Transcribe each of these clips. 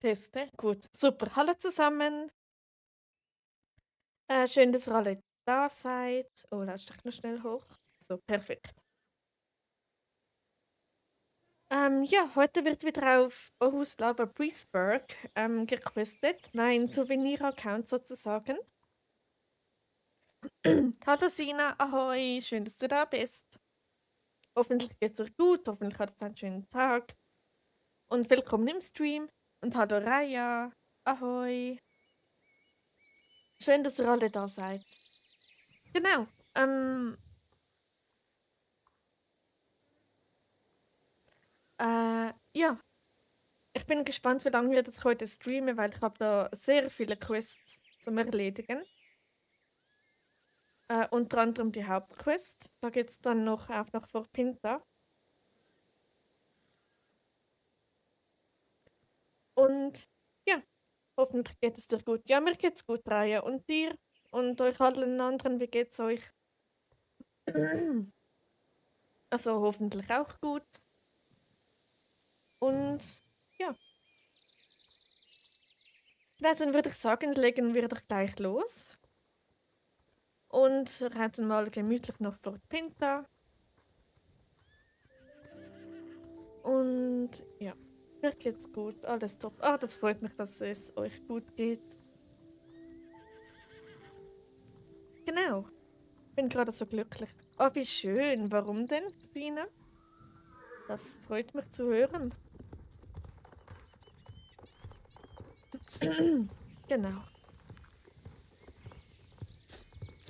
Teste. Gut, super. Hallo zusammen. Schön, dass ihr alle da seid. Oh, Lautstärke noch schnell hoch. So, perfekt. Ja, heute wird wieder auf Aarhus Lava Breezeburg gequizzt, mein Souvenir-Account sozusagen. Hallo Sina, ahoi, schön, dass du da bist. Hoffentlich geht's dir gut, hoffentlich hattest du einen schönen Tag. Und willkommen im Stream. Und hallo Raya, ahoi. Schön, dass ihr alle da seid. Genau. Ähm, ja, ich bin gespannt, wie lange wir das heute streamen, weil ich habe da sehr viele Quests zum Erledigen. Unter anderem die Hauptquest. Da geht es dann noch auch noch vor Pinta. Und ja, hoffentlich geht es dir gut. Ja, mir geht's gut, Raya. Und dir und euch allen anderen, wie geht's euch? Also hoffentlich auch gut. Und ja, na, dann würde ich sagen, legen wir doch gleich los. Und reiten mal gemütlich noch vor Pinta. Und ja, mir geht's gut, alles top. Ah, das freut mich, dass es euch gut geht. Genau, bin gerade so glücklich. Ah, wie schön. Warum denn, Sina? Das freut mich zu hören. Genau.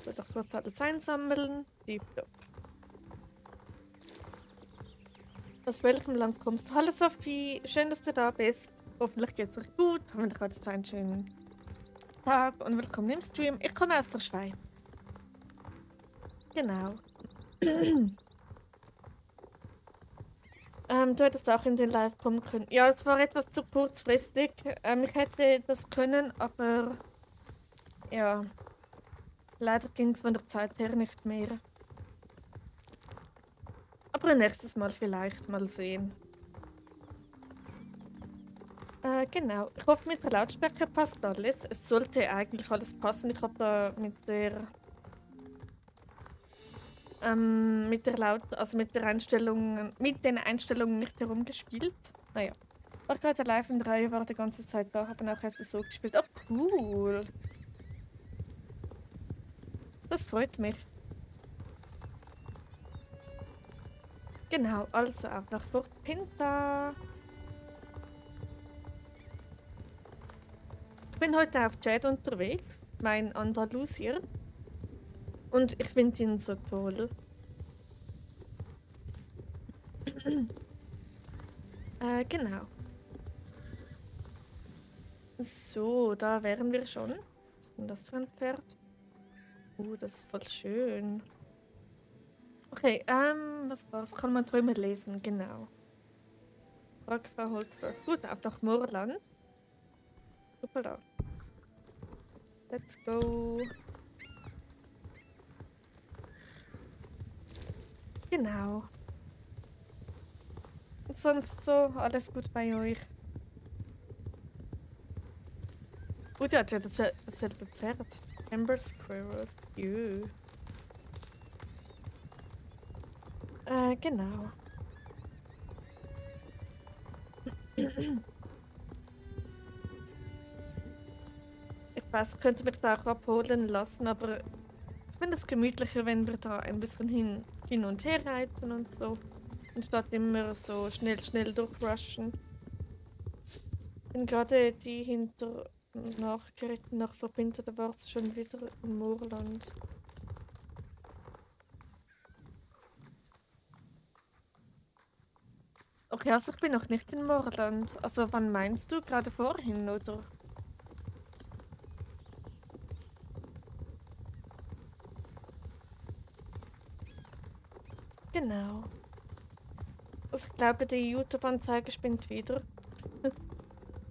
So, doch kurz alles einsammeln. Tipptopp. Aus welchem Land kommst du? Hallo Sophie, schön, dass du da bist. Hoffentlich geht's dir gut. Hoffentlich hattest du einen schönen Tag und willkommen im Stream. Ich komme aus der Schweiz. Genau. Du hättest auch in den Live kommen können. Ja, es war etwas zu kurzfristig. Ich hätte das können, aber ja, leider ging es von der Zeit her nicht mehr. Aber ein nächstes Mal vielleicht mal sehen. Genau. Ich hoffe, mit der Lautstärke passt alles. Es sollte eigentlich alles passen. Ich habe da mit der Einstellung, mit den Einstellungen nicht herumgespielt. Naja. War gerade live in 3, war die ganze Zeit da, haben auch SSO gespielt. Oh, cool. Das freut mich. Genau, also auch nach Fort Pinta. Ich bin heute auf Chat unterwegs, mein Andalusier. Und ich finde ihn so toll. Genau. So, da wären wir schon. Was ist denn das für ein Pferd? Das ist voll schön. Okay, was war's? Kann man Träume lesen, genau. Frag Frau Holzberg. Gut, auf nach Moorland. Super da. Let's go. Genau. Und sonst so, alles gut bei euch? Gut, ja, hat ja dasselbe Pferd. Amber Squirrel. Jö. Genau. Ich weiß, ich könnte mich da auch abholen lassen, aber ich finde es gemütlicher, wenn wir da ein bisschen hin und her reiten und so. Anstatt immer so schnell durchrushen. Bin gerade die hinter nachgeritten nach Verbinter, da war es schon wieder im Moorland. Okay, also ich bin noch nicht in Moorland. Also wann meinst du? Gerade vorhin, oder? Genau. Also ich glaube, die YouTube-Anzeige spinnt wieder.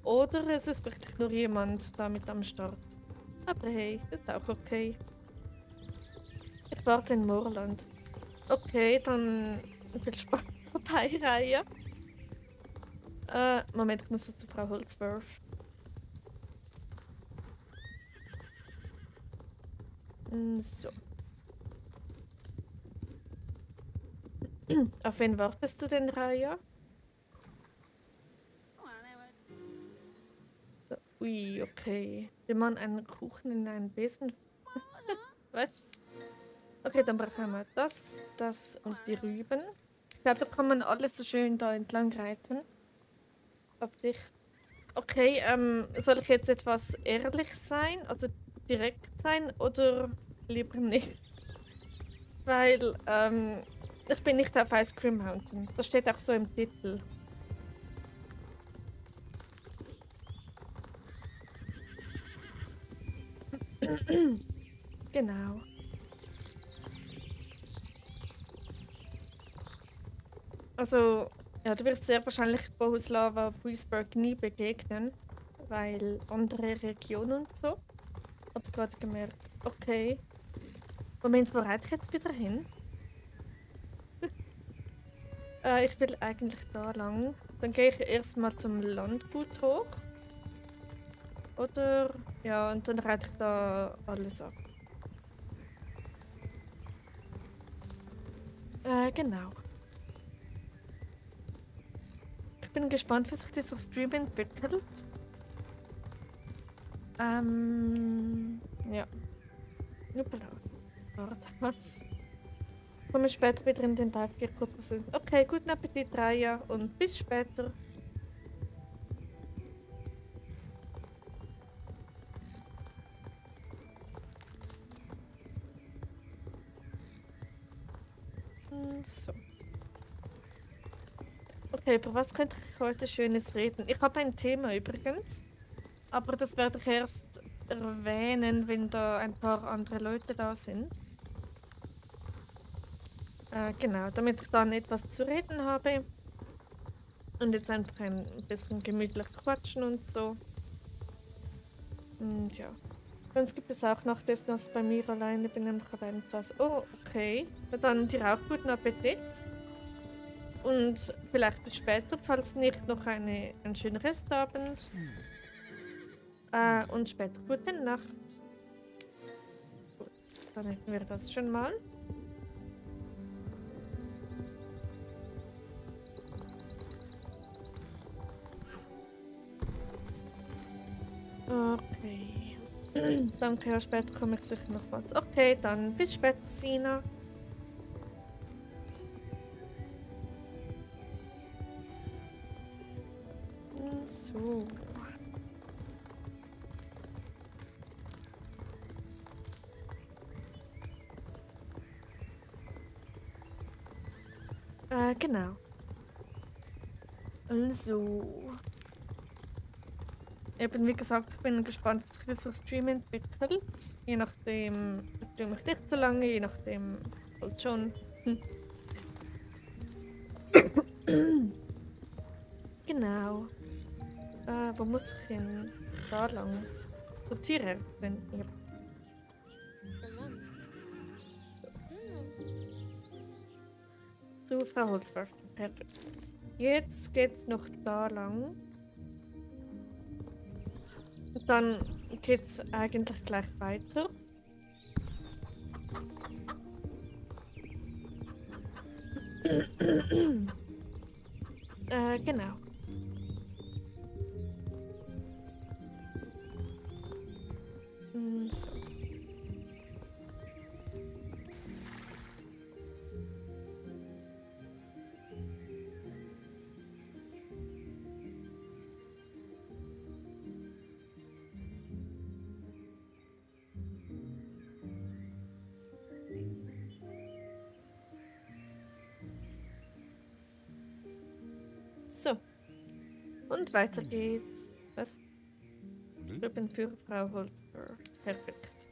Oder es ist wirklich nur jemand da mit am Start. Aber hey, ist auch okay. Ich warte in Moorland. Okay, dann viel Spaß dabei, Reihe. Moment, ich muss zu Frau Holzwurf. So. Auf wen wartest du denn, Raya? So. Ui, okay. Will man einen Kuchen in einen Besen? Was? Okay, dann brauchen wir das und die Rüben. Ich glaube, da kann man alles so schön da entlang reiten. Auf dich. Okay, soll ich jetzt etwas ehrlich sein, also direkt sein oder lieber nicht? Weil, ich bin nicht auf Ice Cream Mountain. Das steht auch so im Titel. Genau. Also, ja, du wirst sehr wahrscheinlich Bohuslava Duisburg nie begegnen, weil andere Regionen und so. Hab's gerade gemerkt. Okay. Moment, wo reite ich jetzt wieder hin? Ich will eigentlich da lang. Dann gehe ich erstmal zum Landgut hoch. Oder? Ja, und dann reite ich da alles ab. Genau. Ich bin gespannt, wie sich dieser Stream entwickelt. Ja. Hoppala. Das war das. Komme später wieder in den Live, gehe kurz was essen. Okay, guten Appetit, Raya, und bis später. So. Okay, über was könnte ich heute Schönes reden? Ich habe ein Thema übrigens, aber das werde ich erst erwähnen, wenn da ein paar andere Leute da sind. Genau, damit ich dann etwas zu reden habe. Und jetzt einfach ein bisschen gemütlich quatschen und so. Und ja. Sonst gibt es auch noch das, was bei mir alleine bin, nämlich etwas. Oh, okay. Na dann dir auch guten Appetit. Und vielleicht bis später, falls nicht noch einen schönen Restabend. Und später gute Nacht. Gut, dann hätten wir das schon mal. Okay. Danke, ja, später komme ich sicher nochmals. Okay, dann bis später, Sina. So. Genau. Also. Eben, wie gesagt, ich bin gespannt, wie sich dieser Stream entwickelt. Je nachdem, streame ich nicht so lange, je nachdem halt schon. Genau. Wo muss ich hin? Da lang. Zur Tierärztin. Ja. Zu Frau Holzwerfer. Perfekt. Jetzt geht's noch da lang. Und dann geht's eigentlich gleich weiter. Genau. So. So. Und weiter geht's. Was? Rüben für Frau Holzberg. Perfekt.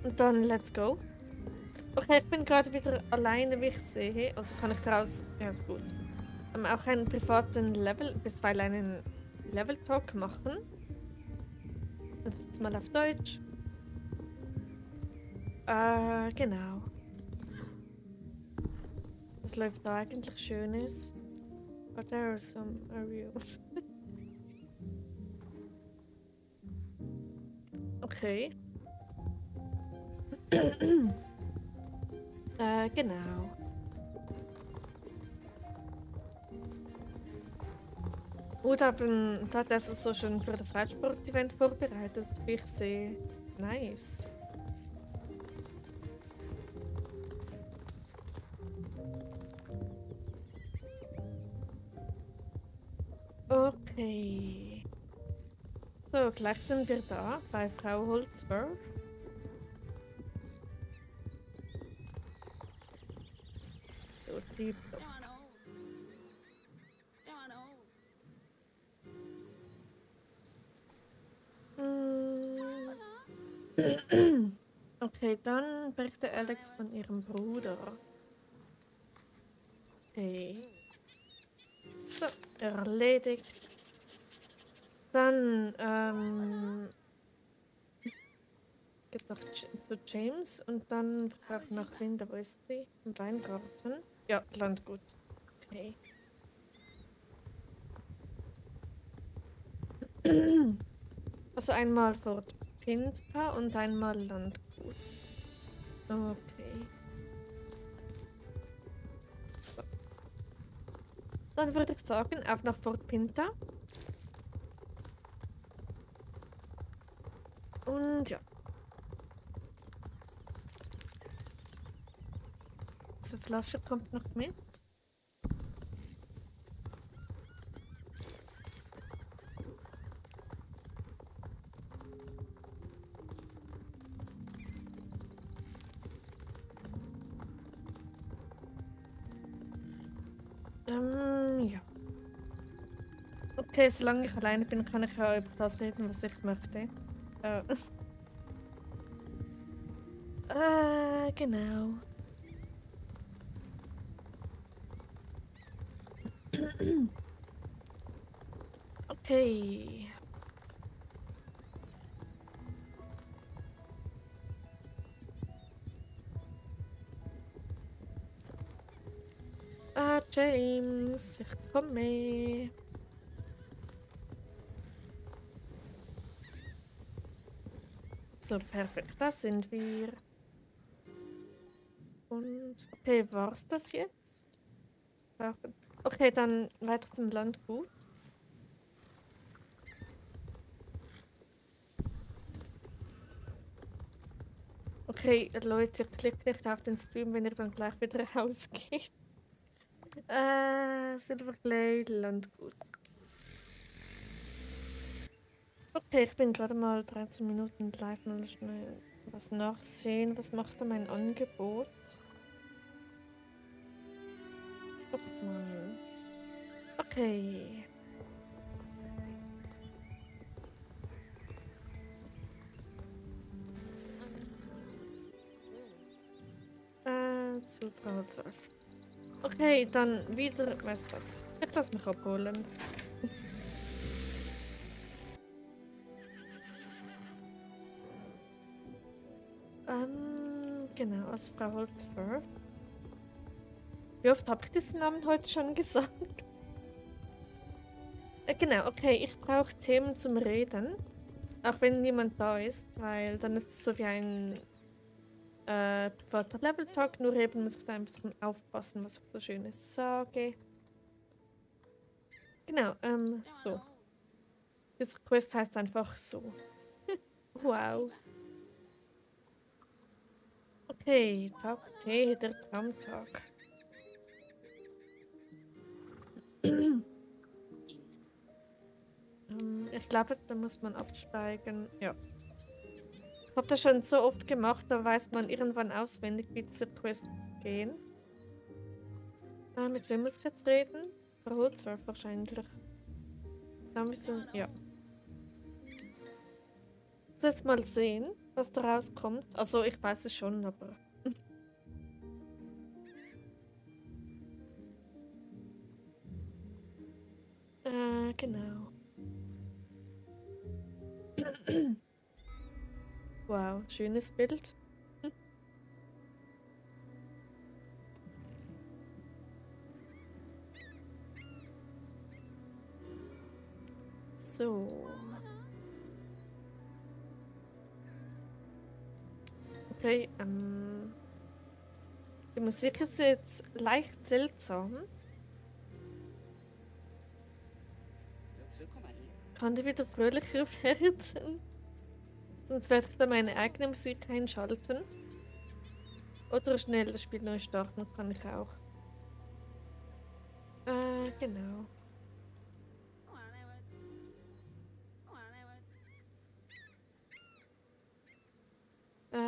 Und dann let's go. Okay, ich bin gerade wieder alleine, wie ich sehe. Also kann ich daraus. Ja, ist gut. Auch einen privaten Level, bisweilen einen Level-Talk machen. Jetzt mal auf Deutsch. Genau. Was läuft da eigentlich Schönes? But there are some areas. Okay. Genau. Oder haben da das ist so schon für das Radsport-Event vorbereitet, wie ich sehe. Nice. Okay. So, gleich sind wir da bei Frau Holzberg. So, die. Mm. Okay, dann berichte Alex von ihrem Bruder. Okay. So, erledigt. Dann, geht's noch zu James und dann braucht noch Linda, wo ist sie? Im Weingarten. Ja, Landgut. Okay. Also einmal Fort Pinta und einmal Landgut. Okay. So. Dann würde ich sagen, auf nach Fort Pinta. Und ja. Diese Flasche kommt noch mit. Ja. Okay, solange ich alleine bin, kann ich ja über das reden, was ich möchte. Äh, genau. Okay. So. James, ich komme. So, perfekt, da sind wir. Und, okay, war's das jetzt? Okay, dann weiter zum Landgut. Okay, Leute, klickt nicht auf den Stream, wenn ihr dann gleich wieder rausgeht. Silverglade, Landgut. Okay, ich bin gerade mal 13 Minuten live, mal schnell was nachsehen. Was macht da mein Angebot? Och Mann. Okay. Zu 312. Okay, dann wieder, weißt du was? Ich lass mich abholen. Genau, als Frau Holzwerf. Wie oft habe ich diesen Namen heute schon gesagt? Genau, okay, ich brauche Themen zum Reden. Auch wenn niemand da ist, weil dann ist es so wie ein privater Level-Talk, nur eben muss ich da ein bisschen aufpassen, was ich so Schönes sage. Genau, so. Diese Quest heißt einfach so. Wow. Okay, Tag T, der Traumtag. Ich glaube, da muss man absteigen. Ja. Ich habe das schon so oft gemacht, da weiß man irgendwann auswendig, wie diese Quests gehen. Mit wem muss ich jetzt reden? Frau Holzwerf wahrscheinlich. Da müssen, ja. So, jetzt mal sehen, was da rauskommt. Also, ich weiß es schon, aber... Genau. Wow, schönes Bild. So. Okay, die Musik ist jetzt leicht seltsam. Kann die wieder fröhlicher werden? Sonst werde ich da meine eigene Musik einschalten. Oder schnell das Spiel neu starten kann ich auch. Genau.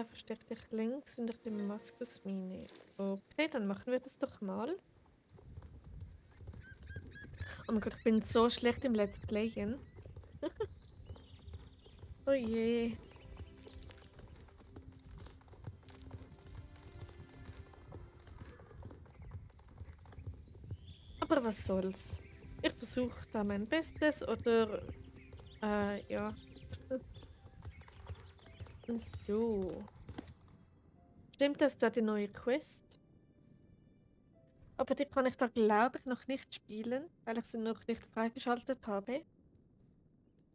Versteck dich links in der Damaskusmine. Okay, dann machen wir das doch mal. Oh mein Gott, ich bin so schlecht im Let's Playen. Oh je. Aber was soll's. Ich versuche da mein Bestes oder ja. So. Stimmt das da die neue Quest? Aber die kann ich da glaube ich noch nicht spielen, weil ich sie noch nicht freigeschaltet habe.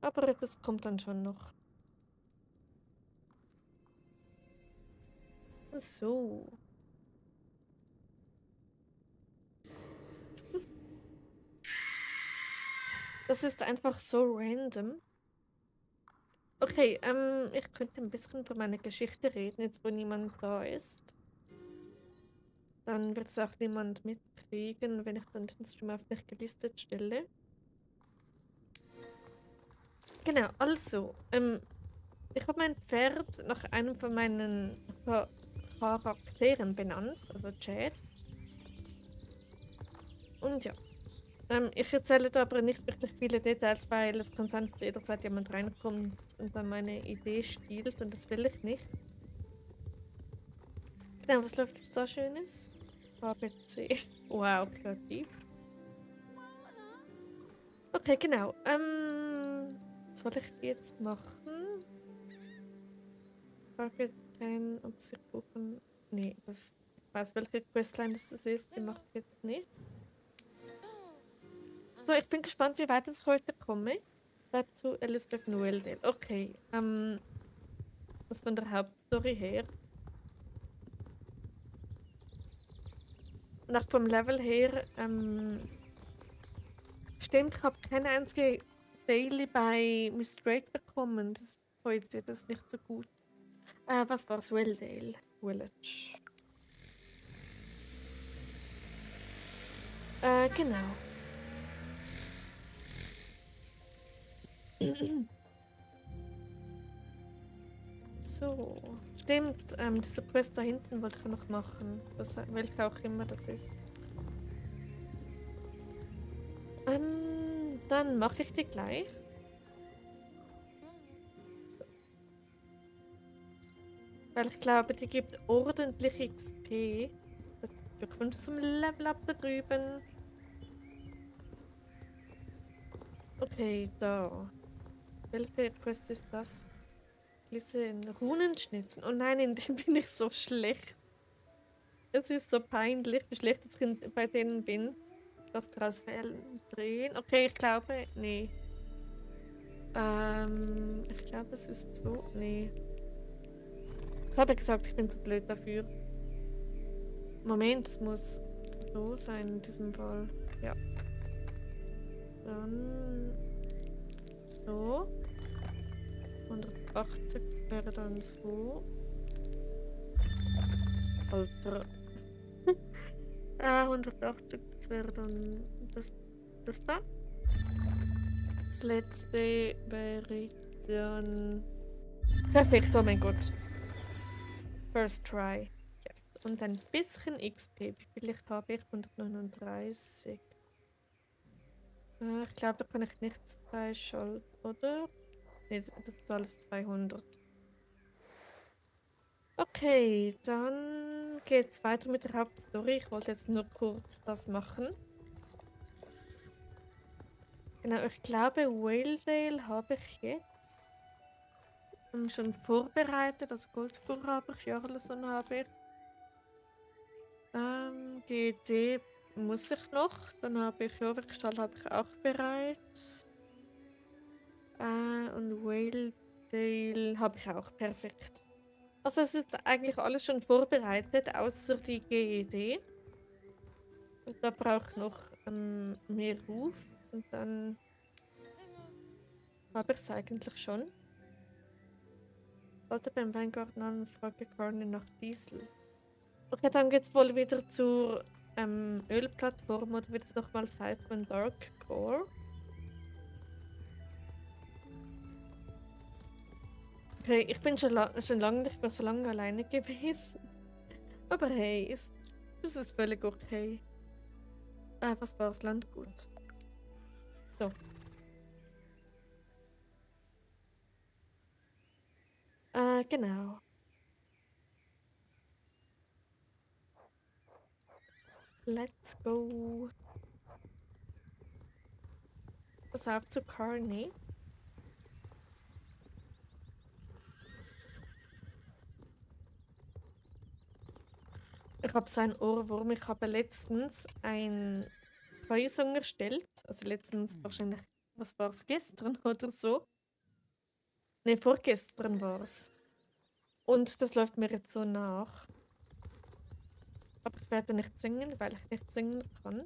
Aber das kommt dann schon noch. So. Das ist einfach so random. Okay, ich könnte ein bisschen über meine Geschichte reden, jetzt wo niemand da ist. Dann wird es auch niemand mitkriegen, wenn ich dann den Stream auf nicht gelistet stelle. Genau, also, ich habe mein Pferd nach einem von meinen Charakteren benannt, also Chad. Und ja, ich erzähle da aber nicht wirklich viele Details, weil es kann sein, dass jederzeit jemand reinkommt und dann meine Idee stiehlt und das will ich nicht. Genau, was läuft jetzt da Schönes? ABC. Wow, kreativ. Okay, genau. Was soll ich die jetzt machen? Frage 10, ob sie buchen. Nee, ich weiß, welche Questline das ist. Die mache ich jetzt nicht. So, ich bin gespannt, wie weit ich heute komme. Weiter zu Elizabeth Noeldale. Okay, das von der Hauptstory her. Und auch vom Level her, stimmt, ich habe keine einzige Daily bei Miss Drake bekommen. Das ist heute, das ist nicht so gut. Was war's? Welldale Village. Genau. So. Stimmt, diese Quest da hinten wollte ich noch machen. Welche auch immer das ist. Dann mache ich die gleich. So. Weil ich glaube, die gibt ordentlich XP. Glückwunsch zum Level Up da drüben. Okay, da. Welche Quest ist das? Listen, Runenschnitzen. Oh nein, in dem bin ich so schlecht. Es ist so peinlich, wie schlecht ich bei denen bin. Das daraus wählen, drehen. Okay, ich glaube, nee. Ich glaube, es ist so. Nee. Ich habe ja gesagt, ich bin zu blöd dafür. Moment, es muss so sein in diesem Fall. Ja. Dann so. 180 wäre dann so. Alter. 180, das wäre dann das da. Das letzte wäre dann. Perfekt, oh mein Gott. First try. Yes. Und ein bisschen XP. Wie viel Licht habe ich? 139. Ich glaube, da kann ich nichts freischalten, oder? Nee, das ist alles 200. Okay, dann geht's weiter mit der Hauptstory. Ich wollte jetzt nur kurz das machen. Genau, ich glaube, Waledale habe ich jetzt schon vorbereitet. Also Goldspur habe ich, Jarlason habe ich. GD muss ich noch. Dann habe ich Jorvikstall habe ich auch bereit. Und Waledale habe ich auch. Perfekt. Also es ist eigentlich alles schon vorbereitet, außer die GED. Und da braucht noch mehr Ruf. Und dann habe ich es eigentlich schon. Wollte beim Weingarten an, frage Carney nach Diesel. Okay, dann geht's wohl wieder zur Ölplattform oder wie das nochmals heißt von Dark Core. Okay, ich bin schon lange nicht mehr so lange alleine gewesen. Aber hey, das ist völlig okay. Was war's? Landgut. So. Genau. Let's go. Pass auf zu Carney. Ich habe so einen Ohrwurm. Ich habe letztens ein Feuersong erstellt. Also letztens wahrscheinlich, was war es, gestern oder so? Ne, vorgestern war es. Und das läuft mir jetzt so nach. Aber ich werde nicht singen, weil ich nicht singen kann.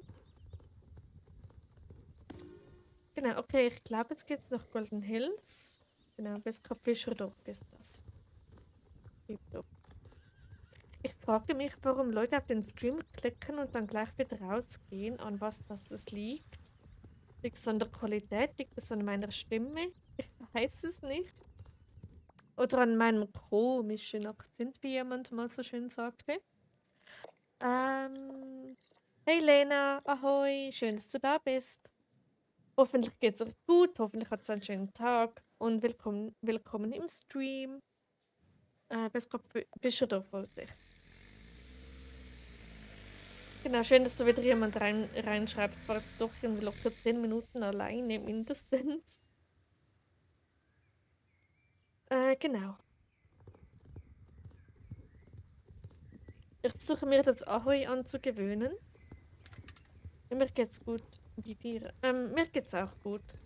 Genau, okay, ich glaube, jetzt geht es nach Golden Hills. Genau, bis Kap Fischerdorf ist das. Tipptopp. Ich frage mich, warum Leute auf den Stream klicken und dann gleich wieder rausgehen, an was das liegt. Liegt es an der Qualität? Liegt es an meiner Stimme? Ich weiß es nicht. Oder an meinem komischen Akzent, wie jemand mal so schön sagte. Ähm, hey Lena, ahoi, schön, dass du da bist. Hoffentlich geht's euch gut, hoffentlich habt ihr einen schönen Tag und willkommen im Stream. Bis Bischerdorf wollte ich. Genau, schön, dass da wieder jemand reinschreibt. Ich war jetzt doch in locker 10 Minuten alleine mindestens. Genau. Ich versuche mir das Ahoi anzugewöhnen. Mir geht's gut. Wie dir? Mir geht's auch gut.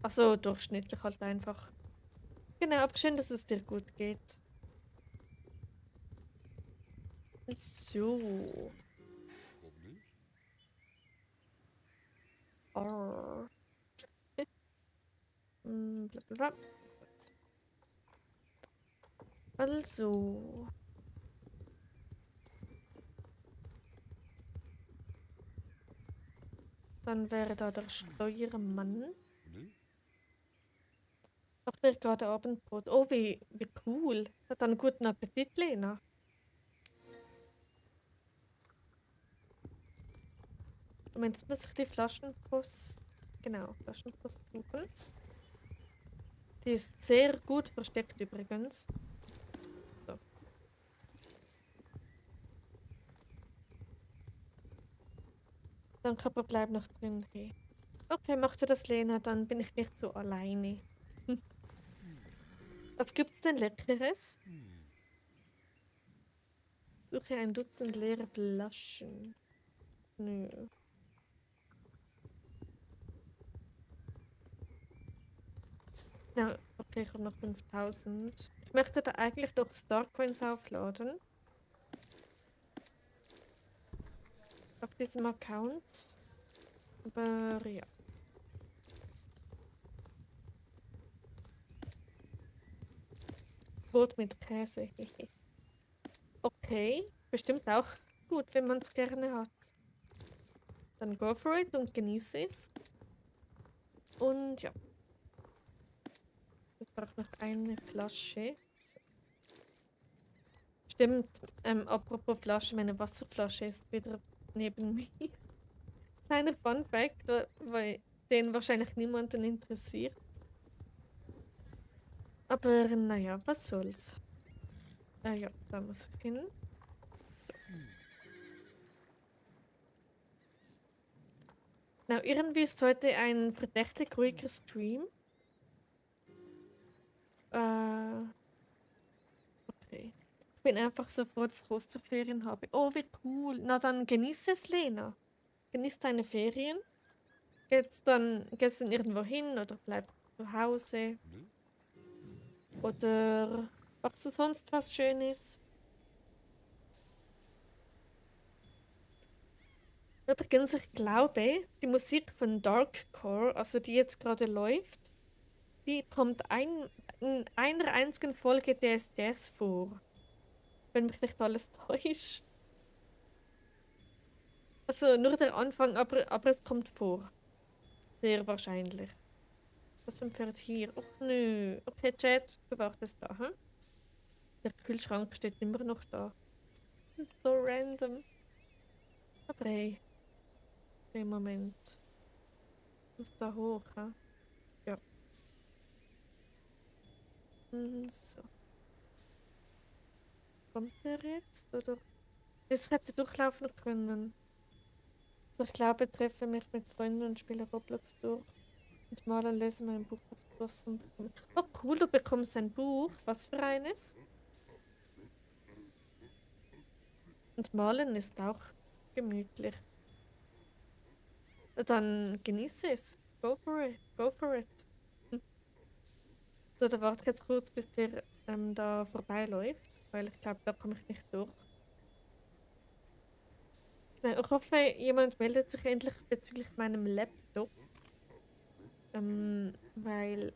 Also durchschnittlich halt einfach. Genau, aber schön, dass es dir gut geht. So. Arr. Blablabla. Also. Dann wäre da der Steuermann. Macht mir gerade Abendbrot. Oh, wie cool. Hat einen guten Appetit, Lena. Moment, jetzt muss ich die Flaschenpost. Genau, Flaschenpost suchen. Die ist sehr gut versteckt übrigens. So. Danke, aber bleib noch drin. Hey. Okay, machst du das, Lena, dann bin ich nicht so alleine. Was gibt's denn Leckeres? Suche ein Dutzend leere Flaschen. Nö. Ja, okay, ich habe noch 5000. Ich möchte da eigentlich doch Starcoins aufladen. Auf diesem Account. Aber ja. Brot mit Käse. Okay, bestimmt auch gut, wenn man es gerne hat. Dann go for it und genieße es. Und ja. Jetzt braucht noch eine Flasche. So. Stimmt, apropos Flasche, meine Wasserflasche ist wieder neben mir. Kleiner Fun Fact, weil den wahrscheinlich niemanden interessiert. Aber naja, was soll's. Ja, da muss ich hin. So. Na, irgendwie ist heute ein verdächtig ruhiger Stream. Okay. Ich bin einfach so froh, dass ich Osterferien habe. Oh, wie cool. Na, dann genieße es, Lena. Genieß deine Ferien. Geht's dann irgendwo hin oder bleibst du zu Hause? Oder. Machst du sonst was Schönes? Übrigens, ich glaube, die Musik von Darkcore, also die jetzt gerade läuft, die kommt in einer einzigen Folge DSDS vor, wenn mich nicht alles täuscht. Also nur der Anfang, aber es kommt vor. Sehr wahrscheinlich. Was zum Pferd hier? Och nö. Okay, Chat, du wartest da, hm? Der Kühlschrank steht immer noch da. So random. Aber hey, den Moment. Muss da hoch, hm? Ja. So. Kommt der jetzt, oder? Das hätte durchlaufen können. Also ich glaube, ich treffe mich mit Freunden und spiele Roblox durch. Und mal und lese mein Buch, was ich zu essen bekomme. Oh cool, du bekommst ein Buch. Was für eines? Und malen ist auch gemütlich. Dann genieße es. Go for it. Go for it. Hm. So, da warte ich jetzt kurz, bis der da vorbeiläuft, weil ich glaube, da komme ich nicht durch. Nein, ich hoffe, jemand meldet sich endlich bezüglich meinem Laptop, weil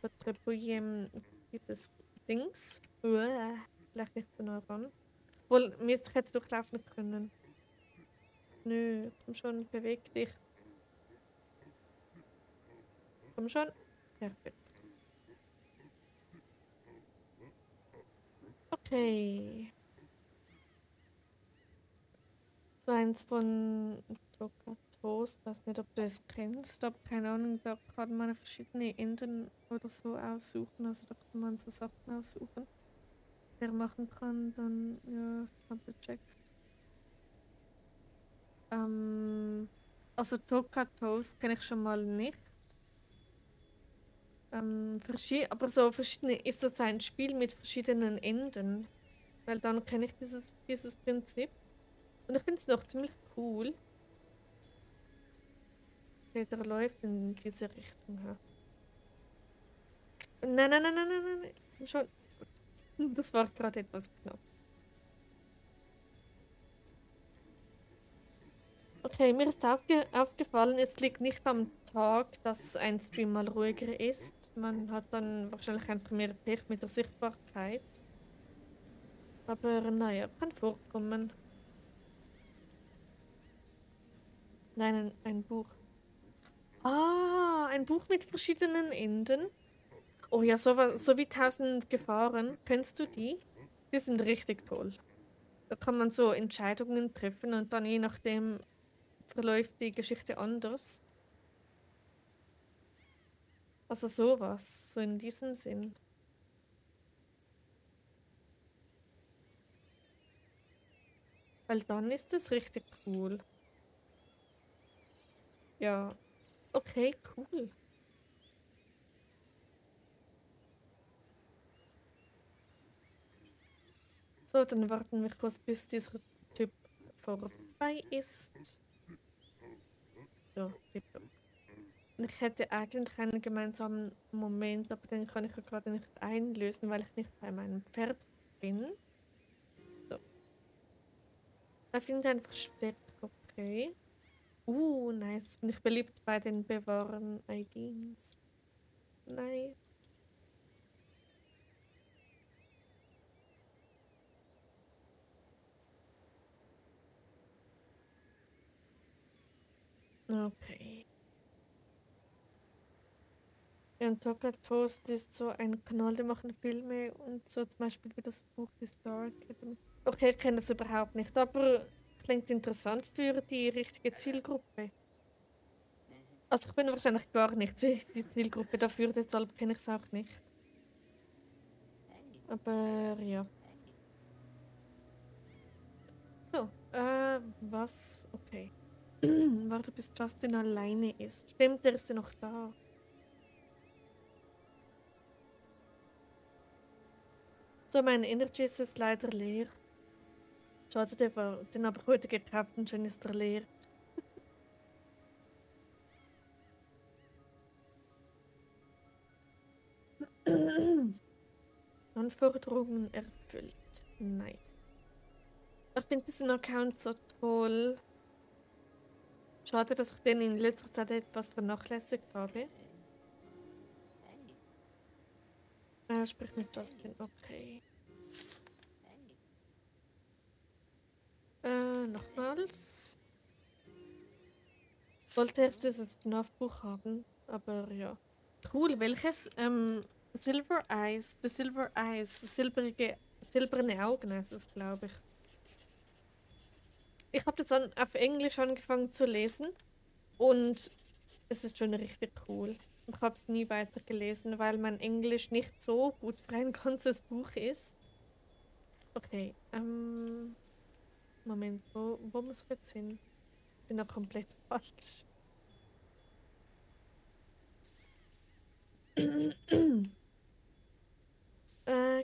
Patrouillen dieses Dings. Vielleicht nicht so nah ran. Wohl, Mist, ich hätte durchlaufen können. Nö, komm schon, beweg dich. Komm schon. Perfekt. Okay. So eins von Dr. Toast. Weiß nicht, ob du es kennst, aber keine Ahnung, da kann man verschiedene Enden oder so aussuchen. Also da kann man so Sachen aussuchen, die er machen kann. Dann, ja, ich glaube, du checkst. Also Toka Toast kenne ich schon mal nicht. Aber so verschiedene, ist das ein Spiel mit verschiedenen Enden? Weil dann kenne ich dieses Prinzip. Und ich finde es noch ziemlich cool. Okay, der läuft in diese Richtung. Ja. Nein, nein, nein, nein, nein, nein, nein. Schon. Das war gerade etwas knapp. Okay, mir ist aufgefallen, es liegt nicht am Tag, dass ein Stream mal ruhiger ist. Man hat dann wahrscheinlich einfach mehr Pech mit der Sichtbarkeit. Aber naja, kann vorkommen. Nein, ein Buch. Ah, ein Buch mit verschiedenen Enden. Oh ja, so wie Tausend Gefahren. Kennst du die? Die sind richtig toll. Da kann man so Entscheidungen treffen und dann je nachdem verläuft die Geschichte anders. Also sowas, so in diesem Sinn. Weil dann ist es richtig cool. Ja, okay, cool. So, dann warten wir kurz, bis dieser Typ vorbei ist. So, tipptopp. Und ich hätte eigentlich einen gemeinsamen Moment, aber den kann ich ja gerade nicht einlösen, weil ich nicht bei meinem Pferd bin. So, da finde ein Versteck, okay. Nice. Bin ich beliebt bei den Bewahren IDs. Nice. Okay. Ja, und Tucker Toast ist so ein Kanal, die machen Filme und so zum Beispiel wie das Buch The Star Academy. Okay, ich kenne das überhaupt nicht, aber klingt interessant für die richtige Zielgruppe. Also ich bin wahrscheinlich gar nicht die Zielgruppe dafür, deshalb kenne ich es auch nicht. Aber ja. So, was? Okay. Warte, bis Justin alleine ist. Stimmt, der ist ja noch da. So, mein Energy ist jetzt leider leer. Schade, den habe ich heute gekauft und schon ist er leer. Anforderungen erfüllt. Nice. Ich finde diesen Account so toll. Schade, dass ich den in letzter Zeit etwas vernachlässigt habe. Sprich mit Justin, okay. Nochmals. Ich wollte erst dieses FNAF-Buch haben, aber ja. Cool, welches? Silver Eyes, The Silver Eyes, silberne Augen heißt es, glaube ich. Ich habe das auf Englisch angefangen zu lesen und es ist schon richtig cool. Ich habe es nie weiter gelesen, weil mein Englisch nicht so gut für ein ganzes Buch ist. Okay, Moment, wo muss ich jetzt hin? Ich bin noch komplett falsch.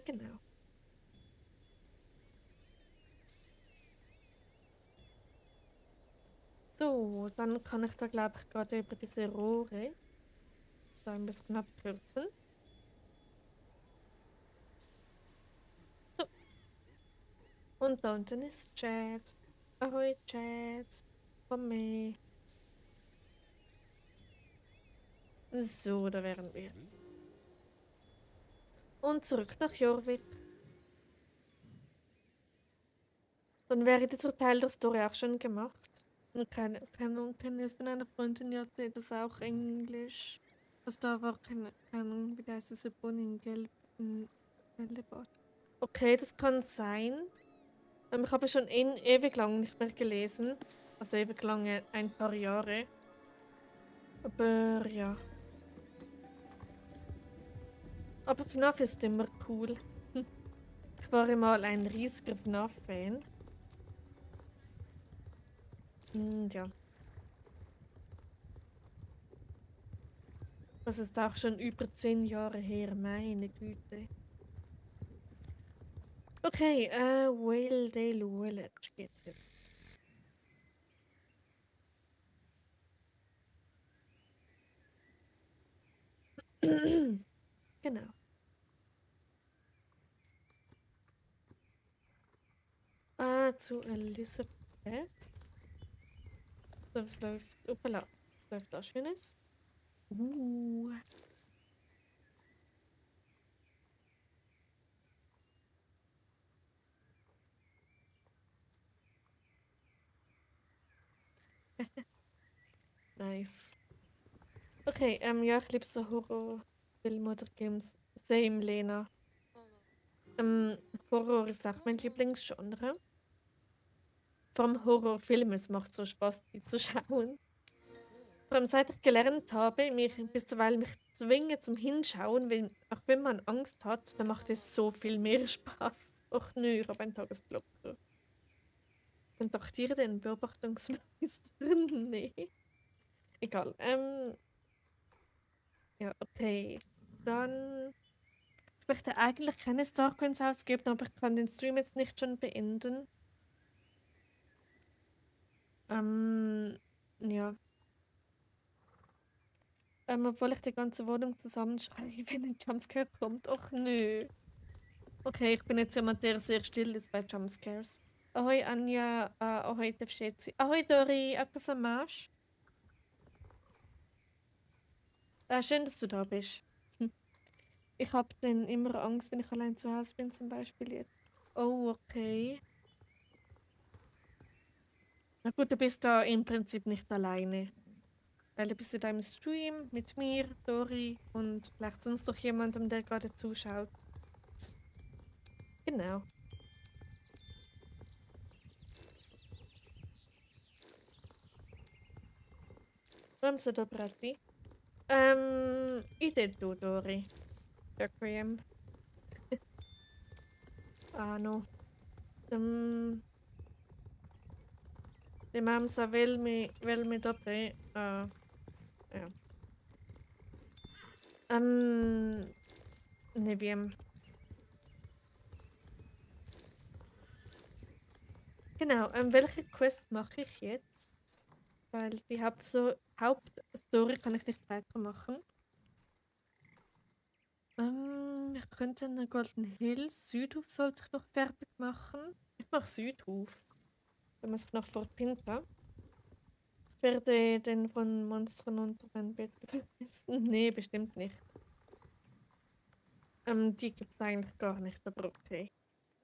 Genau. So, dann kann ich da, glaube ich, gerade über diese Rohre da ein bisschen abkürzen. So, und da unten ist Chad. Ahoi, Chad. Komm mit. So, da wären wir. Und zurück nach Jorvik. Dann wäre dieser Teil der Story auch schon gemacht. Und keine Ahnung, kenne es von einer Freundin, die hatte das auch Englisch. Also da war keine Ahnung, wie heißt diese Bonnie in Gelb in Bällebad. Okay, das kann sein. Ich habe schon ewig lang nicht mehr gelesen. Also ewig lange, ein paar Jahre. Aber ja. Aber FNAF ist immer cool. Ich war mal ein riesiger FNAF-Fan. Und ja. Das ist auch schon über 10 Jahre her, meine Güte. Okay, Waledale Village geht's jetzt. Genau. Zu Elizabeth. So, was läuft? Uppala. Was läuft da Schönes? Nice. Okay, ja, ich liebe so Horrorfilme oder Games. Same, Lena. Horror ist auch mein Lieblingsgenre. Vor allem Horrorfilme, es macht so Spaß, die zu schauen. Vor allem seit ich gelernt habe, mich bisweilen mich zwingen zum Hinschauen, auch wenn man Angst hat, dann macht es so viel mehr Spaß. Och nö, ich habe einen Tagesblocker. Kontaktiere den Beobachtungsmeister. Nee. Egal. Ja, okay. Dann. Ich möchte eigentlich keine Starcoins ausgeben, aber ich kann den Stream jetzt nicht schon beenden. Ja. Obwohl ich die ganze Wohnung zusammenschreie, wenn ein Jumpscare kommt. Och nö. Okay, ich bin jetzt jemand, der sehr still ist bei Jumpscares. Ahoi Anja, ahoi Devschetzi. Ahoi Dori, ako sa masz? Schön, dass du da bist. Ich habe dann immer Angst, wenn ich allein zu Hause bin, zum Beispiel jetzt. Oh, okay. Na gut, du bist da im Prinzip nicht alleine. Weil du bist ja da im Stream mit mir, Dori und vielleicht sonst noch jemandem, der gerade zuschaut. Genau. Vem se dobrati? Ide tu, Dori. Ďakujem. Áno. Nemám sa veľmi dobre. Ja. Neviem. Genau, welche Quest mache ich jetzt? Weil die Hauptstory kann ich nicht weitermachen. Wir könnten den Golden Hills. Südhof sollte ich noch fertig machen. Ich mache Südhof. Wenn man sich noch vor Pinta. Ich werde den von Monstern unter mein Bett begrüßen. Nee, bestimmt nicht. Die gibt's eigentlich gar nicht, aber okay.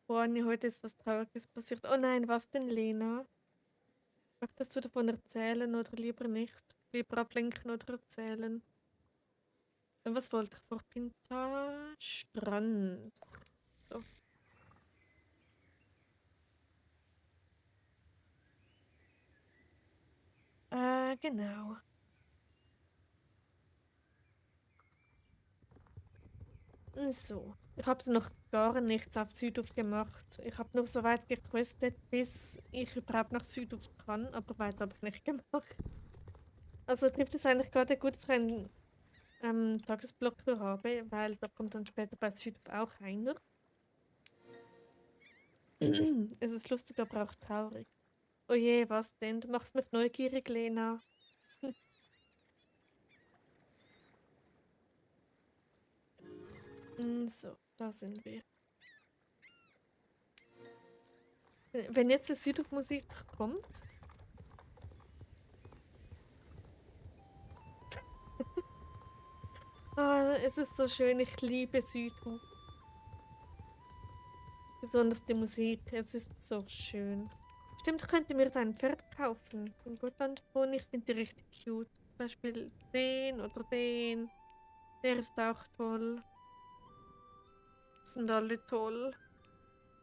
Oh, Anni, heute ist was Trauriges passiert. Oh nein, was denn, Lena? Möchtest du davon erzählen oder lieber nicht? Lieber ablenken oder erzählen? Und was wollte ich vor Pinta? Strand. So. Genau. So. Ich habe noch gar nichts auf Südhof gemacht. Ich habe nur so weit gequestet, bis ich überhaupt nach Südhof kann, aber weiter habe ich nicht gemacht. Also trifft es eigentlich gerade gut, dass ich einen Tagesblocker habe, weil da kommt dann später bei Südhof auch einer. Es ist lustig, aber auch traurig. Oh je, was denn? Du machst mich neugierig, Lena. So, da sind wir. Wenn jetzt die Südhof-Musik kommt. Ah, es ist so schön. Ich liebe Südhof. Besonders die Musik. Es ist so schön. Stimmt, ich könnte mir da ein Pferd kaufen. Ein Gotlandpony. Ich finde die richtig cute. Zum Beispiel den oder den. Der ist auch toll. Sind alle toll.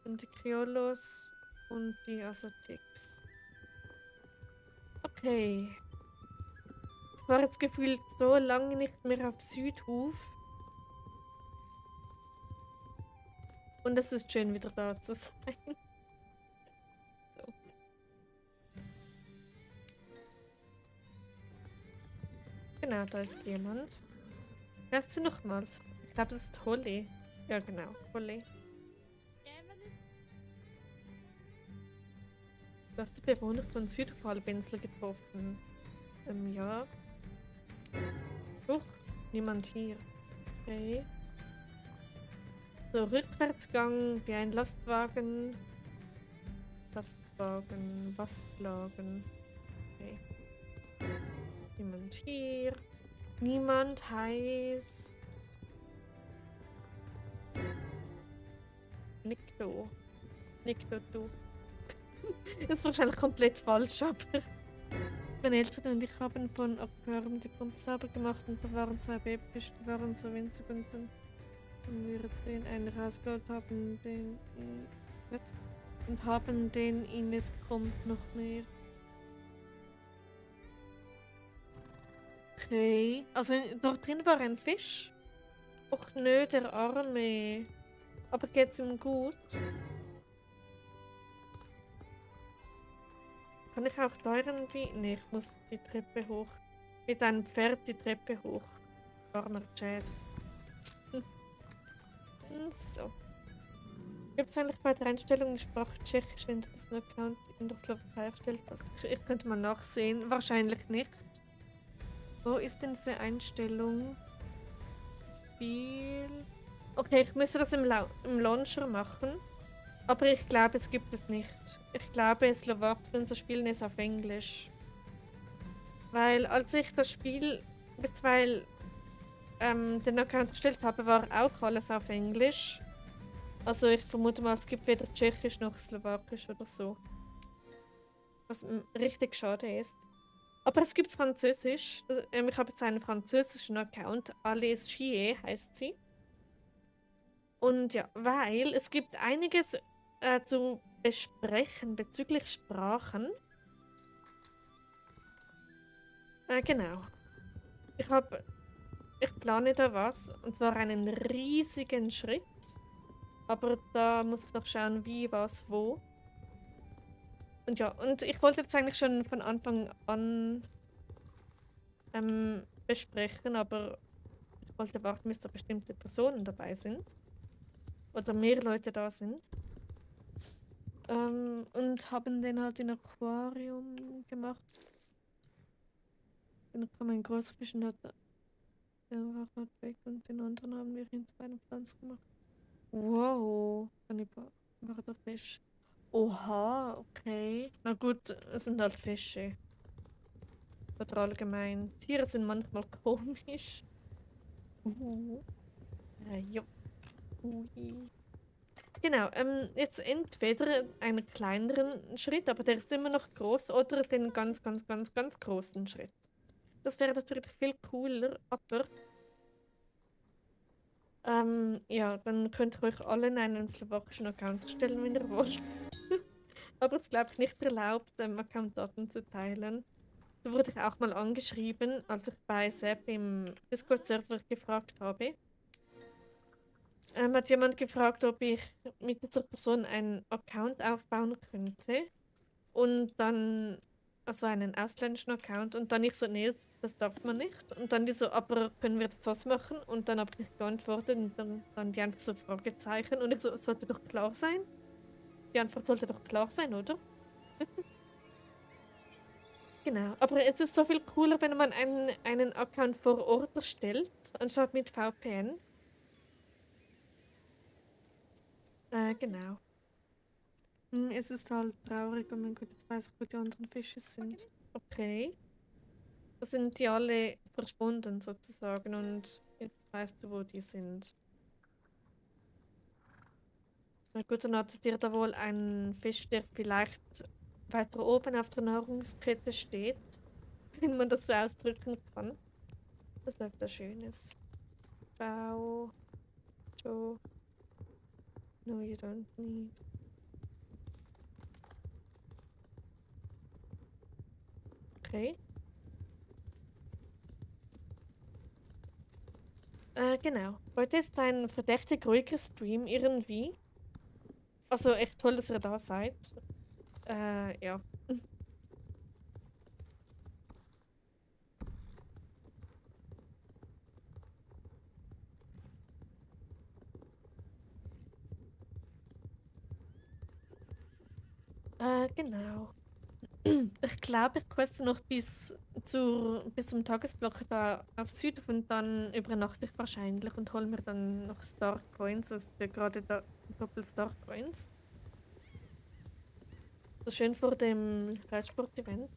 Und die Criollos und die Aztecs. Okay. Ich war jetzt gefühlt so lange nicht mehr auf Südhof. Und es ist schön, wieder da zu sein. So. Genau, da ist jemand. Wer ist sie nochmals? Ich glaube, das ist Holly. Ja, genau, Holly. Du hast die Bewohner von Südhalbinsel getroffen. Ja. Huch, niemand hier. Okay. So, Rückwärtsgang wie ein Lastwagen. Lastlagen. Okay. Niemand hier. Niemand heißt... Nikto. Nikto, du. Das ist wahrscheinlich komplett falsch, aber... Meine Eltern und ich haben von Aquarium die Pumpe sauber gemacht und da waren zwei Babyfische, die waren so winzig und dann haben wir den einen rausgeholt, haben den... Was? Und haben den Ines kommt noch mehr. Okay. Also dort drin war ein Fisch. Och nö, der Arme. Aber geht's ihm gut? Kann ich auch da irgendwie... Nee, ich muss die Treppe hoch. Mit einem Pferd die Treppe hoch. Armer Chad. So. Gibt es eigentlich bei der Einstellung die Sprache Tschechisch, wenn du das nur Account in der Slowakei erstellt hast? Ich könnte mal nachsehen. Wahrscheinlich nicht. Wo ist denn diese Einstellung? Spiel. Okay, ich müsste das im Launcher machen. Aber ich glaube, es gibt es nicht. Ich glaube, Slowakien zu spielen ist auf Englisch. Weil als ich das Spiel bisweilen den Account erstellt habe, war auch alles auf Englisch. Also ich vermute mal, es gibt weder Tschechisch noch Slowakisch oder so. Was richtig schade ist. Aber es gibt Französisch. Ich habe jetzt einen französischen Account. Alice Chier heißt sie. Und ja, weil es gibt einiges zu besprechen bezüglich Sprachen. Genau. Ich plane da was. Und zwar einen riesigen Schritt. Aber da muss ich noch schauen, wie, was, wo. Und ja, und ich wollte jetzt eigentlich schon von Anfang an besprechen, aber ich wollte warten, bis da bestimmte Personen dabei sind. Oder mehr Leute da sind. Und haben den halt in Aquarium gemacht. Dann kam ein großer Fisch und hat Der war gerade weg und den anderen haben wir hinter bei einem Pflanz gemacht. Wow, war der Fisch. Oha, okay. Na gut, es sind halt Fische. Oder allgemein. Tiere sind manchmal komisch. Uh. Ja. Ui. Genau, jetzt entweder einen kleineren Schritt, aber der ist immer noch groß, oder den ganz, ganz, ganz, ganz großen Schritt. Das wäre natürlich viel cooler, aber ja, dann könnt ihr euch alle in einen slowakischen Account erstellen, wenn ihr wollt. Aber es ist, glaube ich, nicht erlaubt, Accountdaten zu teilen. Da wurde ich auch mal angeschrieben, als ich bei Sepp im Discord-Server gefragt habe. Hat jemand gefragt, ob ich mit dieser Person einen Account aufbauen könnte und dann, also einen ausländischen Account und dann ich so, nee, das darf man nicht. Und dann die so, aber können wir das was machen? Und dann habe ich nicht geantwortet und dann die einfach so Fragezeichen und ich so, es sollte doch klar sein. Die Antwort sollte doch klar sein, oder? Genau, aber es ist so viel cooler, wenn man einen Account vor Ort erstellt, anstatt mit VPN. Genau. Es ist halt traurig, oh mein Gott, jetzt weiß ich, wo die anderen Fische sind. Okay. Da sind die alle verschwunden sozusagen und jetzt weißt du, wo die sind. Na gut, dann hattet ihr da wohl einen Fisch, der vielleicht weiter oben auf der Nahrungskette steht, wenn man das so ausdrücken kann. Das läuft da Schönes. Bau, Joe. No, you don't need. Okay. Genau. Heute ist ein verdächtig ruhiger Stream irgendwie. Also echt toll, dass ihr da seid. Ja. Genau. Ich glaube, ich queste noch bis zum Tagesblock da auf Süd und dann übernachte ich wahrscheinlich und hole mir dann noch Star Coins, also gerade da doppelt Star Coins. So schön vor dem Reitsport-Event.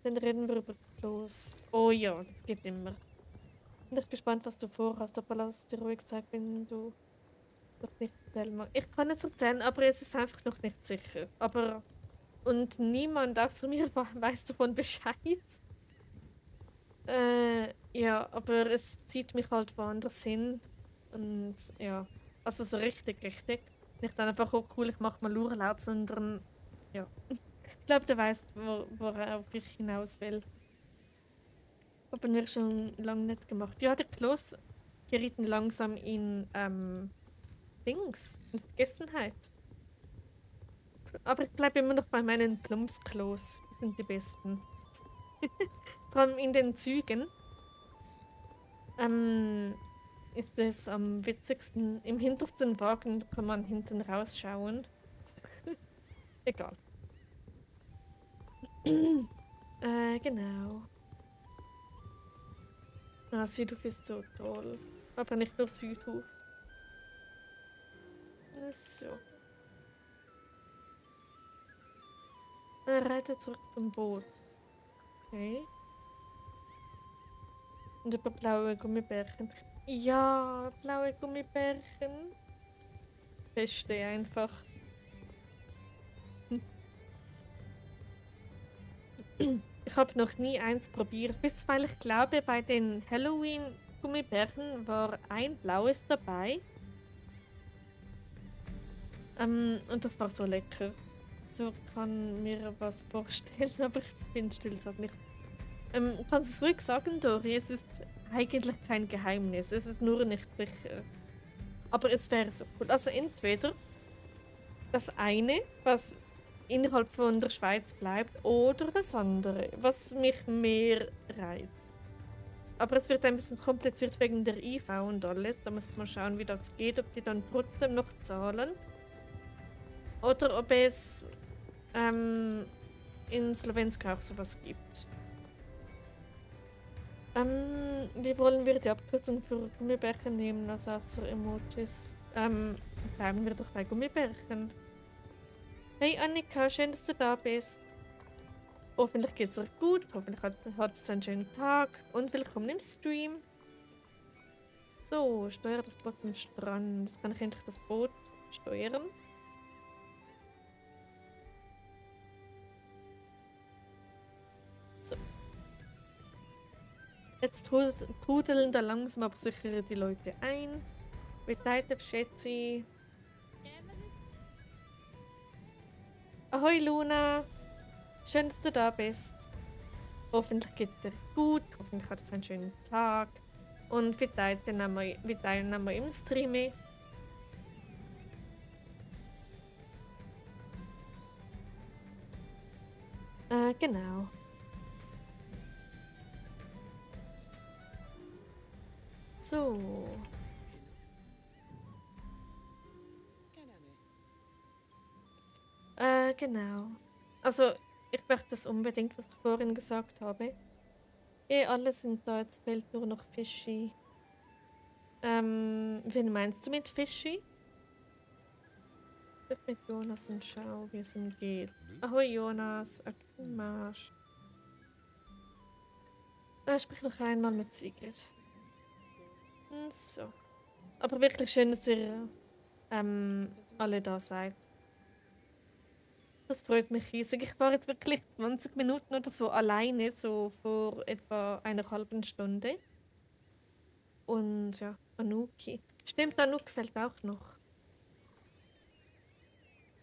Dann reden wir über Klos. Oh ja, das geht immer. Bin ich gespannt, was du vorhast, aber lass dir ruhig Zeit, wenn du noch nicht erzählen magst. Ich kann es erzählen, aber es ist einfach noch nicht sicher. Aber und niemand außer mir weiß davon Bescheid. Ja, aber es zieht mich halt woanders hin. Und ja, also so richtig, richtig. Nicht einfach, oh cool, ich mach mal Urlaub, sondern ja. Ich glaube, du weißt, worauf ich hinaus will. Haben wir schon lange nicht gemacht. Ja, der Klos gerieten langsam in Dings, in Vergessenheit. Aber ich bleibe immer noch bei meinen Plumpsklos. Die sind die besten. Vor allem in den Zügen. Ist es am witzigsten. Im hintersten Wagen kann man hinten rausschauen. Egal. Genau. Ah, Südhof ist so toll. Aber nicht nur Südhof. So. Reite zurück zum Boot. Okay. Und über blaue Gummibärchen. Ja, blaue Gummibärchen. Beste einfach. Ich habe noch nie eins probiert, bis weil ich glaube, bei den Halloween-Gummibärchen war ein blaues dabei. Und das war so lecker. So kann mir was vorstellen, aber ich bin still, sag nicht. Kannst du es ruhig sagen, Dori? Es ist eigentlich kein Geheimnis. Es ist nur nicht sicher. Aber es wäre so cool. Also entweder das eine, was innerhalb von der Schweiz bleibt, oder das andere, was mich mehr reizt. Aber es wird ein bisschen kompliziert wegen der IV und alles. Da muss man schauen, wie das geht, ob die dann trotzdem noch zahlen. Oder ob es in Slowenska auch sowas gibt. Wie wollen wir die Abkürzung für Gummibärchen nehmen, also außer Emojis? Bleiben wir doch bei Gummibärchen. Hey Annika, schön, dass du da bist. Hoffentlich geht's dir gut, hoffentlich hattest du einen schönen Tag und willkommen im Stream. So, steuere das Boot zum Strand. Jetzt kann ich endlich das Boot steuern. So. Jetzt trudeln da langsam aber sicher die Leute ein. Witajte všetci. Ahoi Luna. Schön, dass du da bist. Hoffentlich geht's dir gut. Hoffentlich hattest du einen schönen Tag. Und witajte na moim streamie. Genau. So. Genau. Also, ich möchte das unbedingt, was ich vorhin gesagt habe. Alle sind da, jetzt fehlt nur noch Fischi. Wen meinst du mit Fischi? Ich mit Jonas und schau, wie es ihm geht. Ahoi Jonas, Marsch. Sprich noch einmal mit Sigrid. So. Aber wirklich schön, dass ihr alle da seid. Das freut mich riesig. Ich war jetzt wirklich 20 Minuten oder so alleine, so vor etwa einer halben Stunde. Und ja, Anuki. Stimmt, Anouk fällt auch noch.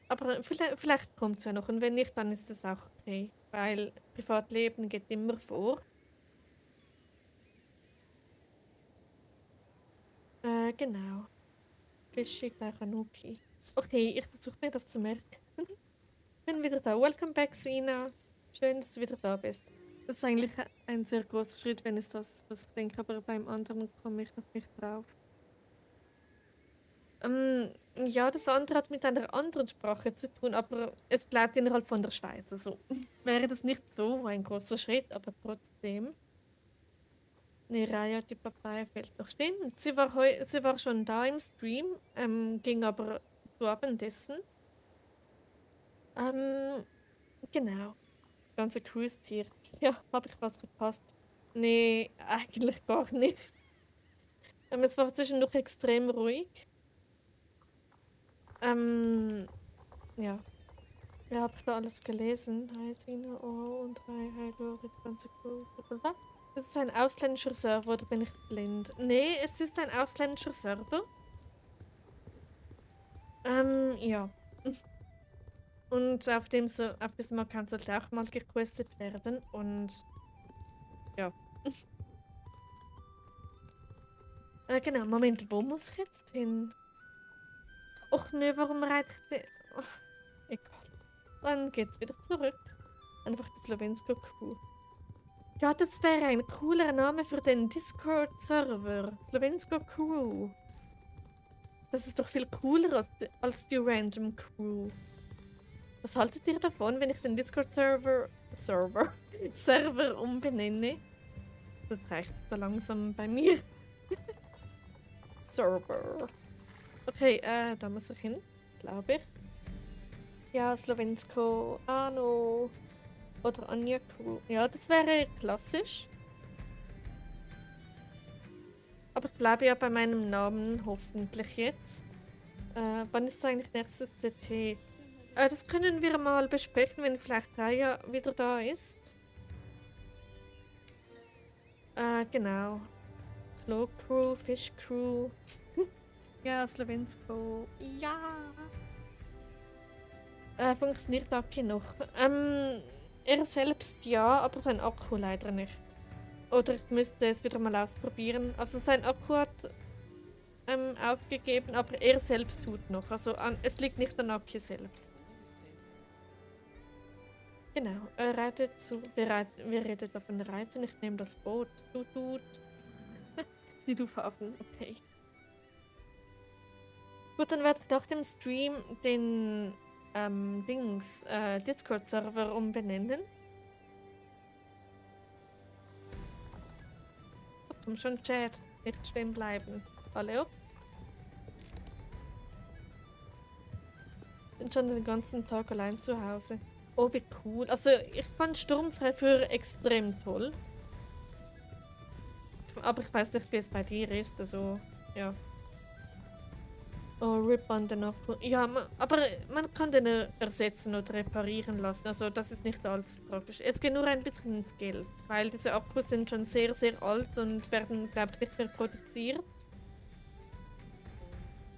Aber vielleicht kommt es ja noch. Und wenn nicht, dann ist es auch okay. Weil Privatleben geht immer vor. Genau. Fischi gleich Anuki. Okay, ich versuche mir das zu merken. Bin wieder da. Welcome back, Sina. Schön, dass du wieder da bist. Das ist eigentlich ein sehr großer Schritt, wenn es das ist, was ich denke, aber beim anderen komme ich noch nicht drauf. Ja, das andere hat mit einer anderen Sprache zu tun, aber es bleibt innerhalb von der Schweiz. Also wäre das nicht so ein großer Schritt, aber trotzdem. Nee, Raya, die Papaya fehlt noch. Stimmt, sie war schon da im Stream, ging aber zu Abendessen. Genau. Ganze Cruise-Tier. Ja, habe ich was verpasst? Nee, eigentlich gar nicht. Es war zwischendurch extrem ruhig. Ja. Ja, habe ich da alles gelesen? Hi Sina, oh und hi Lori, die ganze Crew. Blablabla. Das ist ein ausländischer Server, oder bin ich blind? Nee, es ist ein ausländischer Server. Ja. Und auf diesem Account sollte auch mal gequestet werden und ja. Genau, Moment, wo muss ich jetzt hin? Och nö, warum reicht der? Oh, egal. Dann geht's wieder zurück. Einfach die Slowensko Crew. Ja, das wäre ein cooler Name für den Discord-Server. Slowensko Crew. Das ist doch viel cooler als die Random Crew. Was haltet ihr davon, wenn ich den Discord-Server umbenenne? Das reicht so langsam bei mir. Server. Okay, da muss ich hin, glaube ich. Ja, Slowensko, Ano oder Anja Crew. Ja, das wäre klassisch. Aber ich bleibe ja bei meinem Namen hoffentlich jetzt. Wann ist eigentlich nächstes CT? Das können wir mal besprechen, wenn vielleicht Raya wieder da ist. Genau. Klo Crew, Fish Crew. Ja, Slowensko. Ja. Funktioniert Aki noch? Er selbst ja, aber sein Akku leider nicht. Oder ich müsste es wieder mal ausprobieren. Also sein Akku hat aufgegeben, aber er selbst tut noch. Also es liegt nicht an Aki selbst. Genau, wir reden davon reiten. Ich nehme das Boot. Tut. Zieh du Farben, okay. Gut, dann werde ich nach dem Stream den Discord-Server umbenennen. Komm schon, Chad. Nicht stehen bleiben. Hallo? Bin schon den ganzen Tag allein zu Hause. Oh, wie cool. Also, ich fand Sturmfreiführer extrem toll. Aber ich weiß nicht, wie es bei dir ist. Also, ja. Oh, RIP an den Akku. Ja, aber man kann den ersetzen oder reparieren lassen. Also, das ist nicht allzu tragisch. Es geht nur ein bisschen ins Geld, weil diese Akkus sind schon sehr, sehr alt und werden, glaube ich, nicht mehr produziert.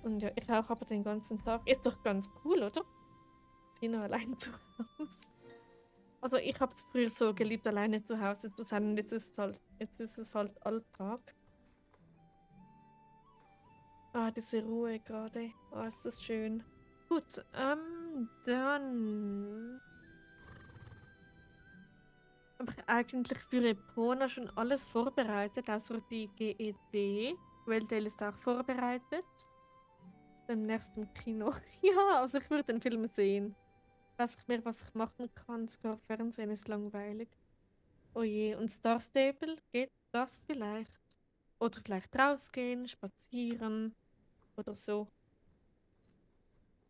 Und ja, ich rauche aber den ganzen Tag. Ist doch ganz cool, oder? Tina allein zu Hause. Also ich habe es früher so geliebt, alleine zu Hause zu sein und jetzt ist es halt Alltag. Ah, diese Ruhe gerade. Oh, ist das schön. Gut, dann habe ich eigentlich für Epona schon alles vorbereitet, außer die GED. Welldale ist auch vorbereitet. Demnächst im Kino. Ja, also ich würde den Film sehen. Weiß ich mehr, was ich machen kann. Sogar Fernsehen ist langweilig. Oh je, und Star Stable, geht das vielleicht? Oder vielleicht rausgehen, spazieren oder so.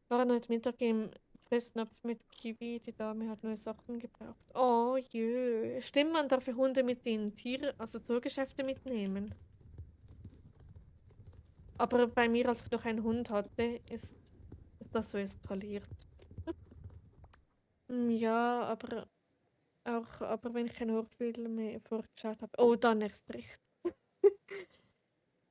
Wir waren heute Mittag im Fressnapf mit Kiwi. Die Dame hat neue Sachen gebraucht. Oh jö. Stimmt, man darf ja Hunde mit in Tier, also Zoogeschäfte mitnehmen. Aber bei mir, als ich noch einen Hund hatte, ist das so eskaliert. Ja, aber wenn ich keinen Horrorfilm mehr vorgeschaut habe. Oh, dann erst recht.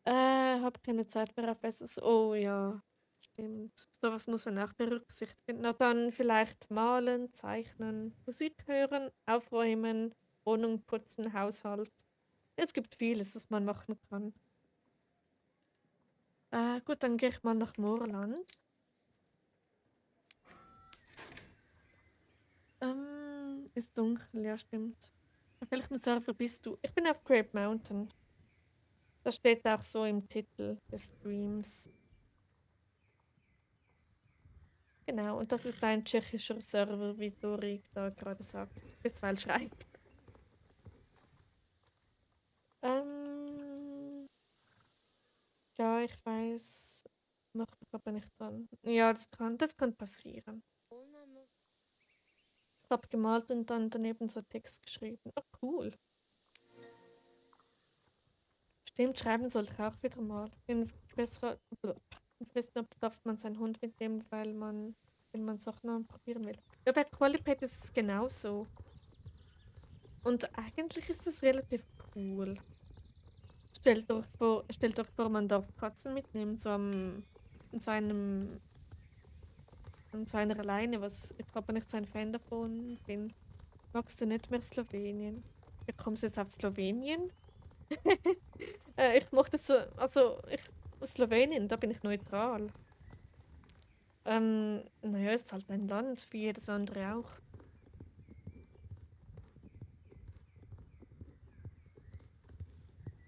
Habe keine Zeit mehr auf Essens. Oh ja, stimmt. Sowas muss man auch berücksichtigen. Na dann vielleicht malen, zeichnen, Musik hören, aufräumen, Wohnung putzen, Haushalt. Es gibt vieles, das man machen kann. Gut, dann gehe ich mal nach Moorland. Ist dunkel, ja stimmt. Auf welchem Server bist du? Ich bin auf Grape Mountain. Das steht auch so im Titel des Streams. Genau, und das ist ein tschechischer Server, wie Dori da gerade sagt. Bisweilen schreibt. Ähm, ja, ich weiß. Macht mich aber nichts an. Ja, das kann passieren. Ich habe gemalt und dann daneben so Text geschrieben. Oh, cool. Stimmt, schreiben sollte ich auch wieder mal. In Fressnapf darf man seinen Hund mitnehmen, wenn man Sachen probieren will. Ja, bei Qualipad ist es genauso. Und eigentlich ist es relativ cool. Stellt euch vor, man darf Katzen mitnehmen, in so einem, in so einer Leine, was ich aber nicht so ein Fan davon bin. Magst du nicht mehr Slowenien? Wie kommst du jetzt auf Slowenien? Ich mochte so, Slowenien, da bin ich neutral. Naja, ist halt ein Land, wie jedes andere auch.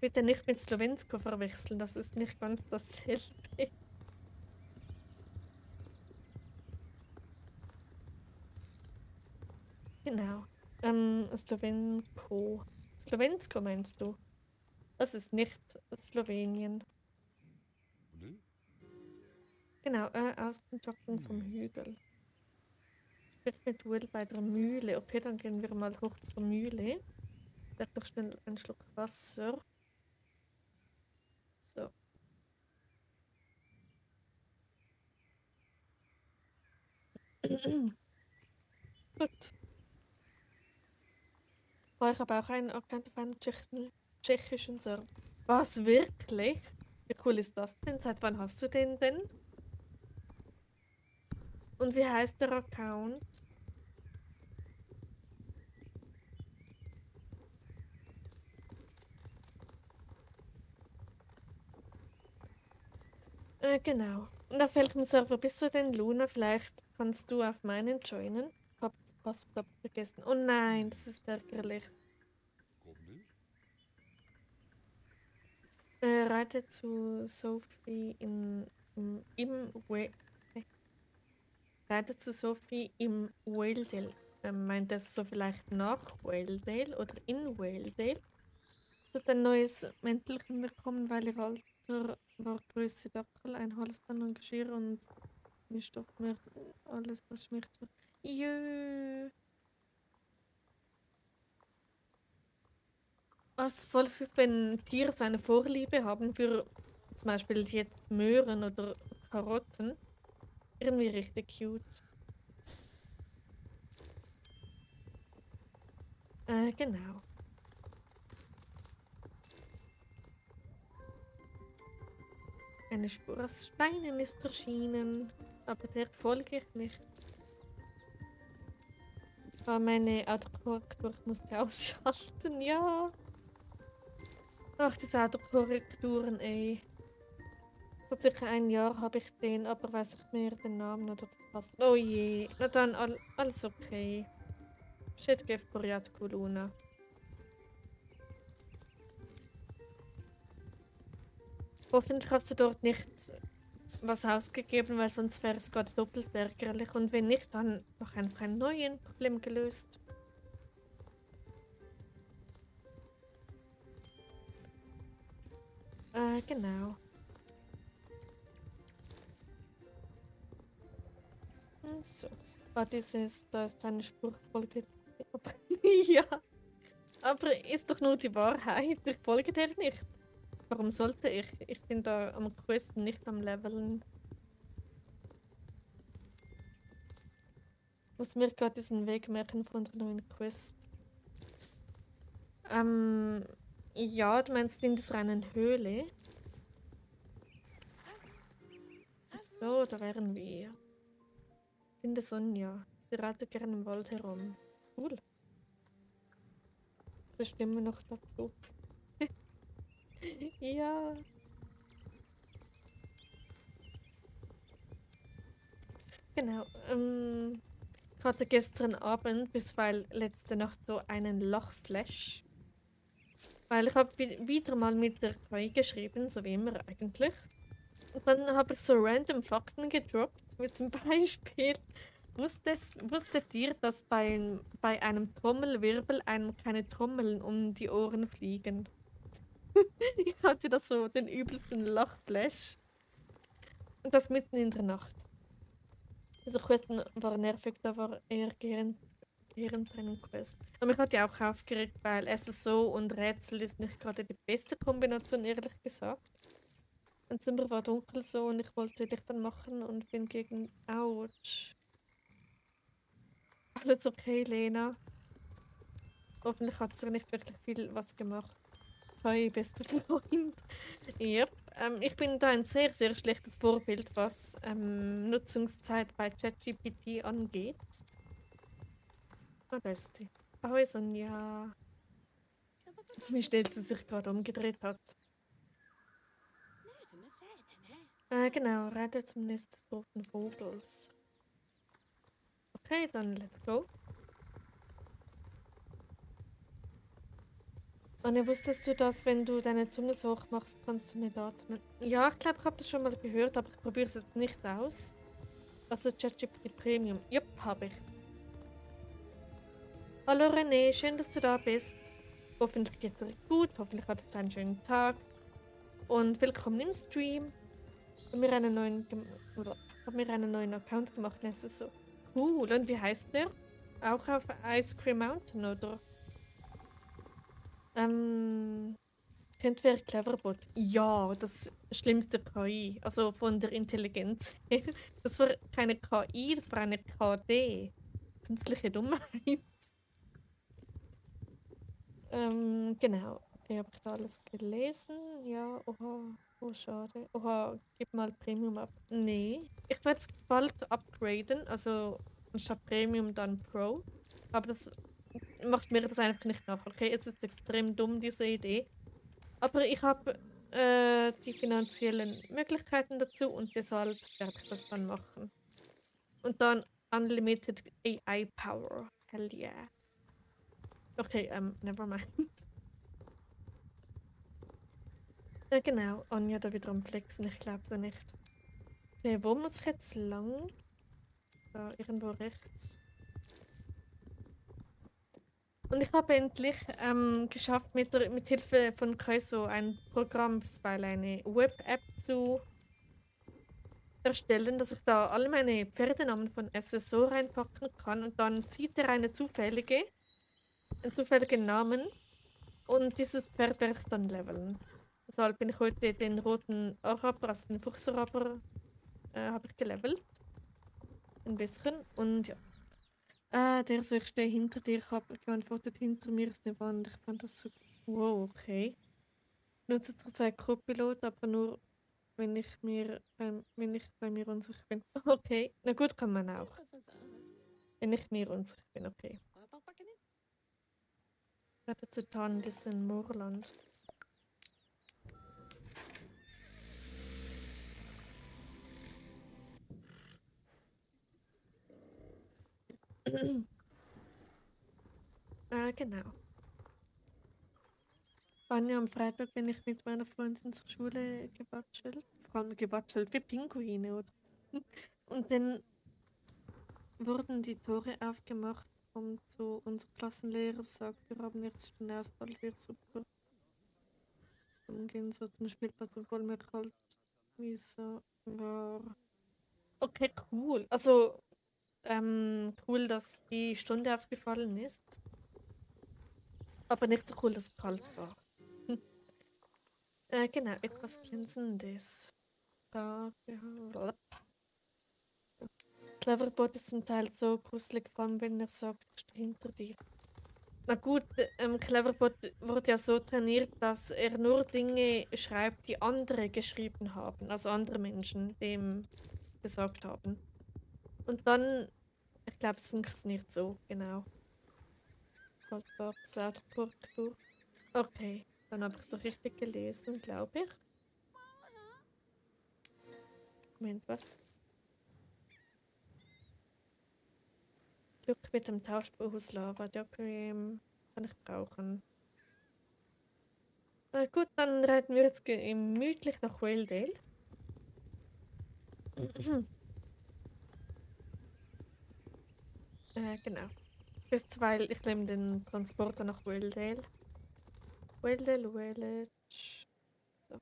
Bitte nicht mit Slowensko verwechseln, das ist nicht ganz dasselbe. Genau. Slowenko. Slowensko meinst du? Das ist nicht Slowenien. Genau, Auskundschaftung vom Hügel. Sprich mit Will bei der Mühle. Okay, dann gehen wir mal hoch zur Mühle. Ich werde doch schnell einen Schluck Wasser. So. Gut. Boah, ich habe auch einen Account auf einem tschechischen Server. Was, wirklich? Wie cool ist das denn? Seit wann hast du den denn? Und wie heißt der Account? Genau. Und auf welchem Server bist du denn, Luna? Vielleicht kannst du auf meinen joinen. Ich hab das Passwort vergessen. Oh nein, das ist ärgerlich. Reite zu Sophie Reite zu Sophie im Waledale. Meint das so vielleicht nach Waledale oder in Waledale? So ein neues Mäntelchen bekommen, weil ihr alter war Größe Dackel, ein Halsband und Geschirr und eine Stoffmeer, alles was schmeckt. Jö. Was voll süß, wenn Tiere so eine Vorliebe haben für zum Beispiel jetzt Möhren oder Karotten. Irgendwie richtig cute. Genau. Eine Spur aus Steinen ist erschienen, aber der folge ich nicht. Ah, meine Autokorrektur musste ausschalten, ja. Ach, diese Autokorrekturen, ey. Seit circa ein Jahr habe ich den, aber weiß ich mehr den Namen oder das passt. Oh je, na dann alles okay. Shit, give Poriatku Luna. Hoffentlich hast du dort nicht was ausgegeben, weil sonst wäre es gerade doppelt ärgerlich. Und wenn nicht, dann noch einfach ein neues Problem gelöst. Genau. So. Ah, da ist eine Spurfolge. Ja, aber ist doch nur die Wahrheit. Ich folge dir nicht. Warum sollte ich? Ich bin da am größten nicht am Leveln. Muss mir gerade diesen Weg merken von der neuen Quest. Ähm, ja, du meinst in dieser einen Höhle? So, da wären wir. Finde Sonja. Sie reitet gerne im Wald herum. Cool. Das Stimme noch dazu. Ja. Genau. Ich hatte gestern Abend bis weil letzte Nacht so einen Lachflash. Weil ich habe wieder mal mit der KI geschrieben, so wie immer eigentlich. Und dann habe ich so random Fakten gedroppt, wie zum Beispiel, wusstet ihr, dass bei einem Trommelwirbel einem keine Trommeln um die Ohren fliegen? Ich hatte da so den übelsten Lachflash. Und das mitten in der Nacht. Also Questen war nervig, da war eher Gehirntraining-Quest. Und mich hat ja auch aufgeregt, weil SSO und Rätsel ist nicht gerade die beste Kombination, ehrlich gesagt. Und Zimmer war dunkel so und ich wollte Licht anmachen und bin gegen... Autsch. Alles okay, Lena. Hoffentlich hat sie nicht wirklich viel was gemacht. Hi, bester Freund. Yep. Ich bin da ein sehr, sehr schlechtes Vorbild, was Nutzungszeit bei ChatGPT angeht. Ah, da ist sie. Ahoi, Sonja. Wie schnell sie sich gerade umgedreht hat. Genau, reite zum Nest des roten Vogels. Okay, dann let's go. Anne, wusstest du, dass wenn du deine Zunge so hoch machst, kannst du nicht atmen? Ja, ich glaube, ich habe das schon mal gehört, aber ich probiere es jetzt nicht aus. Also ChatGPT Premium. Jupp, habe ich. Hallo René, schön, dass du da bist. Hoffentlich geht's dir gut, hoffentlich hattest du einen schönen Tag. Und willkommen im Stream. Ich habe mir einen neuen Account gemacht, das ist so cool. Und wie heißt der? Auch auf Ice Cream Mountain, oder? Kennt wer Cleverbot? Ja, das schlimmste KI. Also von der Intelligenz her. Das war keine KI, das war eine KD. Künstliche Dummheit. Genau. Okay, habe ich da alles gelesen? Ja, oha. Oh, schade. Oha, gib mal Premium ab. Nee. Ich werde es bald upgraden. Also anstatt Premium dann Pro. Aber das macht mir das einfach nicht nach. Okay, es ist extrem dumm, diese Idee. Aber ich habe die finanziellen Möglichkeiten dazu und deshalb werde ich das dann machen. Und dann Unlimited AI Power. Hell yeah. Okay, never mind. Ja, genau. Anja da wieder am Flexen, ich glaube es ja nicht. Okay, wo muss ich jetzt lang? Da, irgendwo rechts. Und ich habe endlich geschafft, mit Hilfe von Kaizo ein Programm, bzw. eine Web-App zu erstellen, dass ich da alle meine Pferdenamen von SSO reinpacken kann und dann zieht er einen zufälligen Namen und dieses Pferd werde ich dann leveln. Deshalb bin ich heute den roten Araber, also den Fuchsaraber, habe ich gelevelt. Ein bisschen. Und ja. Der so, ich stehe hinter dir, ich habe geantwortet, hinter mir ist eine Wand. Ich fand das so. Wow, okay. Nutze zurzeit Co-Pilot, aber nur, wenn ich bei mir unsicher bin. Okay, na gut, kann man auch. Wenn ich mir unsicher bin, okay. Gerade zu Tarn, das ist in Moorland. Genau. Anja, am Freitag bin ich mit meiner Freundin zur Schule gewatschelt. Vor allem gewatschelt wie Pinguine, oder? Und dann wurden die Tore aufgemacht und so unser Klassenlehrer sagt, wir haben jetzt den Ausfall, wir super umgehen, so zum Spielplatz, obwohl mir kalt wie so war. Okay, cool. Also, cool, dass die Stunde ausgefallen ist, aber nicht so cool, dass es kalt war. Genau, etwas Glänzendes. Cleverbot ist zum Teil so gruselig, vor allem wenn er sagt, ich stehe hinter dir. Na gut, Cleverbot wurde ja so trainiert, dass er nur Dinge schreibt, die andere geschrieben haben, also andere Menschen dem gesagt haben. Und dann, ich glaube, es funktioniert so, genau. Goldbox, Autokorrektur. Okay, dann habe ich es doch richtig gelesen, glaube ich. Moment, was? Glück mit dem Tauschbus Lava, der kann ich brauchen. Gut, dann reiten wir jetzt gemütlich nach Wildale. Genau. Weil ich nehme den Transporter nach Wildale. Wildale Village. So.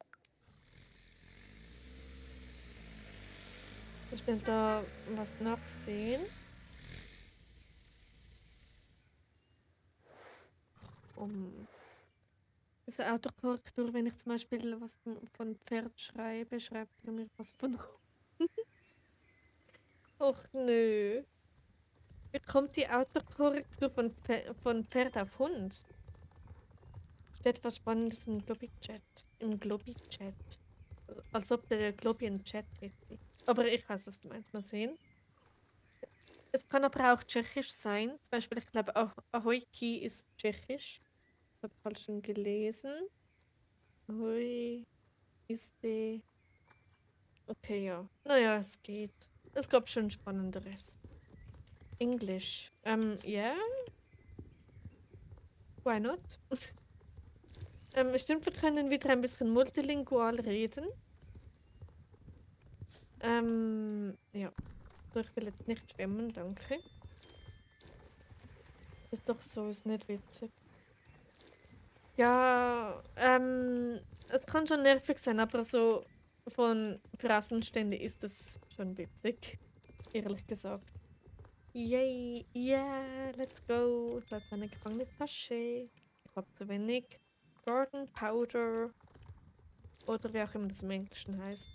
Ich will da was nachsehen. Diese Autokorrektur, wenn ich zum Beispiel was von Pferd schreibe, schreibt er mir was von Hund. Och nö. Wie kommt die Autokorrektur von Pferd auf Hund? Steht was Spannendes im Globi-Chat. Im Globi-Chat. Als ob der Globi einen Chat hätte. Aber ich weiß, was du meinst. Mal sehen. Es kann aber auch tschechisch sein. Zum Beispiel, ich glaube, auch Ahojki ist tschechisch. Das habe ich halt schon gelesen. Ahoj ist die. Okay, ja. Naja, es geht. Es gab schon Spannenderes. Englisch. Yeah. Why not? Stimmt, wir können wieder ein bisschen multilingual reden. Ja. So, ich will jetzt nicht schwimmen, danke. Ist doch so, ist nicht witzig. Ja, es kann schon nervig sein, aber so für Außenstehende ist es schon witzig. Ehrlich gesagt. Yay, yeah, let's go. Ich habe eine gefangene Tasche. Ich habe zu wenig Garden Powder. Oder wie auch immer das im Englischen heißt.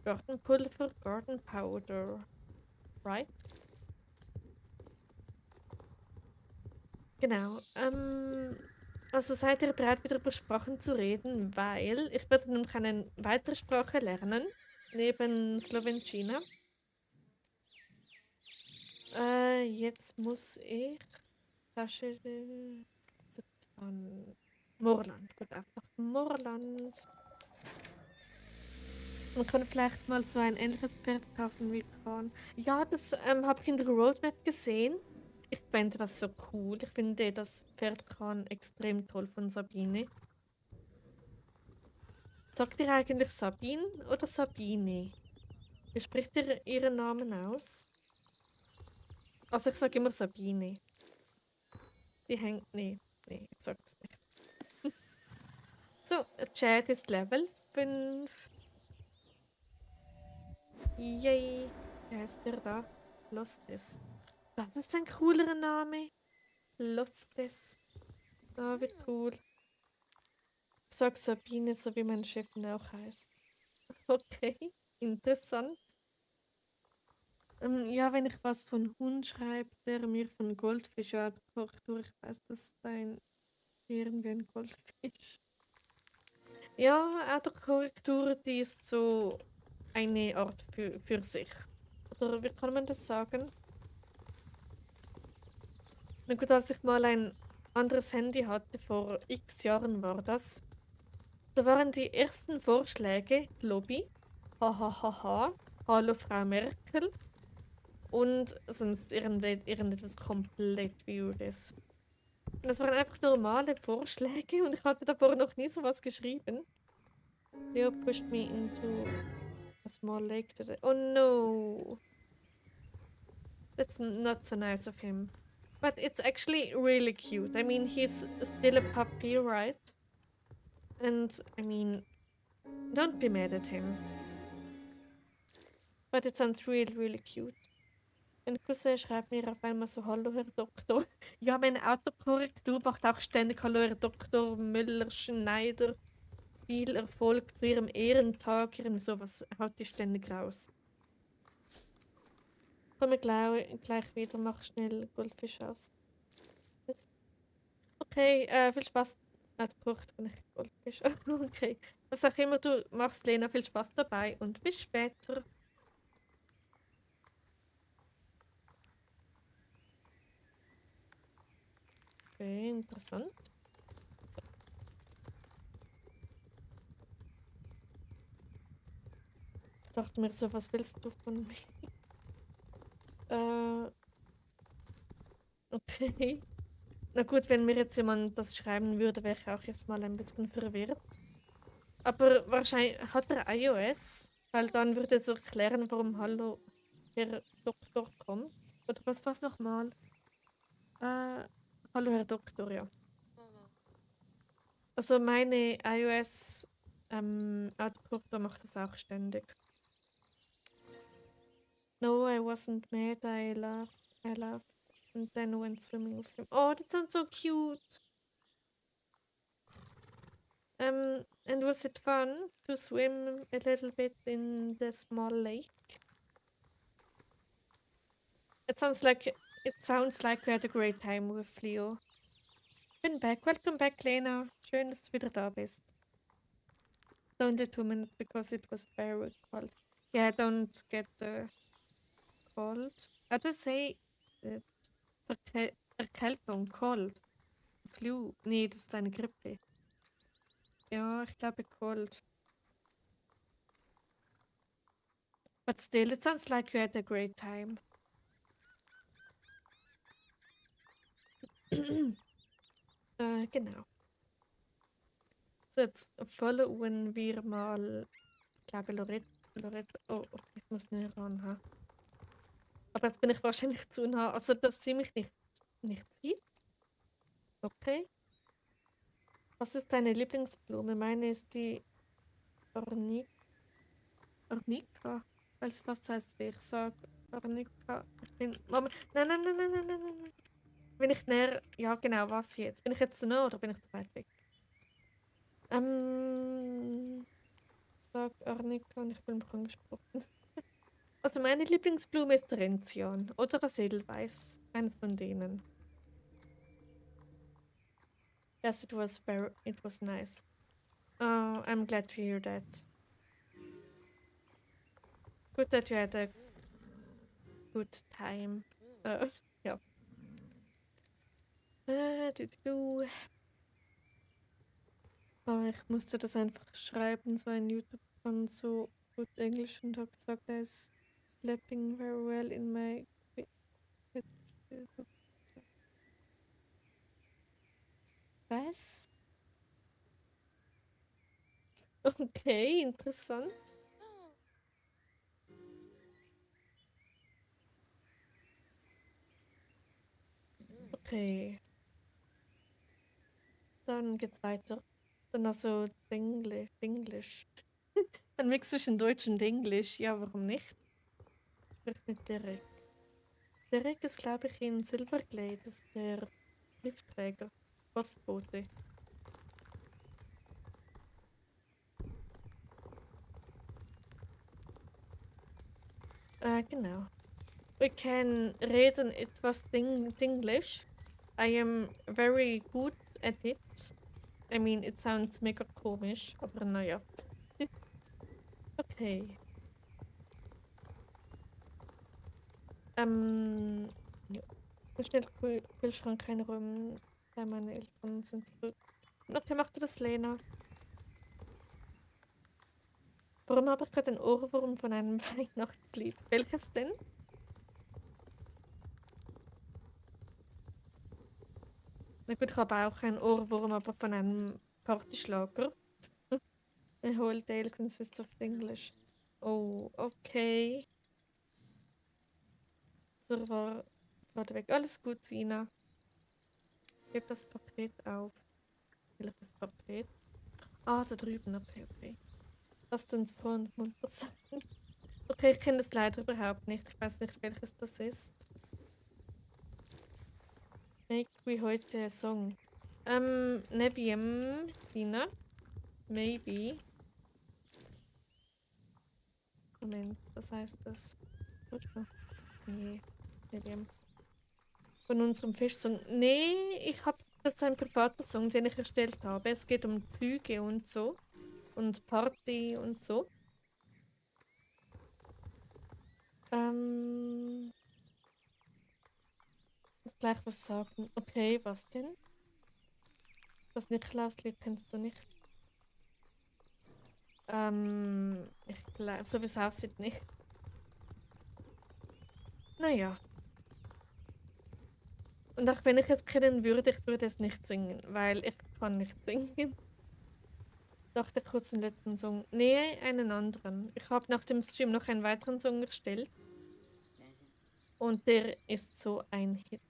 Gartenpulver, Garden Powder. Right? Genau. Also seid ihr bereit, wieder über Sprachen zu reden? Weil ich werde nämlich eine weitere Sprache lernen. Neben Slowenchina. Jetzt muss ich Tasche an Moorland. Gut, einfach Moorland. Man kann vielleicht mal so ein ähnliches Pferd kaufen wie Khan. Ja, das habe ich in der Roadmap gesehen. Ich finde das so cool. Ich finde das Pferd Khan extrem toll von Sabine. Sagt ihr eigentlich Sabine oder Sabine? Wie spricht ihr ihren Namen aus? Also ich sage immer Sabine. Die hängt. Nee, nee, ich sag's nicht. So, Chat ist Level 5. Yay. Wer ist der da? Lostes. Das ist ein cooler Name. Lostes. Ah, wie cool. Ich sag Sabine, so wie mein Chef auch heißt. Okay, interessant. Ja, wenn ich was von Hund schreibe, der mir von Goldfisch Korrektur, ich weiß, das ist ein irgendwie ein Goldfisch. Ja, Autokorrektur, die ist so eine Art für sich. Oder wie kann man das sagen? Na gut, als ich mal ein anderes Handy hatte, vor x Jahren war das, da waren die ersten Vorschläge Lobby, hahaha, hallo Frau Merkel und sonst irgendetwas komplett Wildes. Und das waren einfach normale Vorschläge und ich hatte davor noch nie sowas geschrieben. Leo pushed me into a small lake today. Oh no! That's not so nice of him. But it's actually really cute. I mean, he's still a puppy, right? And, I mean, don't be mad at him. But it sounds really, really cute. Mein Cousin schreibt mir auf einmal so, hallo Herr Doktor. Ja, meine Autokorrektur macht auch ständig, hallo Herr Doktor Müller-Schneider. Viel Erfolg zu Ihrem Ehrentag. Irgendwie sowas haut die ständig raus. Komme gleich wieder, mach schnell Goldfisch aus. Was? Okay, viel Spaß. Kocht bin ich Goldfisch. Okay. Was auch immer du machst, Lena, viel Spaß dabei und bis später. Okay, interessant. So. Ich dachte mir so, was willst du von mir? Okay. Na gut, wenn mir jetzt jemand das schreiben würde, wäre ich auch jetzt mal ein bisschen verwirrt. Aber wahrscheinlich hat er iOS, weil dann würde es erklären, warum Hallo Herr Doktor kommt. Oder was war's nochmal? Hallo Herr Doktor, ja. Also meine iOS Autokorrektur macht das auch ständig. No, I wasn't mad, I laughed. And then went swimming with him. Oh, that sounds so cute. And was it fun to swim a little bit in the small lake? It sounds like we had a great time with Leo. Bin back. Welcome back, Lena. Schön, dass du wieder da bist. Only 2 minutes because it was very cold. Yeah, don't get cold. How do you say Erkältung, cold? Flu? Nee, das ist eine Grippe. Ja, ich glaube cold. But still, it sounds like you had a great time. Genau. So, jetzt followen wir mal, ich glaube, Lorette. Oh, okay, ich muss näher ran. Ha? Aber jetzt bin ich wahrscheinlich zu nah. Also, dass sie mich nicht sieht. Okay. Was ist deine Lieblingsblume? Meine ist die Ornika. Weiß ich, was das heißt, wie ich sage. Ornika. Ich bin. Moment. Nein, nein, nein, nein, nein, nein, nein, nein. Bin ich näher? Ja, genau, was jetzt? Bin ich jetzt zu nah oder bin ich zu weit weg? Sag Ornika und ich bin angesprochen. Also meine Lieblingsblume ist der Enzian oder das Edelweiß. Eines von denen. Yes, it was nice. Oh, I'm glad to hear that. Good that you had a good time. Ja. Aber ich musste das einfach schreiben, so ein YouTube kann so gut Englisch und habe gesagt, er ist sleeping very well in my was? Okay, interessant. Okay. dann geht's weiter. Dann also Englisch. Ein Mix zwischen Deutsch und Englisch. Ja, warum nicht? Sprich mit Derek. Derek ist, glaube ich, in Silverglade, das ist der Briefträger, Postbote. Genau. Wir können reden etwas Dinglish. I am very good at it. I mean, it sounds mega komisch, aber naja. Okay. Ja. Schnell Kühlschrank einräumen, weil meine Eltern sind zurück. Okay, mach du das, Lena. Warum habe ich gerade einen Ohrwurm von einem Weihnachtslied? Welches denn? Na gut, ich habe auch einen Ohrwurm, aber von einem Partyschlager. A whole tale consists of English. Oh, okay. So war gerade weg. Alles gut, Sina. Heb das Paket auf. Welches Paket? Ah, da drüben. Okay, okay. Lass uns froh und munter sein. Okay, ich kenne das leider überhaupt nicht. Ich weiß nicht, welches das ist. Make we heute a song. Nebium, Sina. Maybe. Moment, was heißt das? Nee, Nebium. Von unserem Fischsong. Nee, das ist ein privater Song, den ich erstellt habe. Es geht um Züge und so. Und Party und so. Muss gleich was sagen. Okay, was denn? Das Nikolauslied kennst du nicht. Ich glaube, so wie es aussieht, nicht. Naja. Und auch wenn ich es kennen würde, ich würde es nicht singen, weil ich kann nicht singen. Nach der kurzen letzten Song. Nee, einen anderen. Ich habe nach dem Stream noch einen weiteren Song erstellt. Und der ist so ein Hit.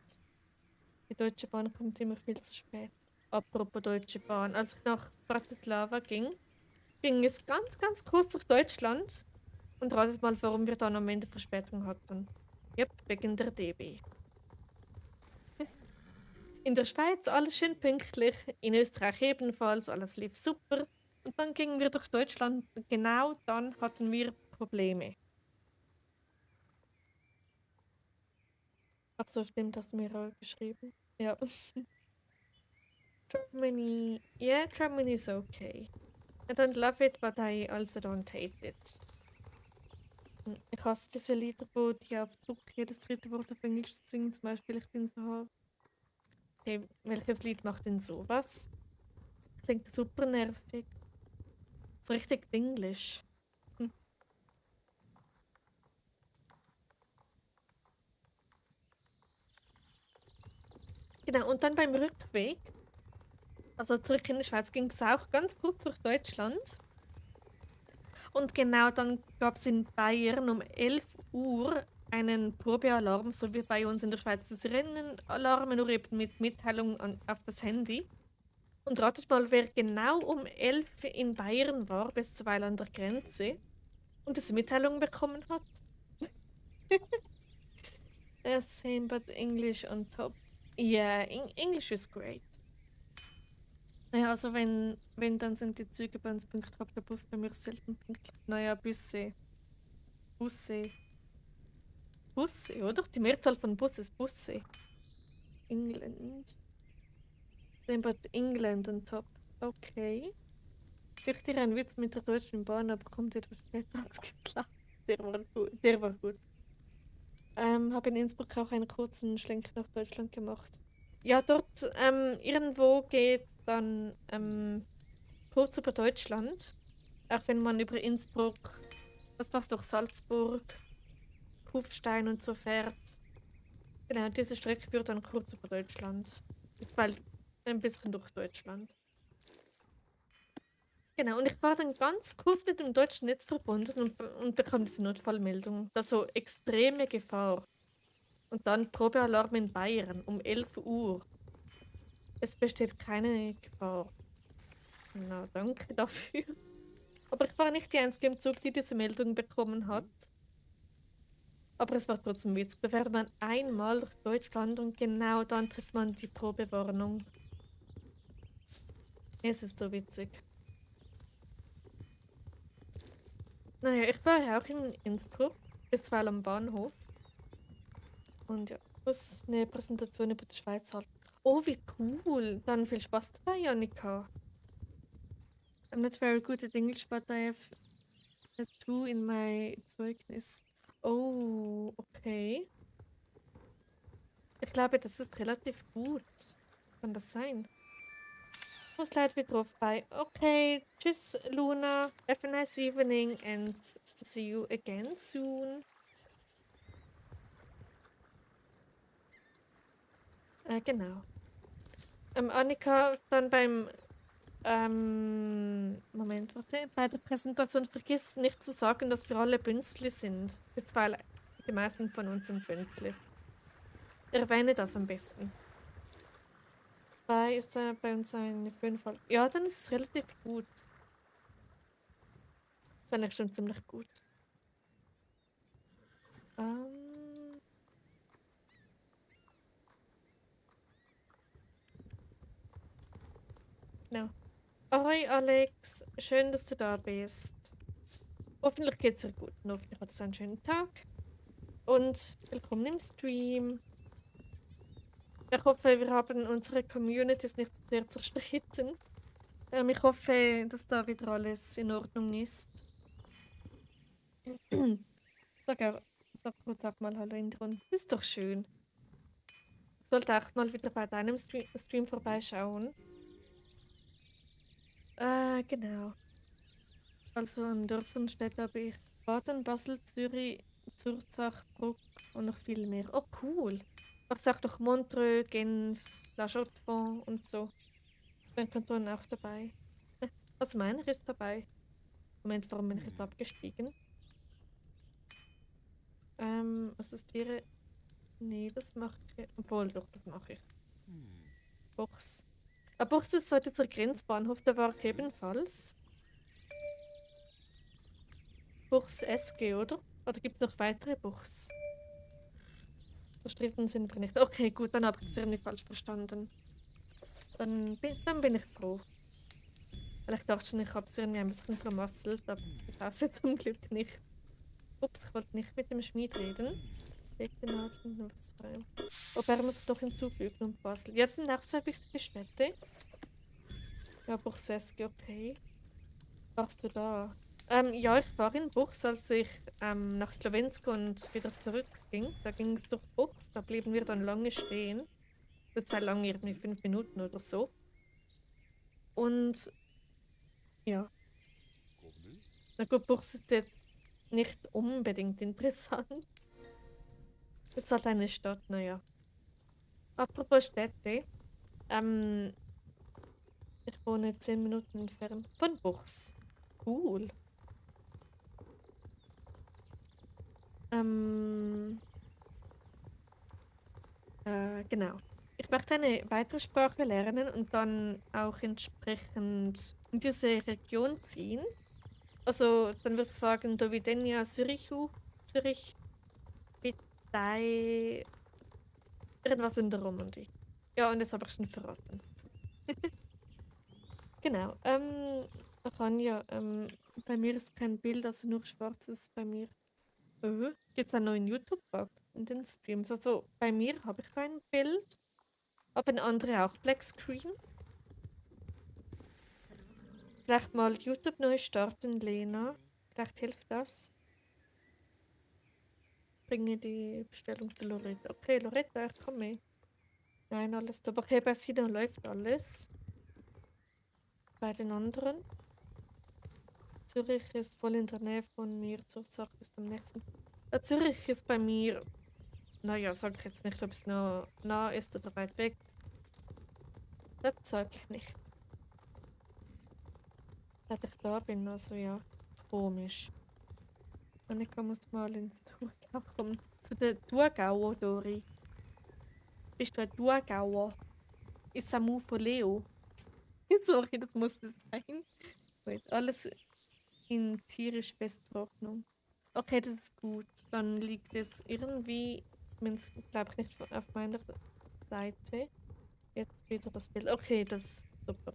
Die Deutsche Bahn kommt immer viel zu spät. Apropos Deutsche Bahn. Als ich nach Bratislava ging es ganz, ganz kurz durch Deutschland. Und ratet mal, warum wir dann am Ende Verspätung hatten. Yep, wegen der DB. In der Schweiz alles schön pünktlich, in Österreich ebenfalls, alles lief super. Und dann gingen wir durch Deutschland, genau dann hatten wir Probleme. Ach so, stimmt, hast du mir auch geschrieben. Ja. Germany, yeah, Germany is okay. I don't love it, but I also don't hate it. Ich hasse diese Lieder, wo die auf Druck jedes dritte Wort auf Englisch singen. Zum Beispiel, ich bin so. Okay, welches Lied macht denn sowas? Klingt super nervig. So richtig Englisch. Genau, und dann beim Rückweg, also zurück in die Schweiz, ging es auch ganz kurz durch Deutschland. Und genau dann gab es in Bayern um 11 Uhr einen Probealarm, so wie bei uns in der Schweiz das Sirenen-Alarme, nur eben mit Mitteilung auf das Handy. Und ratet mal, wer genau um 11 in Bayern war, bis zuweilen an der Grenze und diese Mitteilung bekommen hat. Same but English on top. Yeah, English is great. Naja, also wenn dann sind die Züge bei uns pünktlich, aber der Bus bei mir selten pünktlich. Naja, Busse, oder? Die Mehrzahl von Bus ist Busse. England. Same but England on top. Okay. Ich dir einen Witz mit der Deutschen Bahn, aber kommt etwas später als geplant. Der war gut. Habe in Innsbruck auch einen kurzen Schlenk nach Deutschland gemacht. Ja, dort irgendwo geht dann kurz über Deutschland. Auch wenn man über Innsbruck, was war's durch Salzburg, Kufstein und so fährt. Genau, diese Strecke führt dann kurz über Deutschland. Weil ein bisschen durch Deutschland. Genau, und ich war dann ganz kurz mit dem deutschen Netz verbunden und bekam diese Notfallmeldung. Das so extreme Gefahr. Und dann Probealarm in Bayern um 11 Uhr. Es besteht keine Gefahr. Na, danke dafür. Aber ich war nicht die Einzige im Zug, die diese Meldung bekommen hat. Aber es war trotzdem witzig. Da fährt man einmal durch Deutschland und genau dann trifft man die Probewarnung. Es ist so witzig. Naja, ich war ja auch in Innsbruck, bisweilen am Bahnhof. Und ja, muss eine Präsentation über die Schweiz halten. Oh, wie cool. Dann viel Spaß dabei, Janika. I'm not very good at English, but I have a 2 in my Zeugnis. Oh, okay. Ich glaube, das ist relativ gut. Kann das sein? Ich muss leider wieder drauf bei. Okay, tschüss, Luna. Have a nice evening and see you again soon. Genau. Annika, dann beim Moment, warte. Bei der Präsentation vergiss nicht zu sagen, dass wir alle Bünzli sind. Weil die meisten von uns sind Bünzlis. Erwähne das am besten. 2 ist bei uns eine 5. Ja, dann ist es relativ gut. Ist eigentlich schon ziemlich gut. Genau. Ahoi Alex, schön, dass du da bist. Hoffentlich geht's dir gut und hoffentlich hattest du einen schönen Tag. Und willkommen im Stream. Ich hoffe, wir haben unsere Communities nicht sehr zerstritten. Ich hoffe, dass da wieder alles in Ordnung ist. Sag kurz auch mal Hallo Indron. Das ist doch schön. Ich sollte auch mal wieder bei deinem Stream vorbeischauen. Genau. Also in Dörfern und Städten habe ich Baden, Basel, Zürich, Zurzach, Bruck und noch viel mehr. Oh cool. Ich sag doch Montreux, Genf, La Chaux-de-Fonds und so. Mein Kanton auch dabei. Also meiner ist dabei. Moment, warum bin ich jetzt abgestiegen? Assistiere. Nee, das mache ich. Obwohl, doch, das mache ich. Buchs. Buchs ist heute zur Grenzbahnhof, da war ich ebenfalls. Buchs SG, oder? Oder gibt es noch weitere Buchs? Verstritten sind wir nicht. Okay, gut, dann habe ich es irgendwie falsch verstanden. Dann bin ich froh. Weil ich dachte schon, ich habe es irgendwie ein bisschen vermasselt, aber das aussieht zum Glück nicht. Ups, ich wollte nicht mit dem Schmied reden. Leg den Nadeln nur was frei. Ob er muss sich noch hinzufügen und Basel. Ja, das sind auch zwei wichtige Städte. Ja, Buchseski, okay. Warst du da? Ja, ich war in Buchs, als ich nach Slowensk und wieder zurückging. Da ging es durch Buchs, da blieben wir dann lange stehen. Das war lange, irgendwie 5 Minuten oder so. Und ja, na gut, Buchs ist jetzt nicht unbedingt interessant. Es ist halt eine Stadt, naja. Apropos Städte, ähm, ich wohne 10 Minuten entfernt von Buchs. Cool. Genau. Ich möchte eine weitere Sprache lernen und dann auch entsprechend in diese Region ziehen. Also, dann würde ich sagen, Dovidenia, Zürich, Bitei, irgendwas in der Romandie. Ja, und das habe ich schon verraten. Genau. Anja, bei mir ist kein Bild, also nur schwarzes bei mir. Gibt es einen neuen YouTube-Bug in den Streams? Also, bei mir habe ich kein Bild. Haben andere auch Black Screen? Vielleicht mal YouTube neu starten, Lena. Vielleicht hilft das. Bringe die Bestellung zu Loretta. Okay, Loretta, ich komme mit. Nein, alles top. Okay, bei Sina läuft alles. Bei den anderen. Zürich ist voll in der Nähe von mir. Zurzach ist am nächsten. Zürich ist bei mir. Naja, sage ich jetzt nicht, ob es noch nah ist oder weit weg. Das sage ich nicht. Seit ich da bin, also ja. Komisch. Annika muss mal ins Thurgau kommen. Zu der Thurgauer, Dori. Bist du ein Thurgauer? ist Samu von Leo. Sorry, das musste sein. Wait, alles in tierisch Besttrocknung. Okay, das ist gut. Dann liegt es irgendwie, zumindest glaube ich nicht auf meiner Seite. Jetzt wieder das Bild. Okay, das ist super.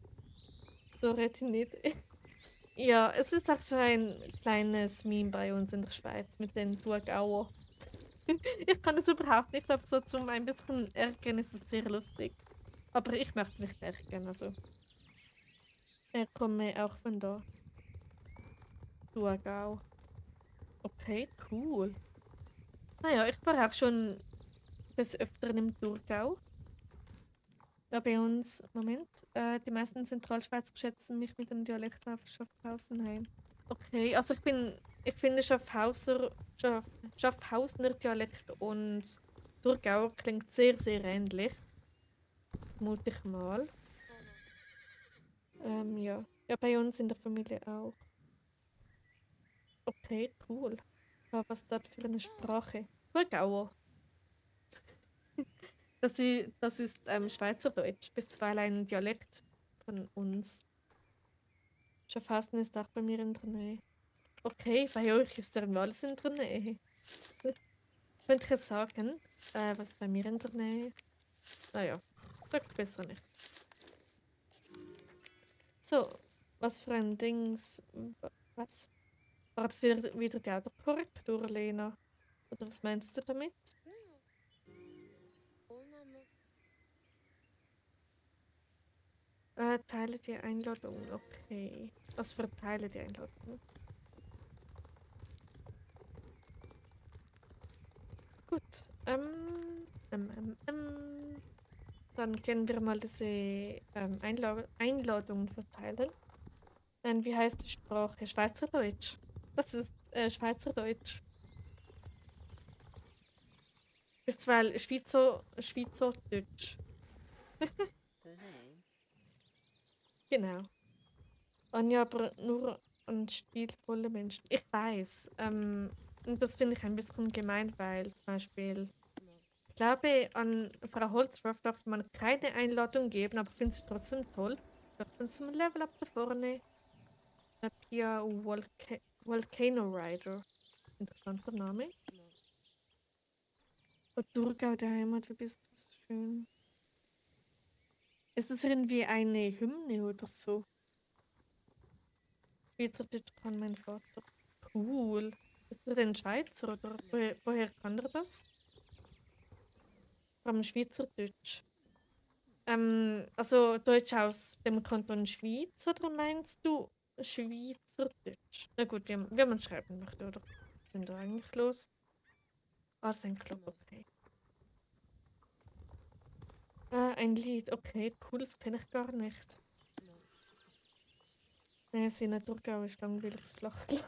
So rede ich nicht. Ja, es ist auch so ein kleines Meme bei uns in der Schweiz mit den Thurgauer. Ich kann es überhaupt nicht, aber so zum ein bisschen ärgern ist es sehr lustig. Aber ich möchte nicht ärgern, also. Ich komme auch von da. Thurgau. Okay, cool. Naja, ich war auch schon des Öfteren im Thurgau. Ja, bei uns, Moment, die meisten Zentralschweizer schätzen mich mit dem Dialekt auf Schaffhausen ein. Okay, also ich finde Schaffhausener Dialekt und Thurgauer klingt sehr, sehr ähnlich, vermute ich mal. Ja. Ja, bei uns in der Familie auch. Okay, cool. Was ist das für eine Sprache? Thurgauer. Das ist Schweizerdeutsch, bisweilen ein Dialekt von uns. Schaffhausen ist auch bei mir in der Nähe. Okay, bei euch ist der alles in der Nähe. Könnte ich es sagen, was bei mir in der Nähe? Naja, sag besser nicht. So, was für ein Dings. Was? War das wieder die Autokorrektur, Lena? Oder was meinst du damit? Teile die Einladung, okay. Was für Teile die Einladung? Gut. Dann können wir mal diese Einladungen verteilen. Wie heißt die Sprache? Schweizerdeutsch. Das ist Schweizerdeutsch. Ist weil Schweizerdeutsch. Genau. Anja aber nur an stilvolle Menschen. Ich weiß. Und das finde ich ein bisschen gemein, weil zum Beispiel, ich glaube, an Frau Holzroff darf man keine Einladung geben, aber finde sie trotzdem toll. Doch von so einem Level up da vorne. Pia Volcano Rider. Interessanter Name. Und Thurgau, der Heimat, wie bist du so schön? Ist das irgendwie eine Hymne oder so? Schweizerdeutsch kann mein Vater. Cool. Ist er denn Schweizer oder woher kann er das? Vom Schweizerdeutsch. Also Deutsch aus dem Kanton Schweiz oder meinst du Schweizerdeutsch? Na gut, wie man schreiben möchte, oder? Was ist denn da eigentlich los? Ah, sein Club, okay. Ein Lied, okay, cool, das kenne ich gar nicht. Nein, Sina Thurgau ist langweiliges Flachland.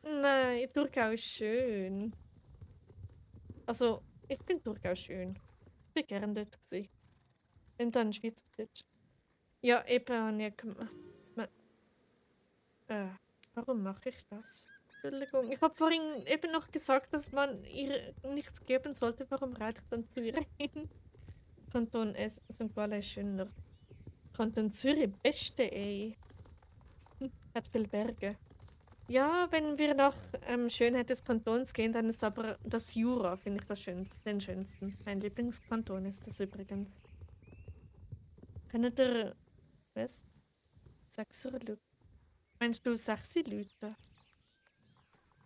Nein, Thurgau ist schön. Also, ich finde Thurgau schön. Ich bin gerne dort gewesen. Wenn dann Schweizerdeutsch. Ja, eben, ja, äh, warum mache ich das? Entschuldigung, ich habe vorhin eben noch gesagt, dass man ihr nichts geben sollte. Warum reite ich dann zu ihr hin? Kanton S. St. Gallen ist schöner. Kanton Zürich, beste, ey. Hat viele Berge. Ja, wenn wir nach Schönheit des Kantons gehen, dann ist aber das Jura, finde ich, den schönsten. Mein Lieblingskanton ist das übrigens. Kennt ihr, was? Sechser Leute? Meinst du sechs Leute?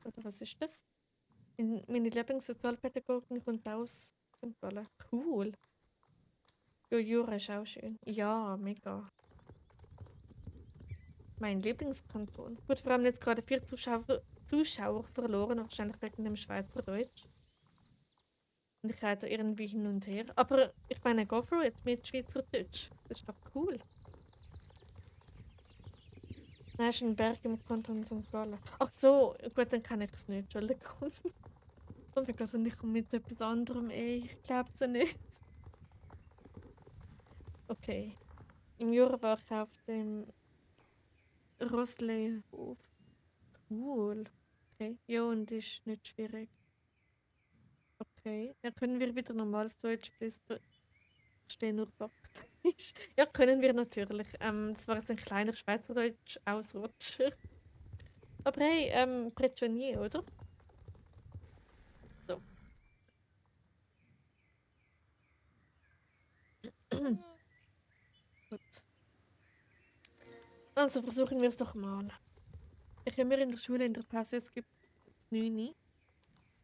Oder was ist das? Meine Lieblingssozialpädagogin kommt aus St. Gallen. Cool. Ja, Jura ist auch schön. Ja, mega. Mein Lieblingskanton. Gut, wir haben jetzt gerade 4 Zuschauer verloren, wahrscheinlich wegen dem Schweizerdeutsch. Und ich reite irgendwie hin und her. Aber ich meine, go for it mit Schweizerdeutsch. Das ist doch cool. Nein, ist ein Berg im Kanton St. Gallen. Ach so, gut, dann kann ich es nicht. Entschuldigung. Oh mein Gott, und ich komme mit etwas anderem, ey. Ich glaube es nicht. Okay. Im Jura war ich auf dem Rosleyhof. Cool. Okay. Ja, und ist nicht schwierig. Okay. Dann können wir wieder normales Deutsch verstehe nur Backfisch. Ja, können wir natürlich. Das war jetzt ein kleiner Schweizerdeutsch-Ausrutscher. Aber hey, Pretionier, oder? So. Gut. Also versuchen wir es doch mal. Ich habe mir in der Schule in der Pause, es gibt 9.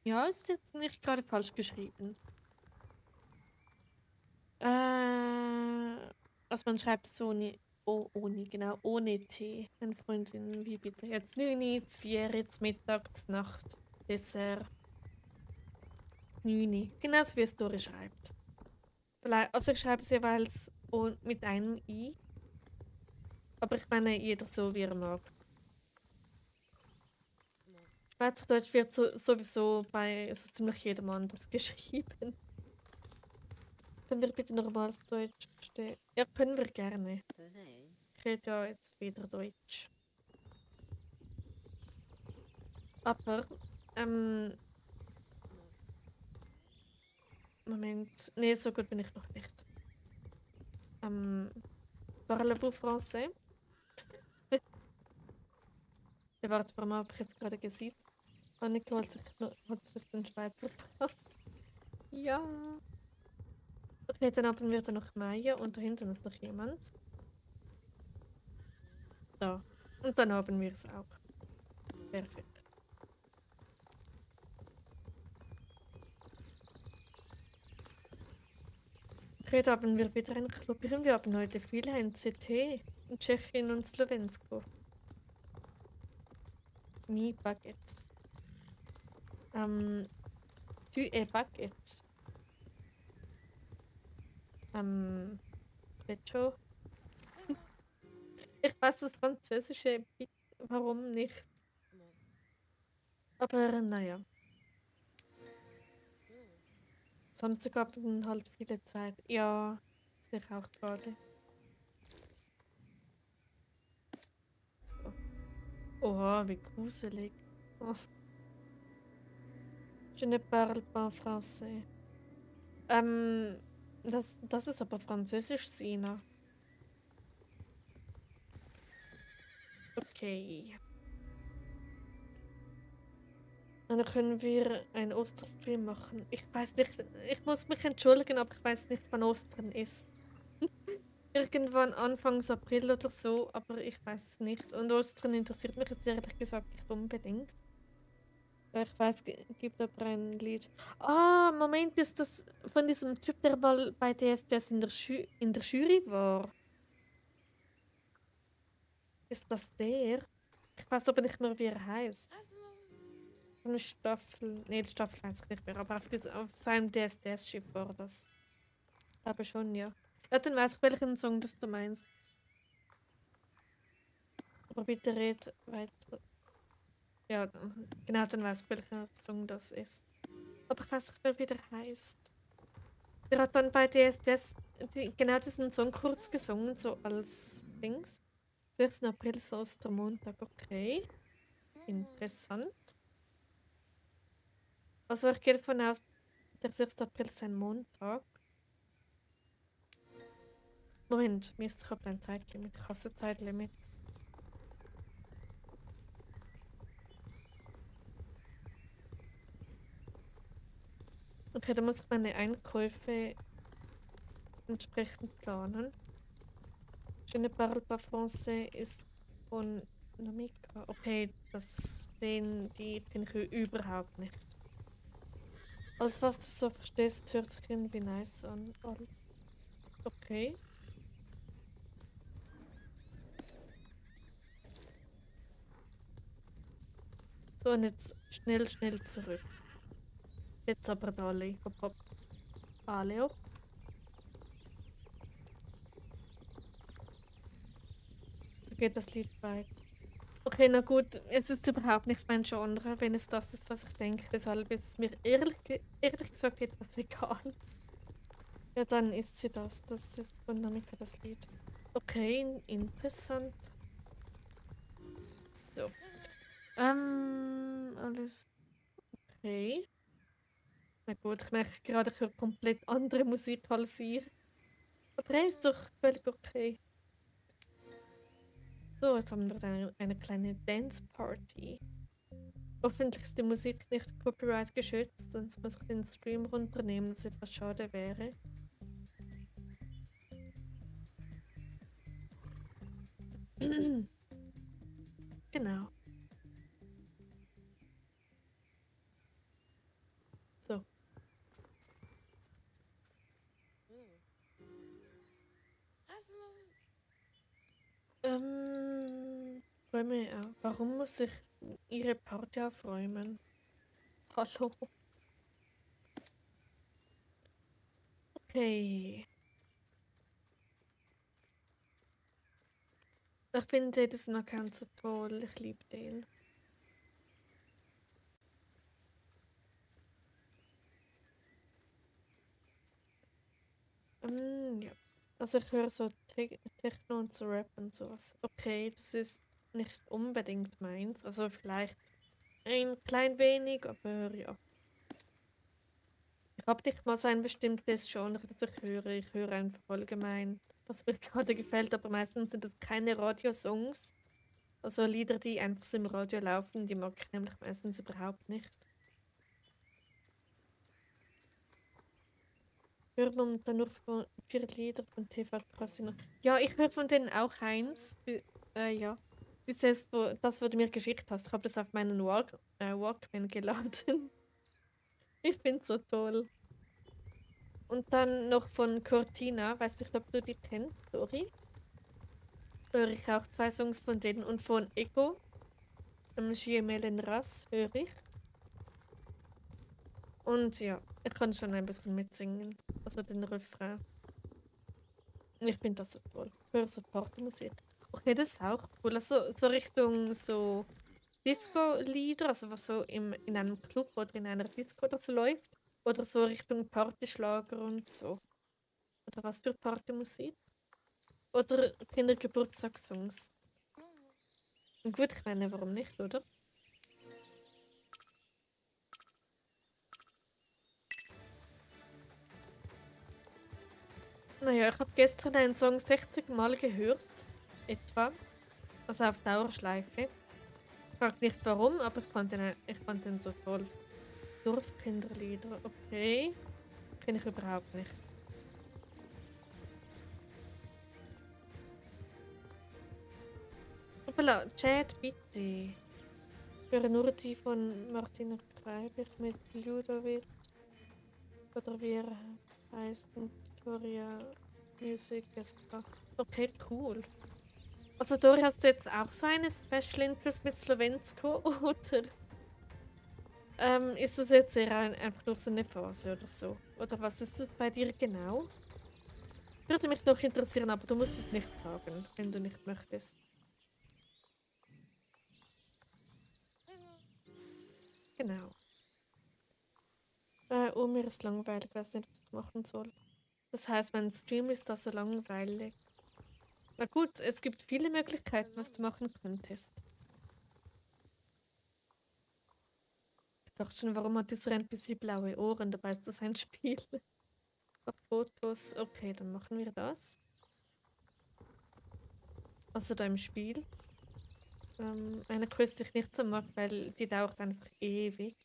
Ja, ist jetzt nicht gerade falsch geschrieben. Also man schreibt es ohne, ohne, genau, ohne T. Meine Freundin, wie bitte? Jetzt 9, 4, Mittag, Nacht, Dessert, 9. Genauso wie es Dori schreibt. Vielleicht, also ich schreibe es jeweils mit einem I. Aber ich meine, jeder so, wie er mag. Schweizerdeutsch wird sowieso bei so ziemlich jedem anders geschrieben. Können wir bitte normales Deutsch verstehen? Ja, können wir gerne. Ich rede ja jetzt wieder Deutsch. Aber, Moment. Nee, so gut bin ich noch nicht. Parlez-vous français? Ja, warte, warum habe ich jetzt gerade gesiezt? Annika hat sich den Schweizer Pass. Ja. Okay, dann haben wir da noch Maya und da hinten ist noch jemand. Da. Und dann haben wir es auch. Perfekt. Okay, da haben wir wieder einen Club. Wir haben heute viele in CT, in Tschechien und Slowensko. Mi baguette. Tu es baguette. Pecho. Ich weiß das Französische, warum nicht? Aber naja. Samstag hatten halt viele Zeit. Ja, sehe ich auch gerade. So. Oha, wie gruselig. Oh. Je ne parle pas français. Das ist aber Französisch, Sina. Okay. Dann können wir einen Osterstream machen. Ich weiß nicht, ich muss mich entschuldigen, aber ich weiß nicht, wann Ostern ist. Irgendwann Anfangs April oder so, aber ich weiß es nicht. Und Ostern interessiert mich jetzt ehrlich gesagt nicht unbedingt. Ich weiß, gibt aber ein Lied. Ah, Moment, ist das von diesem Typ, der mal bei DSDS in der Jury war? Ist das der? Ich weiß aber nicht mehr, wie er heißt. Eine Staffel. Nee, die Staffel weiß ich nicht mehr, aber auf seinem DSDS-Schiff war das. Aber schon, ja. Ja, dann weiß ich, welchen Song das du meinst. Aber bitte red weiter. Ja, genau, dann weiß ich, welcher Song das ist. Aber ich weiß nicht mehr, wie der heißt. Der hat dann bei DSDS genau diesen Song kurz gesungen, so als Dings. 6. April, so Ostermontag, okay. Interessant. Also ich gehe davon aus, der 6. April ist ein Montag. Moment, Mist, ich habe ein Zeitlimit. Ich hasse Zeitlimits. Okay, dann muss ich meine Einkäufe entsprechend planen. Je ne parle pas français ist von Namika. Okay, die kenne ich überhaupt nicht. Alles, was du so verstehst, hört sich irgendwie nice an. Okay. So, und jetzt schnell zurück. Jetzt aber Dali. Hopp, hopp. Aleo. So geht das Lied weiter. Okay, na gut, es ist überhaupt nicht mein Genre, wenn es das ist, was ich denke. Deshalb ist es mir ehrlich gesagt etwas egal. Ja, dann ist sie das. Das ist von Namika das Lied. Okay, interessant. So. Alles okay. Na gut, ich merke gerade, ich höre komplett andere Musik als ihr. Aber hey, ist doch völlig okay. So, jetzt haben wir dann eine kleine Dance Party. Hoffentlich ist die Musik nicht copyright geschützt, sonst muss ich den Stream runternehmen, was etwas schade wäre. Genau. So. Räume auf. Warum muss ich ihre Party aufräumen? Hallo. Okay. Ich finde diesen Account so toll. Ich liebe den. Ja. Also ich höre so Techno und so Rap und sowas. Okay, das ist nicht unbedingt meins. Also vielleicht ein klein wenig, aber ja. Ich habe nicht mal so ein bestimmtes Genre, das ich höre. Ich höre einfach allgemein, was mir gerade gefällt, aber meistens sind das keine Radiosongs. Also Lieder, die einfach so im Radio laufen, die mag ich nämlich meistens überhaupt nicht. Hört man dann nur von 4 Lieder von TV Casino. Ja, ich höre von denen auch eins. Ja. Das, wo du mir geschickt hast. Ich habe das auf meinen Walkman geladen. Ich finde es so toll. Und dann noch von Cortina. Weiß nicht, ob du die kennst, Dori. Höre ich auch 2 Songs von denen. Und von Echo, JML en Ras, höre ich. Und ja, ich kann schon ein bisschen mitsingen. Also den Refrain. Ich finde das so toll. Ich höre so Partymusik. Okay, das ist auch cool. Also so Richtung so Disco-Lieder, also was so in einem Club oder in einer Disco oder so läuft. Oder so Richtung Partyschlager und so. Oder was für Partymusik. Oder Kindergeburtstagssongs. Und gut, ich meine, warum nicht, oder? Naja, ich habe gestern einen Song 60 Mal gehört. Etwa. Also auf Dauerschleife. Ich frage nicht warum, aber ich fand den so toll. Dorfkinderlieder, okay. Kenne ich überhaupt nicht. Hoppala, Chat, bitte. Ich höre nur die von Martina Kreibich mit Ludovic. Oder wie er heißt. Victoria Music SK. Okay, cool. Also Dori, hast du jetzt auch so eine Special Interest mit Slowensko, oder ist das jetzt eher einfach nur so eine Phase oder so? Oder was ist das bei dir genau? Würde mich noch interessieren, aber du musst es nicht sagen, wenn du nicht möchtest. Genau. Oh, mir ist langweilig, ich weiß nicht, was ich machen soll. Das heißt, mein Stream ist da so langweilig. Na gut, es gibt viele Möglichkeiten, was du machen könntest. Ich dachte schon, warum hat dieser NPC blaue Ohren? Dabei ist das ein Spiel. Fotos. Okay, dann machen wir das. Also da im Spiel. Eine Quest, die ich nicht so mag, weil die dauert einfach ewig.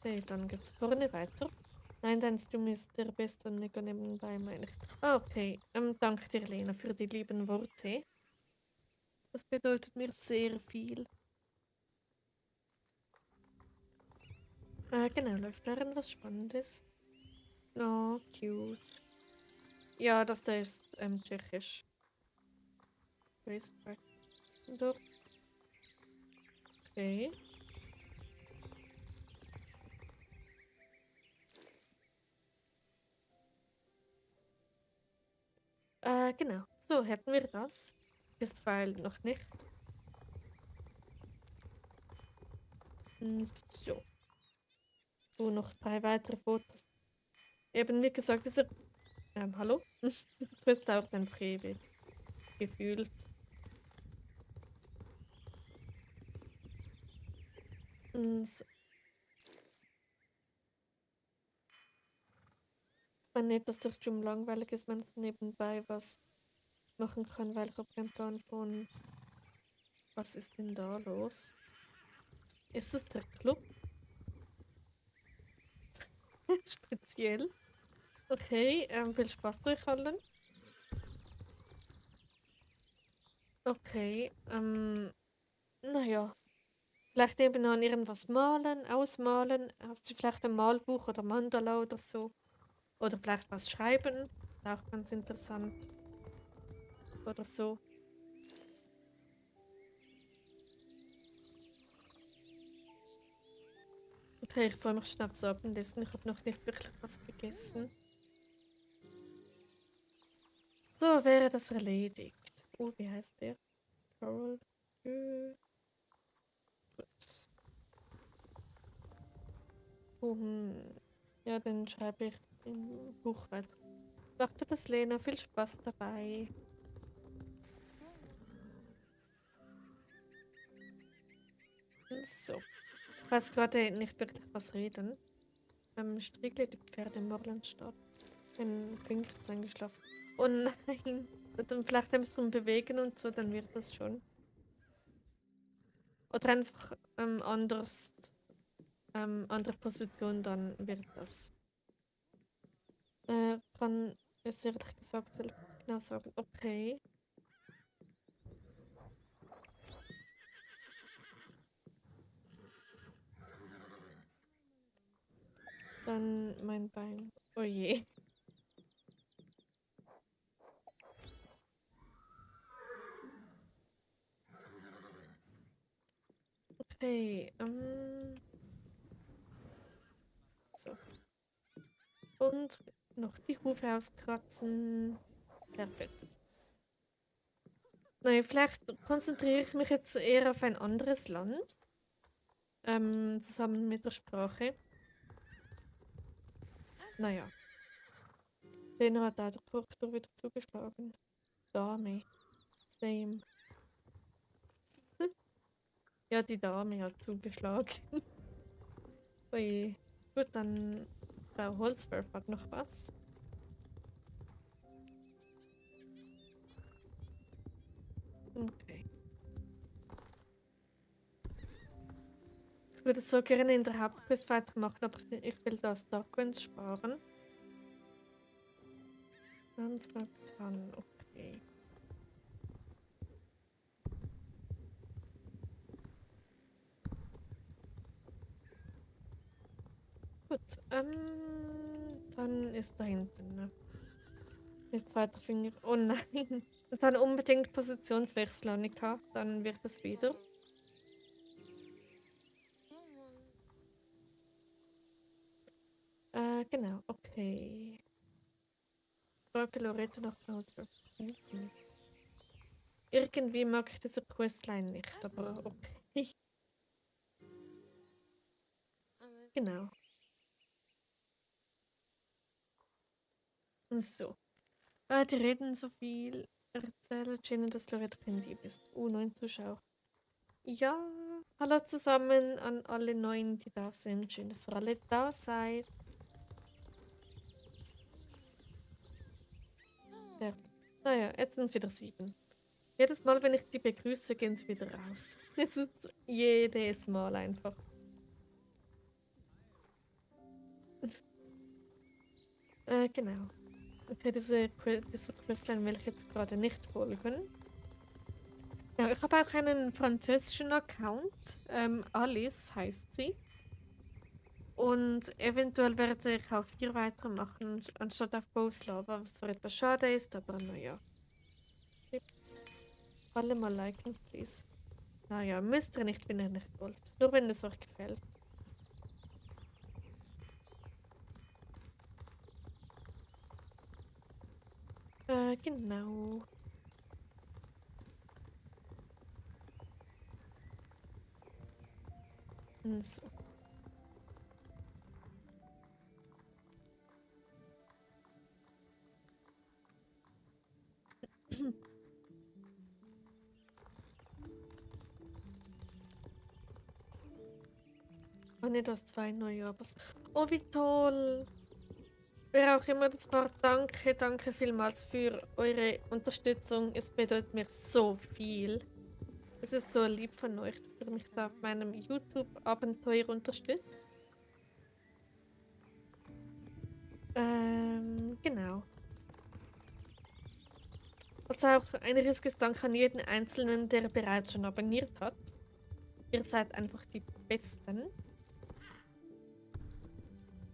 Okay, dann geht's vorne weiter. Nein, dein Stream ist der beste und nicht nebenbei, meine ich. Ah, okay. Danke dir, Lena, für die lieben Worte. Das bedeutet mir sehr viel. Genau, läuft darin was Spannendes? Oh, cute. Ja, das da ist tschechisch. Respekt. Dort. Okay. Genau. So, hätten wir das. Bisweilen noch nicht. So. So, noch 3 weitere Fotos. Eben, wie gesagt, hallo? Diese Quest dauert einfach ewig. Gefühlt. So. meine nicht, dass der Stream langweilig ist, wenn es nebenbei was machen kann, weil ich habe keinen Plan von, was ist denn da los? Ist es der Club? Speziell. Okay, viel Spaß euch allen. Okay, naja. Vielleicht nebenan irgendwas malen, ausmalen. Hast du vielleicht ein Malbuch oder Mandala oder so? Oder vielleicht was schreiben. Ist auch ganz interessant. Oder so. Okay, ich freue mich schon aufs Abendessen. Ich habe noch nicht wirklich was gegessen. So wäre das erledigt. Wie heißt der? Carol. Gut. Ja, dann schreibe ich im Buch weiter. Macht dir das, Lena. Viel Spaß dabei. So. Ich weiß gerade nicht wirklich was reden. Strickle die Pferde im Morlandstadt. Ein Pink ist eingeschlafen. Oh nein. Und dann vielleicht ein bisschen bewegen und so, dann wird das schon. Oder einfach anders, andere Position, dann wird das. Kann es ehrlich gesagt selbst genau sagen. Okay. Dann mein Bein. Oh je. Okay. So. Und noch die Hufe auskratzen. Perfekt. Nein, vielleicht konzentriere ich mich jetzt eher auf ein anderes Land. Zusammen mit der Sprache. Naja. Den hat auch der Korrektor wieder zugeschlagen. Dame. Same. Ja, die Dame hat zugeschlagen. Oje. Gut, dann Frau Holzwerf hat noch was. Okay. Ich würde so gerne in der Hauptquest weitermachen, aber ich will das Darklands sparen. Antrag an, okay. Gut, dann ist da hinten, ne? Ist zweiter Finger. Oh nein. Und dann unbedingt Positionswechsel, Annika. Dann wird es wieder. Genau, okay. Frage Loretta nach Holzwerf. Irgendwie mag ich diese Questline nicht, aber okay. Genau. So. Die reden so viel. Erzähle Jenny, dass Loretta kein Dieb ist. 9 Zuschauer. Ja, hallo zusammen an alle Neuen, die da sind. Schön, dass ihr alle da seid. Perfekt. Naja, jetzt sind es wieder 7. Jedes Mal, wenn ich die begrüße, gehen sie wieder raus. Es ist jedes Mal einfach. Genau. Okay, diese Questline will ich jetzt gerade nicht folgen. Ja, ich habe auch einen französischen Account. Alice heißt sie. Und eventuell werde ich auf ihr weitermachen, anstatt auf Boslava, was zwar etwas schade ist, aber naja. Alle mal liken, please. Naja, müsst ihr nicht, wenn ihr nicht wollt. Nur wenn es euch gefällt. Genau. So. Oh ne, du hast 2 neue Abos. Oh, wie toll. Wer auch immer das war, danke, danke vielmals für eure Unterstützung. Es bedeutet mir so viel. Es ist so lieb von euch, dass ihr mich da auf meinem YouTube-Abenteuer unterstützt. Genau. Also auch ein riesiges Dank an jeden Einzelnen, der bereits schon abonniert hat. Ihr seid einfach die Besten.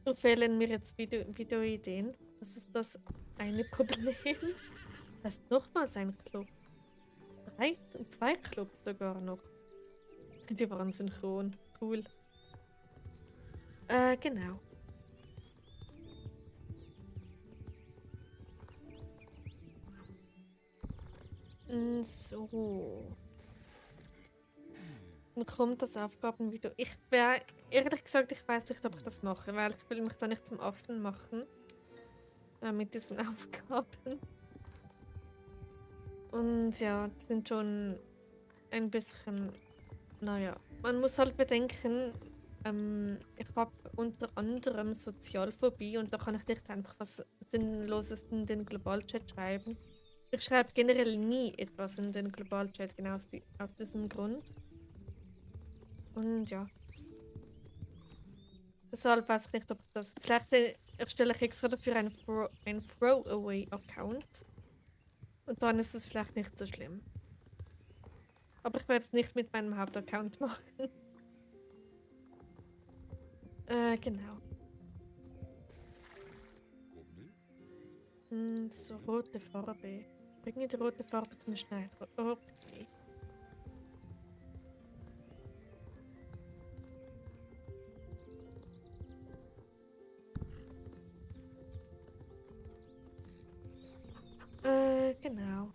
So fehlen mir jetzt Videoideen. Das ist das eine Problem. Das ist nochmals ein Club. Zwei Clubs sogar noch. Die waren synchron. Cool. Genau. So. Dann kommt das Aufgabenvideo. Ehrlich gesagt, ich weiß nicht, ob ich das mache, weil ich will mich da nicht zum Affen machen. Mit diesen Aufgaben. Und ja, die sind schon ein bisschen, naja. Man muss halt bedenken, ich habe unter anderem Sozialphobie und da kann ich nicht einfach was Sinnloses in den Globalchat schreiben. Ich schreibe generell nie etwas in den Globalchat, genau aus diesem Grund. Und ja. Deshalb weiß ich nicht, ob das. Vielleicht erstelle ich extra dafür einen Throwaway-Account. Und dann ist es vielleicht nicht so schlimm. Aber ich werde es nicht mit meinem Hauptaccount machen. Genau. So, rote Farbe. Bringe die rote Farbe zum Schneider. Okay. Genau.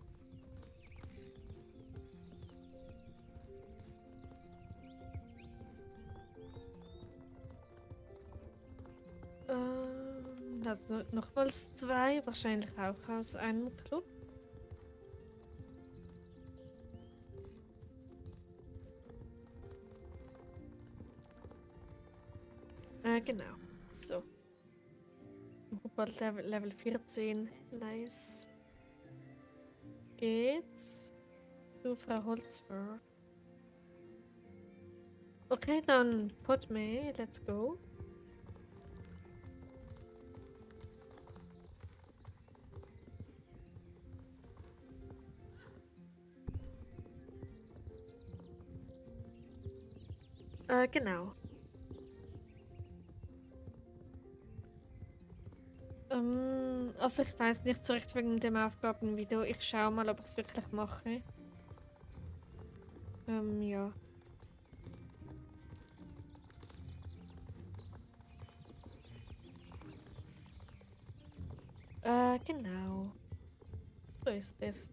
Also nochmals zwei, wahrscheinlich auch aus einem Club. Genau. So. Bald Level 14. Nice. Geht's zu Frau Holzwer. Okay, dann Podme, let's go. Genau. Also ich weiß nicht so recht wegen dem Aufgabenvideo. Ich schau mal, ob ich es wirklich mache. Ja. Genau. So ist es.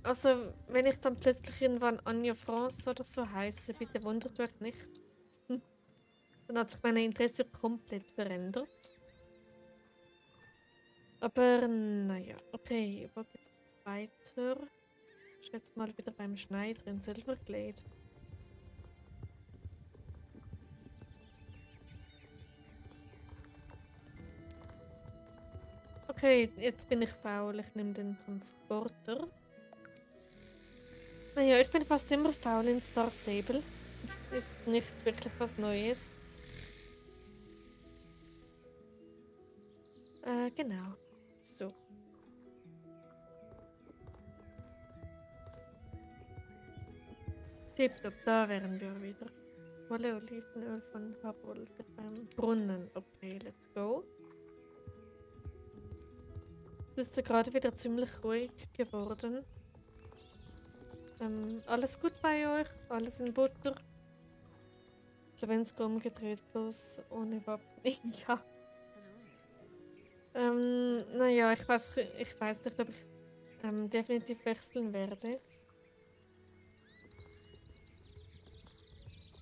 Also, wenn ich dann plötzlich irgendwann Anja France oder so heiße, bitte wundert euch nicht. Dann hat sich mein Interesse komplett verändert. Aber naja, okay, wo geht's jetzt weiter? Ich schätze mal wieder beim Schneider in Silverglade. Okay, jetzt bin ich faul. Ich nehme den Transporter. Naja, ich bin fast immer faul in Star Stable. Ist nicht wirklich was Neues. Genau. So. Tipptopp, da wären wir wieder. Wolle Olivenöl von Harold beim Brunnen. Okay, let's go. Es ist ja gerade wieder ziemlich ruhig geworden. Alles gut bei euch? Alles in Butter? Slowensko umgedreht, bloß ohne Wappen. Ja. Naja, ich weiß nicht, ob ich definitiv wechseln werde.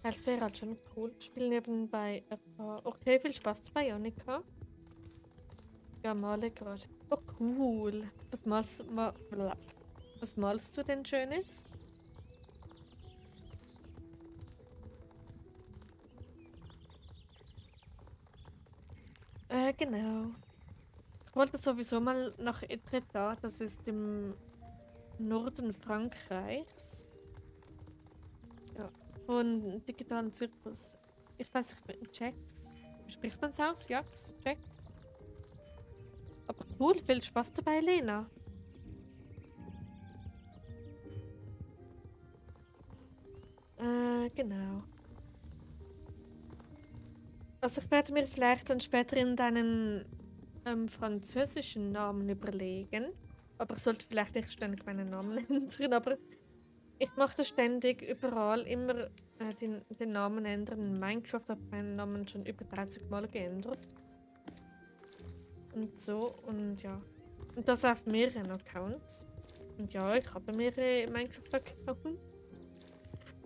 Weil es wäre halt schon cool. Ich spiele nebenbei ein paar. Okay, viel Spaß bei Annika. Ja, male gerade. Oh, cool. Was malst du denn Schönes? Genau. Ich wollte sowieso mal nach Etretat, das ist im Norden Frankreichs. Ja. Von digitalen Zirkus. Ich weiß nicht, mit Jax. Spricht man es aus? Jax? Jax? Aber cool, viel Spaß dabei, Lena. Genau. Also ich werde mir vielleicht dann später in deinen französischen Namen überlegen. Aber ich sollte vielleicht nicht ständig meinen Namen ändern. Aber ich mache das ständig überall immer den Namen ändern. In Minecraft habe ich meinen Namen schon über 30 Mal geändert. Und so und ja. Und das auf mehreren Accounts. Und ja, ich habe mehrere Minecraft-Accounts.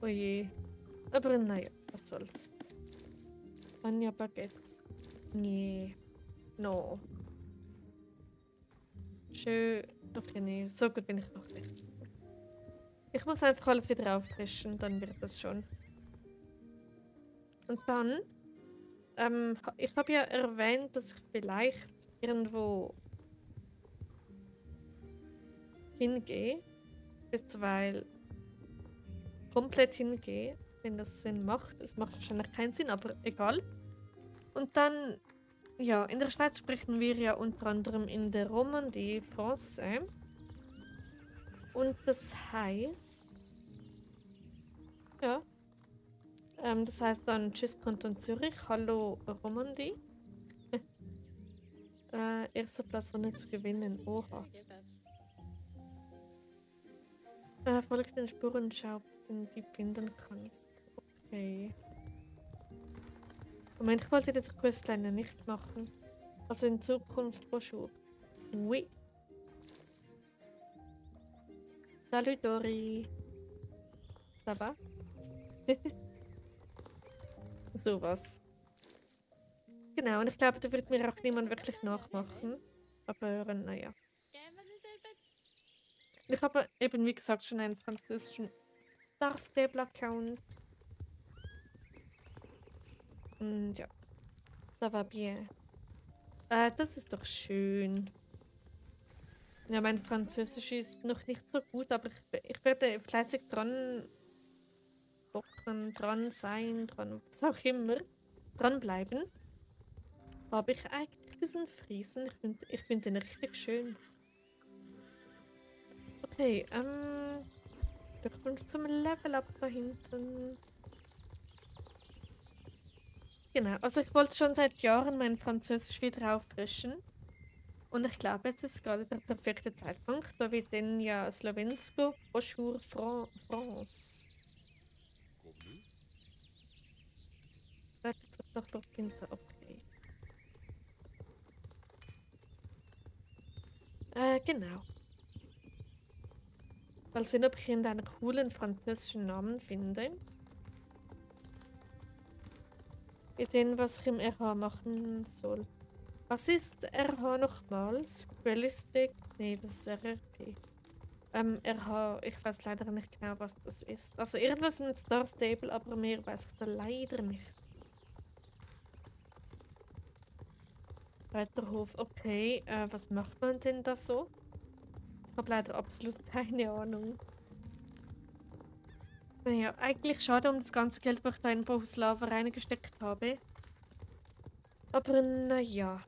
Oh je. Aber naja, was soll's. Anja Baguette. Nee. No. Schön. Okay, nee, so gut bin ich noch nicht. Ich muss einfach alles wieder auffrischen, dann wird das schon. Und dann, ich habe ja erwähnt, dass ich vielleicht irgendwo hingehe, bisweilen komplett hingehe, wenn das Sinn macht. Es macht wahrscheinlich keinen Sinn, aber egal. Und dann, ja, in der Schweiz sprechen wir ja unter anderem in der Romandie Français. Und das heißt, ja, das heißt dann Tschüss Kanton Zürich, Hallo Romandie. Erster Platz war nicht zu gewinnen, oha. Folge den Spuren, schau, ob du den Dieb finden kannst. Okay. Moment, ich wollte jetzt Questline ja nicht machen. Also in Zukunft Bonjour. Oui. Salut Dori. Ça va? Sowas. Genau, und ich glaube, da wird mir auch niemand wirklich nachmachen. Aber naja. Ich habe eben, wie gesagt, schon einen französischen Star Stable-Account. Und ja, ça va bien. Das ist doch schön. Ja, mein Französisch ist noch nicht so gut, aber ich werde fleißig dran bocken, dran sein, dran, was auch immer, dranbleiben. Habe ich eigentlich diesen Friesen? Ich find den richtig schön. Okay, dürfen wir uns zum Level Up da hinten. Genau, also ich wollte schon seit Jahren mein Französisch wieder auffrischen. Und ich glaube, jetzt ist gerade der perfekte Zeitpunkt, weil wir denn ja Slowensko, Bonjour France. Weiter zurück nach Burginta, okay. Genau. Mal sehen, ob ich einen coolen französischen Namen finde. Wir sehen, was ich im RH machen soll. Was ist RH nochmals? Realistic? Nee, das ist RRP. RH, ich weiß leider nicht genau, was das ist. Also irgendwas in Star Stable, aber mehr weiß ich da leider nicht. Reiterhof, okay. Was macht man denn da so? Ich habe leider absolut keine Ahnung. Naja, eigentlich schade um das ganze Geld, was ich da in Bohuslava reingesteckt habe. Aber naja.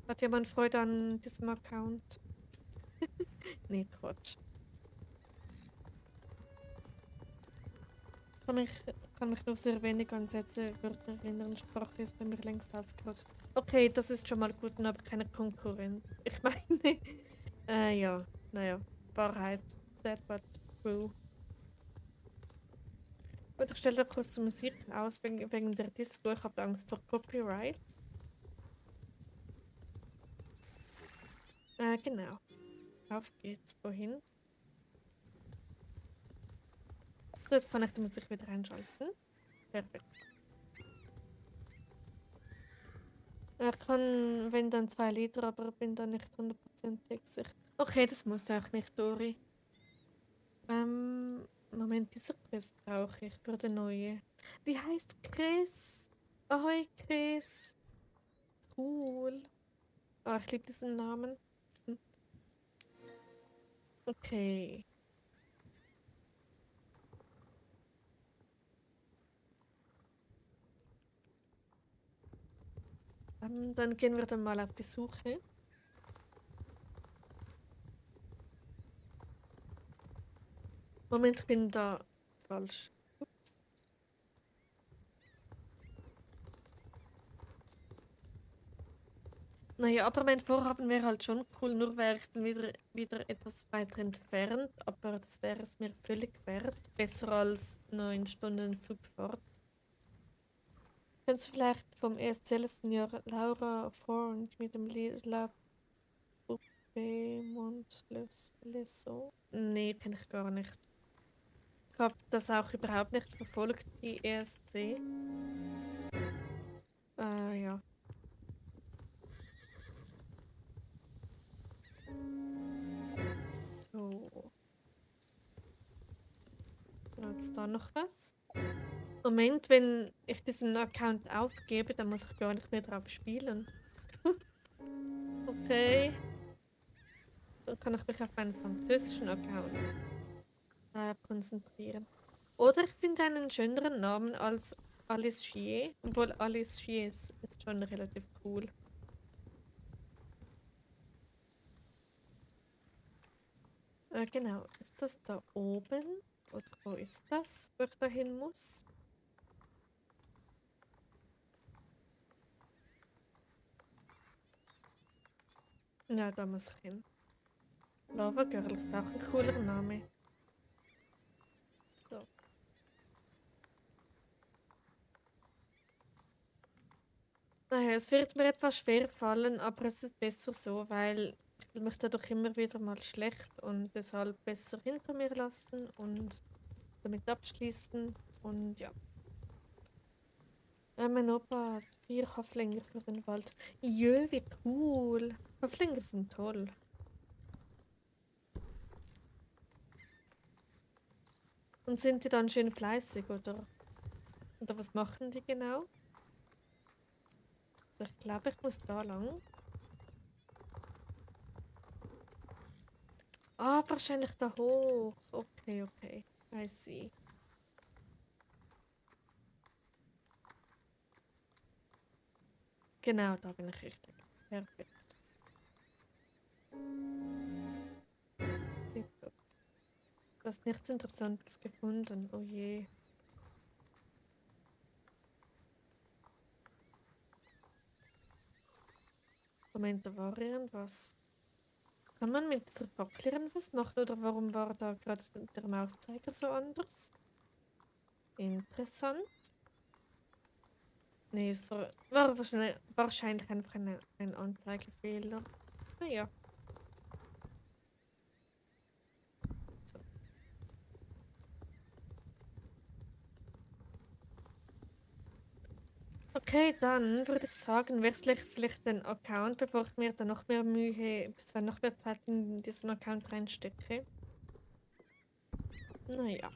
Hat jemand Freude an diesem Account? Nee, Quatsch. Kann mich, kann mich nur sehr wenig an Sätze, Wörter erinnern. Sprache ist bei mir längst ausgerottet. Okay, das ist schon mal gut, und aber keine Konkurrenz. Ich meine, ja, naja, Wahrheit. Sad but true. Gut, ich stelle da kurz die Musik aus wegen der Disco. Ich habe Angst vor Copyright. Genau. Auf geht's. Wohin? So, jetzt kann ich die Musik wieder einschalten. Perfekt. Er kann, wenn dann 2 Liter, aber bin da nicht hundertprozentig sicher. Okay, das muss auch nicht, Dori. Moment, dieser Quiz brauche ich für den neuen. Wie heißt Chris? Ahoi, Chris. Cool. Ah, ich liebe diesen Namen. Hm, okay. Dann gehen wir dann mal auf die Suche. Moment, ich bin da falsch. Ups. Naja, aber mein Vorhaben wäre halt schon cool, nur wäre ich dann wieder etwas weiter entfernt, aber das wäre es mir völlig wert. Besser als 9 Stunden Zugfahrt. Kennst du vielleicht vom ESC Senior Laura Freund mit dem La Poupée Mondelez so? Nee, kenne ich gar nicht. Ich habe das auch überhaupt nicht verfolgt, die ESC. Ja. So. Jetzt da noch was? Moment, wenn ich diesen Account aufgebe, dann muss ich gar nicht mehr drauf spielen. Okay. Dann kann ich mich auf meinen französischen Account konzentrieren. Oder ich finde einen schöneren Namen als Alice Chier. Obwohl Alice Chier ist schon relativ cool. Genau. Ist das da oben? Oder wo ist das, wo ich da hin muss? Ja, da muss ich hin. Lava Girl ist auch ein cooler Name. So. Naja, es wird mir etwas schwer fallen, aber es ist besser so, weil ich fühle mich dadurch immer wieder mal schlecht und deshalb besser hinter mir lassen und damit abschließen. Und ja. Mein Opa hat 4 Haflinger für den Wald. Jö, wie cool. Haflinger sind toll. Und sind die dann schön fleißig, oder was machen die genau? Also ich glaube, ich muss da lang. Ah, wahrscheinlich da hoch. Okay, okay. I see. Genau, da bin ich richtig. Perfekt. Tipptopp. Du hast nichts Interessantes gefunden. Oh je. Moment, da war irgendwas. Kann man mit dieser Fackel irgendwas machen oder warum war da gerade der Mauszeiger so anders? Interessant. Nee, es war wahrscheinlich einfach ein Anzeigefehler. Naja. So. Okay, dann würde ich sagen, wechsle ich vielleicht den Account, bevor ich mir da noch mehr Mühe, bis wenn noch mehr Zeit in diesen Account reinstecke. Naja.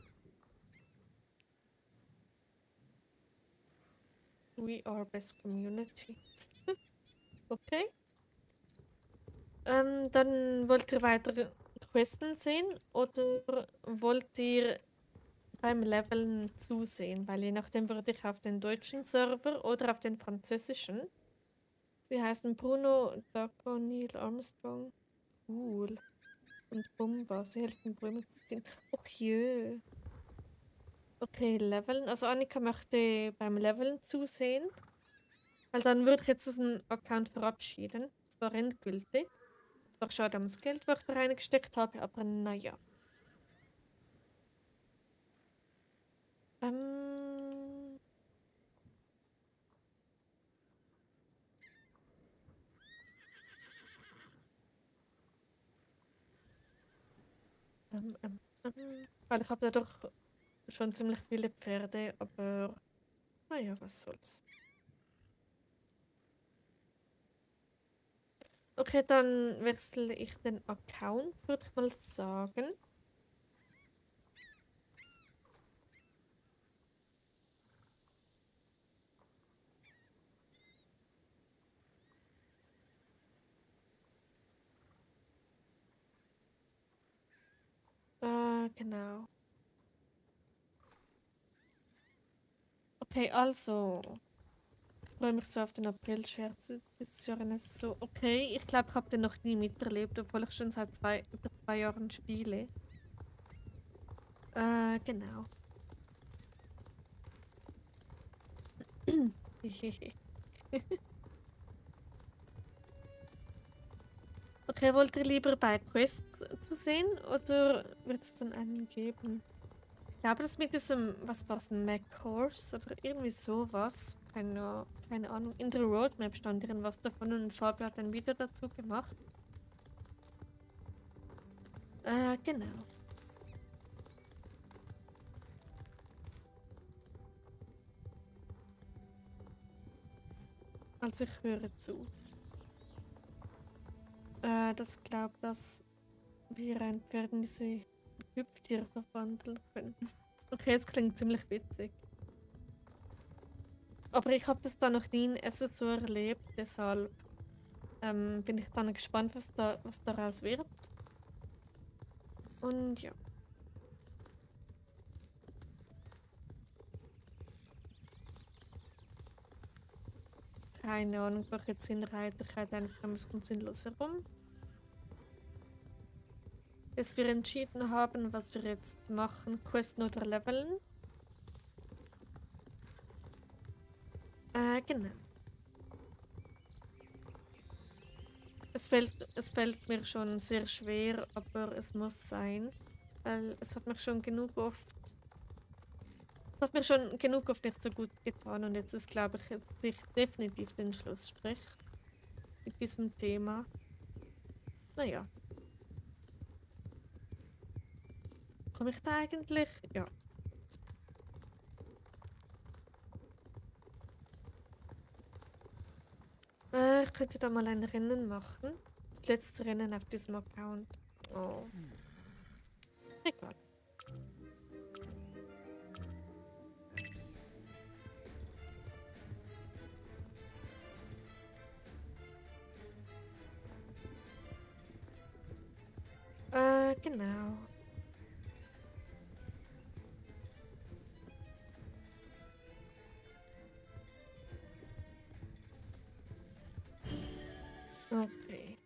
We are best community. Okay. Dann wollt ihr weitere Questen sehen oder wollt ihr beim Leveln zusehen? Weil je nachdem würde ich auf den deutschen Server oder auf den französischen. Sie heißen Bruno, Daco, Neil Armstrong. Cool. Und Bumba. Sie helfen Bäume zu ziehen. Och jö. Okay, Leveln. Also Annika möchte beim Leveln zusehen. Weil dann würde ich jetzt diesen Account verabschieden. Zwar endgültig. Zwar schade ums Geld, was ich da reingesteckt habe, aber naja. Ähm, Weil ich habe dadurch schon ziemlich viele Pferde, aber naja, was soll's. Okay, dann wechsle ich den Account, würde ich mal sagen. Genau. Okay, also. Ich freue mich so auf den April-Scherz dieses Jahr. So, okay, ich glaube, ich habe den noch nie miterlebt, obwohl ich schon seit über 2 Jahren spiele. Genau. Okay, wollt ihr lieber bei Quest zu sehen oder wird es dann einen geben? Ich glaube, das mit diesem, was war es, MacHorse oder irgendwie sowas. Keine Ahnung. In der Roadmap stand irgendwas davon und Fabio hat ein Video dazu gemacht. Genau. Also ich höre zu. Das glaubt, dass wir ein Pferd in diese Hüpftiere verwandeln können. Okay, das klingt ziemlich witzig. Aber ich habe das da noch nie in Essen so erlebt, deshalb bin ich dann gespannt, was daraus wird. Und ja. Keine Ahnung, wo ich jetzt hinreite. Ich reite einfach ein bisschen sinnlos herum. Bis wir entschieden haben, was wir jetzt machen, questen oder leveln. Genau. Es fällt mir schon sehr schwer, aber es muss sein. Weil es hat mich schon genug oft. Es hat mir schon genug oft nicht so gut getan und jetzt ist, glaube ich, jetzt definitiv den Schlussstrich mit diesem Thema. Naja. Komme ich da eigentlich? Ja. Ich könnte da mal ein Rennen machen. Das letzte Rennen auf diesem Account. Oh. Egal. Genau. Okay.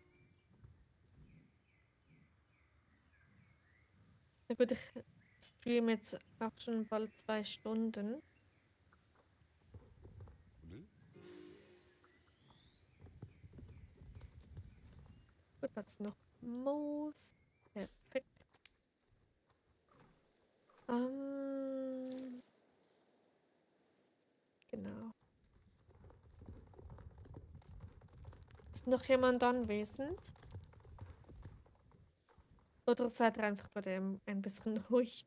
Na gut, ich streame jetzt auch schon bald 2 Stunden. Gut, was noch? Moos. Perfekt. Genau. Ist noch jemand anwesend? Oder seid ihr einfach gerade ein bisschen ruhig?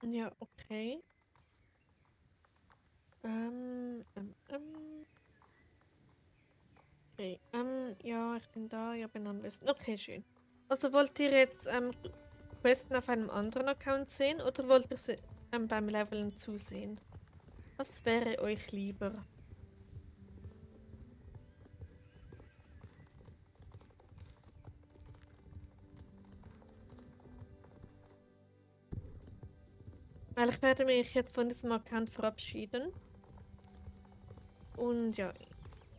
Ja, okay. Okay. Ja, ich bin da, ja, bin anwesend. Okay, schön. Also wollt ihr jetzt Questen auf einem anderen Account sehen oder wollt ihr sie beim Leveln zusehen? Was wäre euch lieber? Weil ich werde mich jetzt von diesem Account verabschieden. Und ja,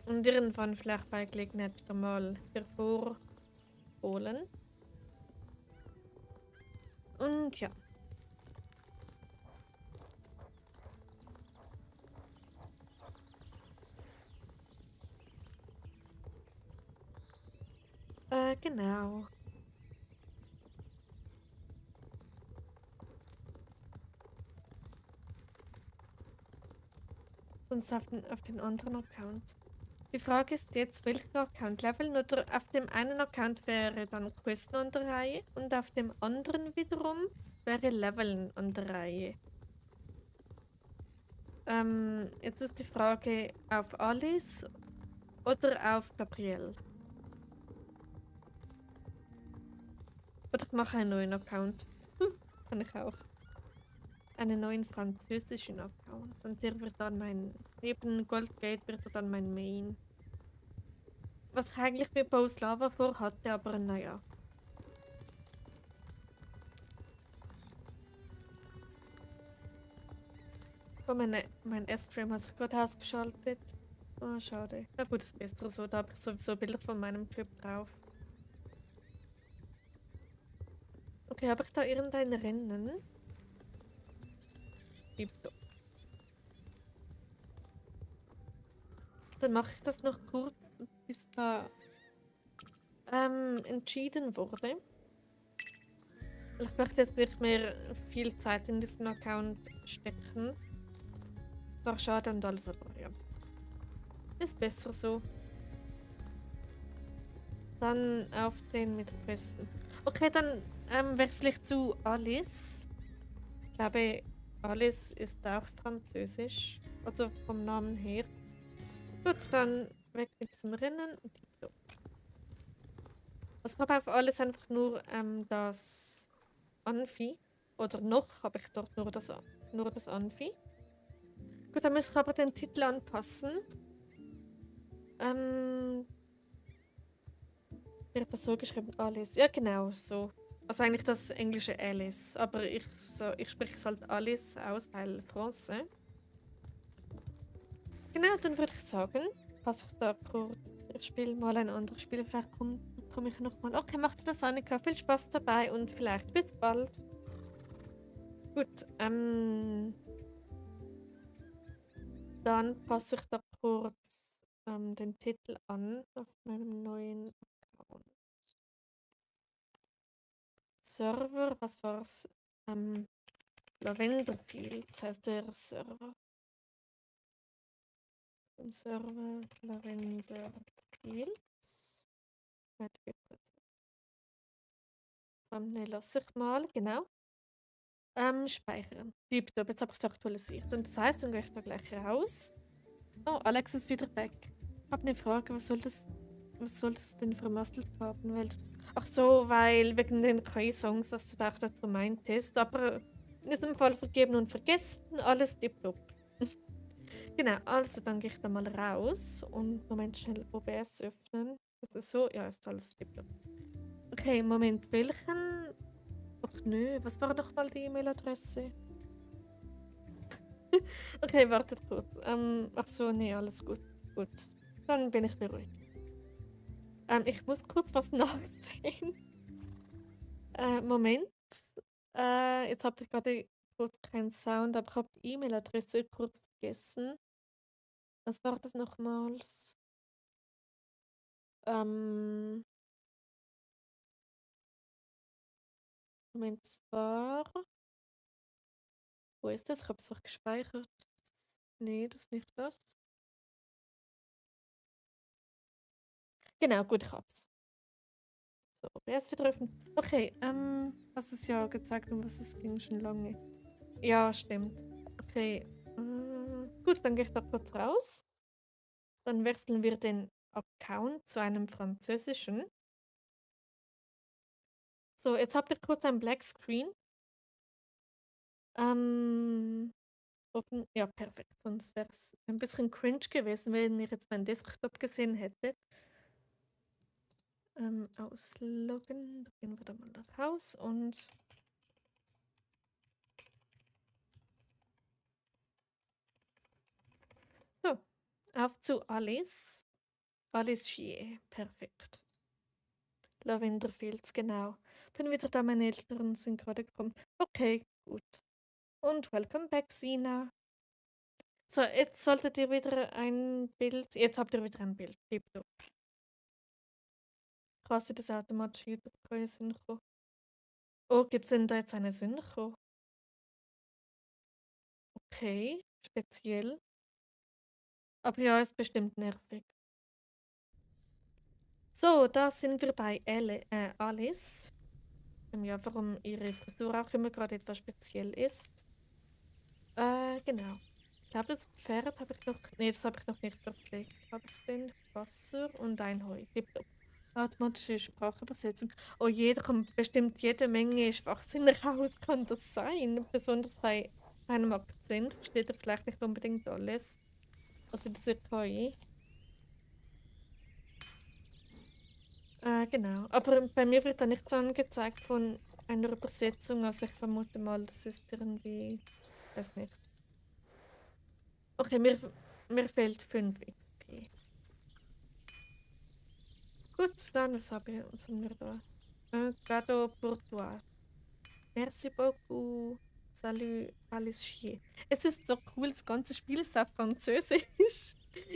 und irgendwann vielleicht bei Gelegenheit wieder mal hervorholen. Und ja. Genau. Sonst auf den anderen Account. Die Frage ist jetzt, welchen Account leveln oder auf dem einen Account wäre dann Questen an der Reihe und auf dem anderen wiederum wäre Leveln an der Reihe. Jetzt ist die Frage auf Alice oder auf Gabrielle. Oder ich mache einen neuen Account. Kann ich auch. Einen neuen französischen Account. Und der wird dann neben Goldgate wird er dann mein Main. Was ich eigentlich mit Boslava vorhatte, aber naja. Oh, mein S-Frame hat sich gerade ausgeschaltet. Oh, schade. Na gut, ist besser so. Da habe ich sowieso Bilder von meinem Trip drauf. Okay, habe ich da irgendein Rennen? Tipptopp. Dann mache ich das noch kurz, bis da entschieden wurde. Ich möchte jetzt nicht mehr viel Zeit in diesen Account stecken. Es war schade und alles, aber ja. Ist besser so. Dann auf den mit Questen. Okay, dann wechsle ich zu Alice. Ich glaube, Alice ist auch französisch. Also vom Namen her. Gut, dann weg mit diesem Rennen. Tipptopp. Also ich habe auf Alice einfach nur das Anfi. Oder noch habe ich dort nur das Anfi. Gut, dann muss ich aber den Titel anpassen. Wird das so geschrieben? Alice. Ja, genau, so. Also eigentlich das englische Alice. Aber ich spreche es halt Alice aus, weil Français. Genau, dann würde ich sagen, passe ich da kurz. Ich spiele mal ein anderes Spiel. Vielleicht komm ich nochmal. Okay, macht das, Annika. Viel Spaß dabei und vielleicht bis bald. Gut, dann passe ich da kurz den Titel an auf meinem neuen Account. Server, was war's? Lavender Fields heißt der Server. Server Lavender Fields. Warte kurz. Thumbnail lasse ich mal, genau. Speichern. Tipptopp, jetzt habe ich es aktualisiert. Und das heißt, dann gehe ich da gleich raus. Oh, Alex ist wieder weg. Ich habe eine Frage, was soll das denn vermasselt haben? Ach so, weil wegen den KI-Songs, was du da auch dazu meintest. Aber in diesem Fall vergeben und vergessen, alles tipptopp. Genau, also dann gehe ich da mal raus und Moment schnell OBS öffnen. Das ist so, ja, ist alles tipptopp. Okay, Moment, welchen? Ach nö, was war doch mal die E-Mail-Adresse? Okay, wartet kurz. Ach so, nee, alles gut. Gut, dann bin ich beruhigt. Ich muss kurz was nachsehen. Moment. Jetzt habt ihr gerade kurz keinen Sound, aber ich habe die E-Mail-Adresse kurz vergessen. Was war das nochmals? Moment, zwar. Wo ist das? Ich habe es auch gespeichert. Nee, das ist nicht das. Genau, gut, ich hab's. So, OBS wieder öffnen. Okay, hast es ja gezeigt, um was es ging schon lange. Ja, stimmt. Okay. Gut, dann gehe ich da kurz raus. Dann wechseln wir den Account zu einem französischen. So, jetzt habt ihr kurz ein Black Screen. Open. Ja, perfekt. Sonst wäre es ein bisschen cringe gewesen, wenn ihr jetzt meinen Desktop gesehen hättet. Ausloggen. Da gehen wir da mal nach Haus und so, auf zu Alice. Alice Chier, perfekt. Lavender Fields, genau. Bin wieder da, meine Eltern sind gerade gekommen. Okay, gut. Und welcome back, Sina. So, jetzt solltet ihr wieder ein Bild. Jetzt habt ihr wieder ein Bild. Tipptopp. Quasi das automatische YouTube-Synchro. Oh, gibt es denn da jetzt eine Synchro? Okay, speziell. Aber ja, ist bestimmt nervig. So, da sind wir bei Alice. Ja, warum ihre Frisur auch immer gerade etwas speziell ist. Genau. Ich glaube, das Pferd habe ich noch. Nee, das habe ich noch nicht verpflegt. Habe ich denn Wasser und ein Heu? Tipptopp. Automatische Sprachübersetzung. Oh, jeder kommt bestimmt jede Menge Schwachsinn raus. Kann das sein? Besonders bei einem Akzent versteht er vielleicht nicht unbedingt alles. Also diese KI. Genau. Aber bei mir wird da nichts angezeigt von einer Übersetzung. Also ich vermute mal, das ist irgendwie. Weiß nicht. Okay, mir fehlt 5 XP. Gut, dann was haben wir da? Cadeau pour toi. Merci beaucoup. Salut, alles chier. Es ist so cool, das ganze Spiel ist auf Französisch.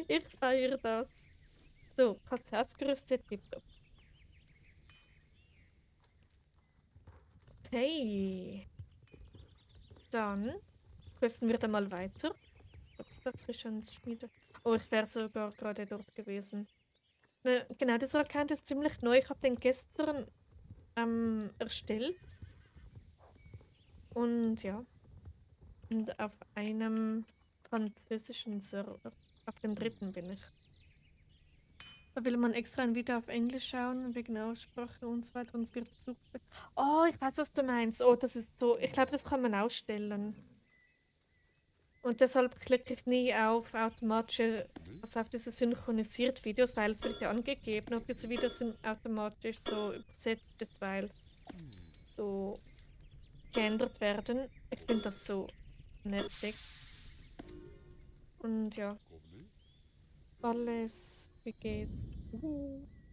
Ich feiere das. So, Katze ausgerüstet, tipptopp. Okay, dann questen wir da mal weiter. Frisch ans Schmiede. Oh, ich wäre sogar gerade dort gewesen. Ne, genau, dieser Account ist ziemlich neu. Ich habe den gestern erstellt. Und ja, und auf einem französischen Server. Auf dem dritten bin ich. Da will man extra ein Video auf Englisch schauen, wegen Aussprache und so weiter. Und es wird versucht. Oh, ich weiß, was du meinst. Oh, das ist so. Ich glaube, das kann man ausstellen. Und deshalb klicke ich nie auf automatische, also auf diese synchronisiert Videos, weil es wird ja angegeben, ob diese Videos sind automatisch so übersetzt ist, weil so geändert werden. Ich finde das so nervig. Und ja, alles, wie geht's?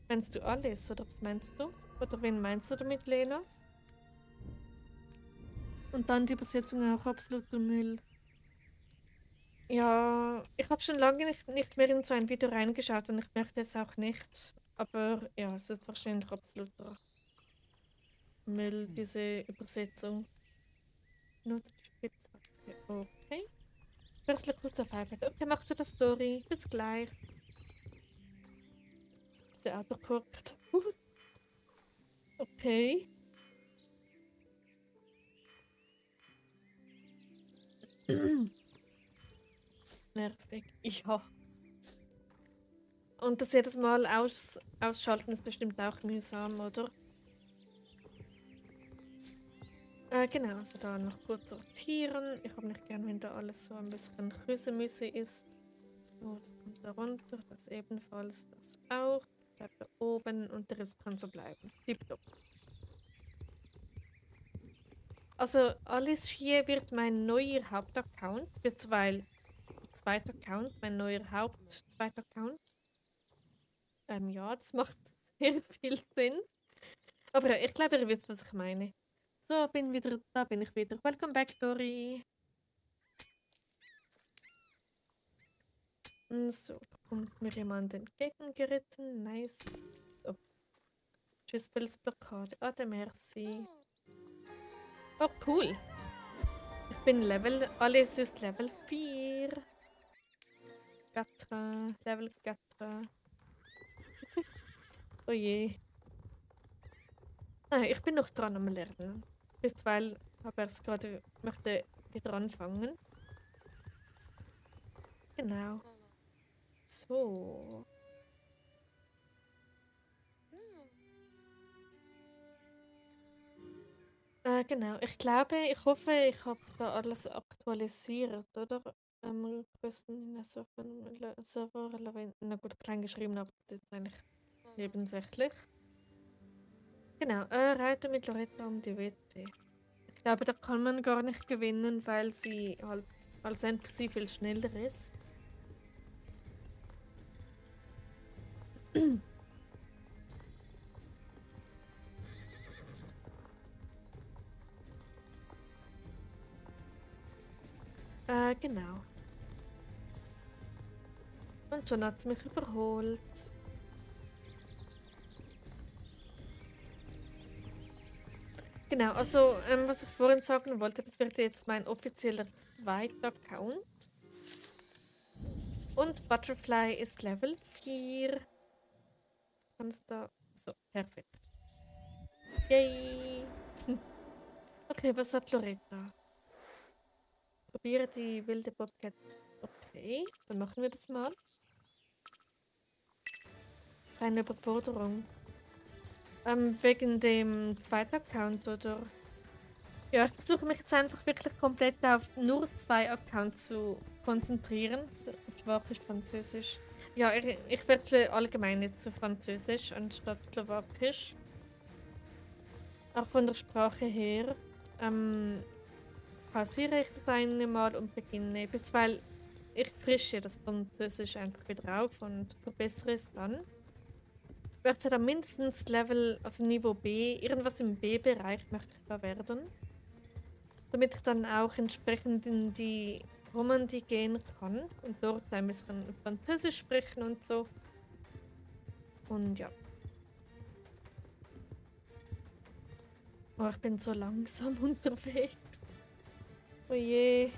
Meinst du alles, oder was meinst du? Oder wen meinst du damit, Lena? Und dann die Übersetzung auch absoluter Müll. Ja, ich habe schon lange nicht mehr in so ein Video reingeschaut und ich möchte es auch nicht. Aber ja, es ist wahrscheinlich absoluter Müll, diese Übersetzung. Nutzt die Spitzhacke. Okay. Wechsle kurz auf iPad. Okay, machst du das, Story? Bis gleich. Diese autokorrekt. Okay. Nervig. Ja. Und das jedes Mal ausschalten ist bestimmt auch mühsam, oder? Genau, also da noch kurz sortieren. Ich habe nicht gern, wenn da alles so ein bisschen Krüsemüsse ist. So, das kommt da runter, das ebenfalls, das auch. Das bleibt da oben und der Rest kann so bleiben. Tipptopp. Also Alice hier wird mein neuer Hauptaccount, weil zweiter Account, mein neuer zweiter Account. Ja, das macht sehr viel Sinn. Aber ja, ich glaube, ihr wisst, was ich meine. So, da bin ich wieder. Welcome back, Dori. So, da kommt mir jemand entgegengeritten. Nice. So, tschüss, Felsblockade. Ade, merci. Oh, cool. Ich bin alles ist Level 4. Gatra, Level Gatra. Oh je. Nein, ich bin noch dran am Lernen. Bisweilen habe ich es gerade, möchte wieder anfangen. Genau. So. Genau. Ich hoffe, ich habe da alles aktualisiert, oder? Größten in der Server relevant. Na gut, klein geschrieben, aber das ist eigentlich nebensächlich. Genau, Reiter mit Loretta um die WT. Ich glaube, da kann man gar nicht gewinnen, weil sie halt als NPC viel schneller ist. Genau. Und schon hat es mich überholt. Genau, also was ich vorhin sagen wollte, das wird jetzt mein offizieller zweiter Account. Und Butterfly ist Level 4. Kannst da. So, perfekt. Yay! Okay, was hat Loretta? Probiere die wilde Bobcat Okay, dann machen wir das mal. Keine Überforderung. Wegen dem zweiten Account, oder? Ja, ich versuche mich jetzt einfach wirklich komplett auf nur 2 Accounts zu konzentrieren. Slowakisch, Französisch. Ja, ich wechsle allgemein jetzt zu Französisch anstatt Slowakisch. Auch von der Sprache her. Pausiere ich das eine Mal und beginne, bisweilen ich frische das Französisch einfach wieder auf und verbessere es dann. Ich möchte dann mindestens Level, also Niveau B, irgendwas im B-Bereich möchte ich da werden. Damit ich dann auch entsprechend in die Romandie gehen kann und dort ein bisschen Französisch sprechen und so. Und ja. Oh, ich bin so langsam unterwegs. Oh je.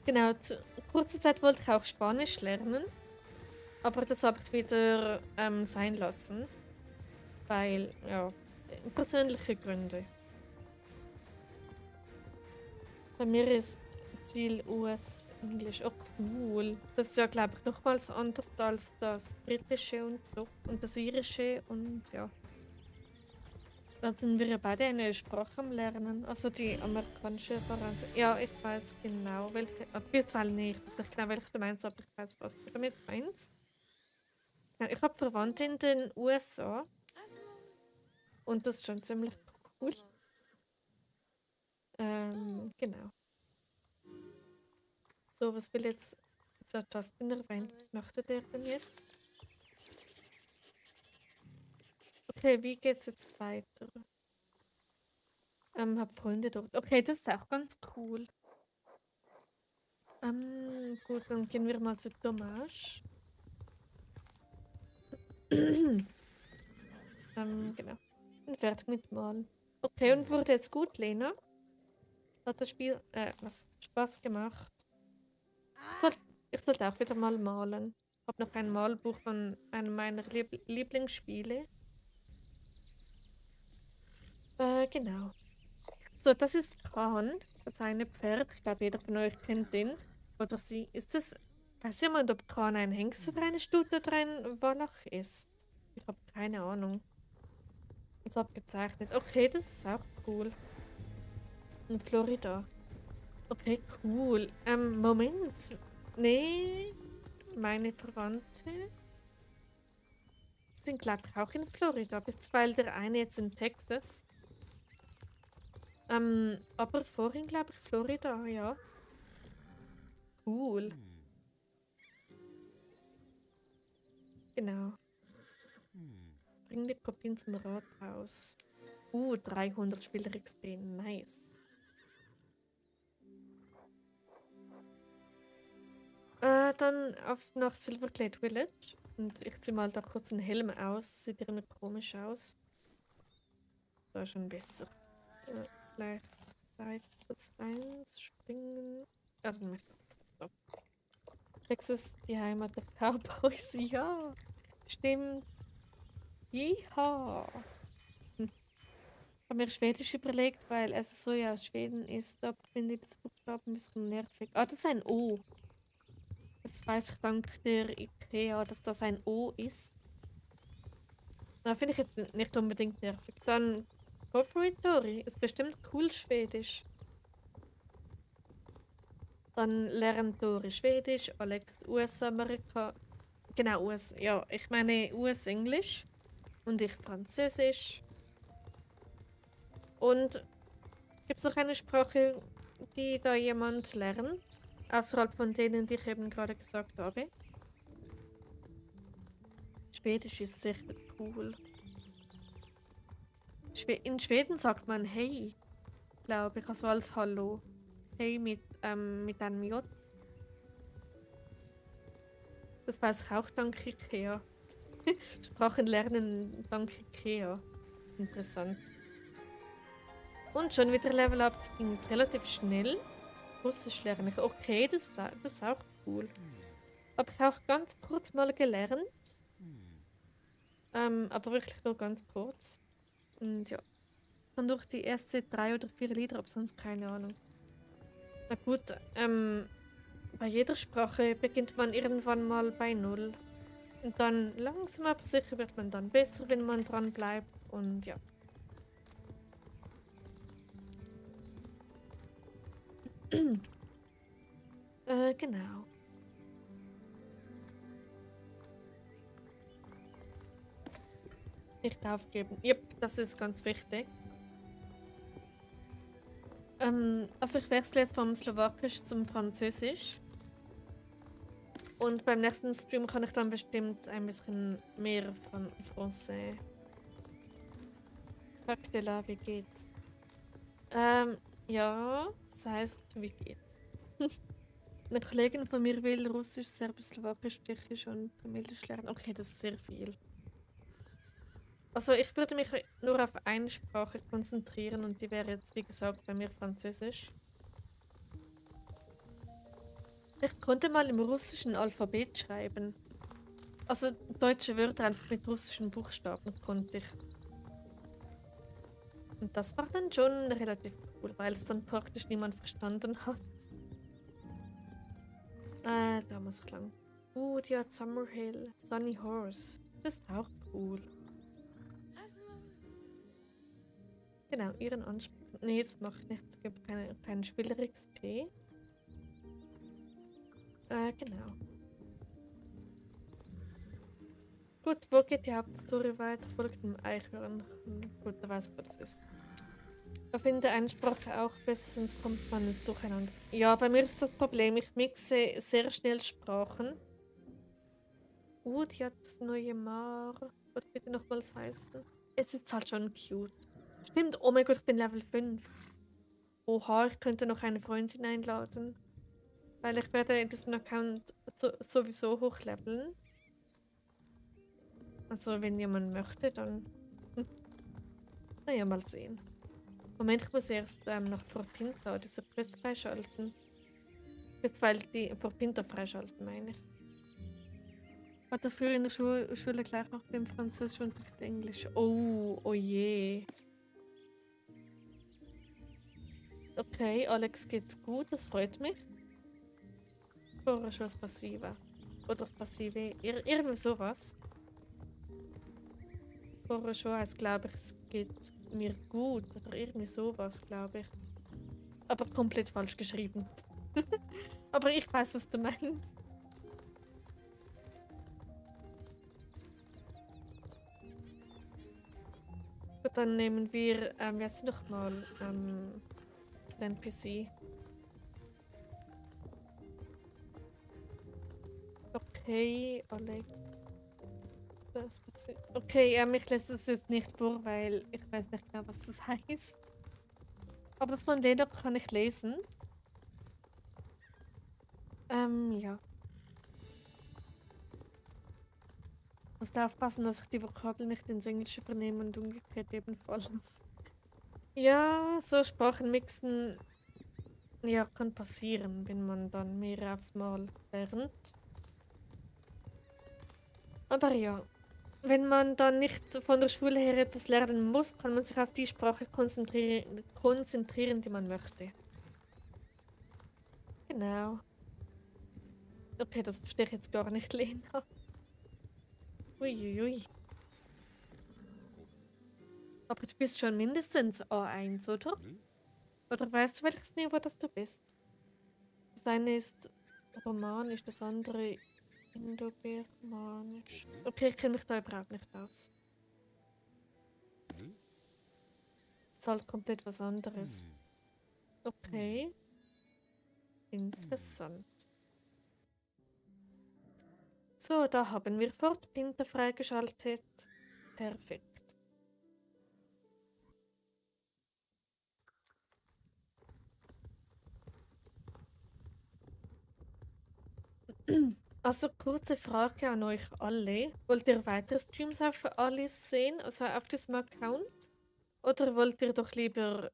Genau, kurze Zeit wollte ich auch Spanisch lernen, aber das habe ich wieder sein lassen, weil, ja, persönliche Gründe. Bei mir ist Ziel US-Englisch. Oh, cool. Das ist ja, glaube ich, nochmals anders als das britische und so. Und das irische und ja. Da sind wir ja beide eine Sprache am Lernen. Also die amerikanische Variante. Ja, ich weiß genau, welche. Also bisweilen nicht. Ich weiß nicht genau, welche du meinst, aber ich weiß, was du damit meinst. Ja, ich habe Verwandte in den USA und das ist schon ziemlich cool. Genau. So, was will jetzt. So, Justin erwähnt, was möchte der denn jetzt? Okay, wie geht's jetzt weiter? Hab Freunde dort. Okay, das ist auch ganz cool. Gut, dann gehen wir mal zu Dommage. Genau. Bin fertig mit Malen. Okay, und wurde jetzt gut, Lena? Hat das Spiel, was? Spaß gemacht? Soll, ich sollte auch wieder mal malen. Hab noch ein Malbuch von einem meiner Lieblingsspiele. Genau. So, das ist Khan, das eine Pferd. Ich glaube, jeder von euch kennt den. Oder sie. Ist das. Weiß jemand, ob Khan ein Hengst oder eine Stute oder ein Wallach ist? Ich habe keine Ahnung. Ist abgezeichnet. Okay, das ist auch cool. In Florida. Okay, cool. Moment. Nee, meine Verwandte sind, glaube ich, auch in Florida. Bisweilen der eine jetzt in Texas. Aber vorhin, glaube ich, Florida, ja. Cool. Genau. Bring die Kopien zum Rathaus. 300 Spieler XP. Nice. Dann nach Silverglade Village. Und ich ziehe mal da kurz einen Helm aus. Das sieht irgendwie komisch aus. War schon besser. Vielleicht 3+1 springen. Also nicht das. So. Texas, die Heimat der Cowboys. Ja, stimmt. Jiha. Ich habe mir Schwedisch überlegt, weil es so ja aus Schweden ist. Aber ich finde das Buchstaben ein bisschen nervig. Ah, das ist ein O. Das weiß ich dank der IKEA, dass das ein O ist. Na, finde ich jetzt nicht unbedingt nervig. Dann Corporatory ist bestimmt cool Schwedisch. Dann lernt Dori Schwedisch, Alex US-Amerika. Genau, US. Ja, ich meine US-Englisch und ich Französisch. Und gibt es noch eine Sprache, die da jemand lernt? Außerhalb von denen, die ich eben gerade gesagt habe. Schwedisch ist sicher cool. In Schweden sagt man hey, glaube ich, also als Hallo. Hey mit einem J. Das weiß ich auch dank IKEA. Sprachen lernen dank IKEA. Interessant. Und schon wieder Level Up. Das ging jetzt relativ schnell. Russisch lerne ich. Okay, das ist auch cool. Habe ich auch ganz kurz mal gelernt. Aber wirklich nur ganz kurz. Und ja. kann durch die ersten 3 oder 4 Lieder, aber sonst keine Ahnung. Na gut, bei jeder Sprache beginnt man irgendwann mal bei Null. Und dann langsam aber sicher wird man dann besser, wenn man dran bleibt. Und ja. Genau. Nicht aufgeben. Yep, das ist ganz wichtig. Also ich wechsle jetzt vom Slowakisch zum Französisch. Und beim nächsten Stream kann ich dann bestimmt ein bisschen mehr von Français. Fakdela, wie geht's? Ja, das heißt, wie geht's? Eine Kollegin von mir will Russisch, Serbisch, Slowakisch, Tschechisch und Tamilisch lernen. Okay, das ist sehr viel. Also ich würde mich nur auf eine Sprache konzentrieren und die wäre jetzt, wie gesagt, bei mir Französisch. Ich konnte mal im russischen Alphabet schreiben. Also deutsche Wörter einfach mit russischen Buchstaben konnte ich. Und das war dann schon relativ cool, weil es dann praktisch niemand verstanden hat. Damals klang. Die hat Summerhill, Sunny Horse. Das ist auch cool. Genau, ihren Anspruch. Nee, das macht nichts. Es gibt keinen Spieler-XP. Genau. Gut, wo geht die Hauptstory weiter? Folgt dem Eichhörnchen. Gut, da weiß ich, was das ist. Ich finde eine Sprache auch besser, sonst kommt man ins Durcheinander. Ja, bei mir ist das Problem, ich mixe sehr schnell Sprachen. Die hat das neue Mar. Was bitte nochmals heißen? Es ist halt schon cute. Stimmt, oh mein Gott, ich bin Level 5. Oha, ich könnte noch eine Freundin einladen. Weil ich werde diesen Account sowieso hochleveln. Also wenn jemand möchte, dann... Naja, mal sehen. Moment, ich muss erst noch Vorpinta diese Quest freischalten. Jetzt weil die Vorpinta freischalten, meine ich. Hat er früher in der Schule gleich noch dem Französischunterricht Englisch? Oh je. Okay, Alex geht's gut, das freut mich. Vorher schon das Passive. Oder das Passive. Irgendwie sowas. Vorher schon heißt, glaube ich, es geht mir gut. Oder irgendwie sowas, glaube ich. Aber komplett falsch geschrieben. Aber ich weiß, was du meinst. Gut, dann nehmen wir, jetzt nochmal, das NPC. Okay, Alex. Was passiert? Okay, ich lese das jetzt nicht vor, weil ich weiß nicht genau, was das heißt. Aber das von Lena kann ich lesen. Ja. Muss da aufpassen, dass ich die Vokabel nicht ins Englische übernehme und umgekehrt ebenfalls. Ja, so Sprachen mixen, ja, kann passieren, wenn man dann mehr aufs Mal lernt. Aber ja, wenn man dann nicht von der Schule her etwas lernen muss, kann man sich auf die Sprache konzentrieren, die man möchte. Genau. Okay, das verstehe ich jetzt gar nicht, Lena. Uiuiui. Aber du bist schon mindestens A1, oder? Oder weißt du, welches Niveau das du bist? Das eine ist Romanisch, das andere Indogermanisch. Okay, ich kenne mich da überhaupt nicht aus. Das ist halt komplett was anderes. Okay. Interessant. So, da haben wir Fortpinter freigeschaltet. Perfekt. Also kurze Frage an euch alle. Wollt ihr weitere Streams auf Alice sehen, also auf diesem Account? Oder wollt ihr doch lieber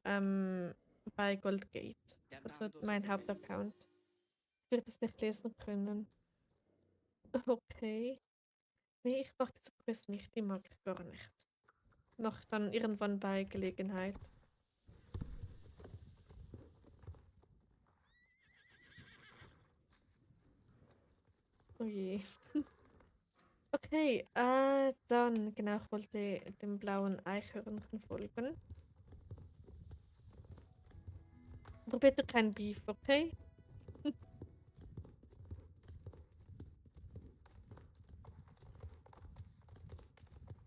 bei Goldgate? Also mein Hauptaccount. Ich werde es nicht lesen können. Okay. Nee, ich mache diese Quest nicht, die mag ich gar nicht. Mach dann irgendwann bei Gelegenheit. je. Okay, dann, genau, ich wollte dem blauen Eichhörnchen folgen. Aber bitte kein Beef, okay?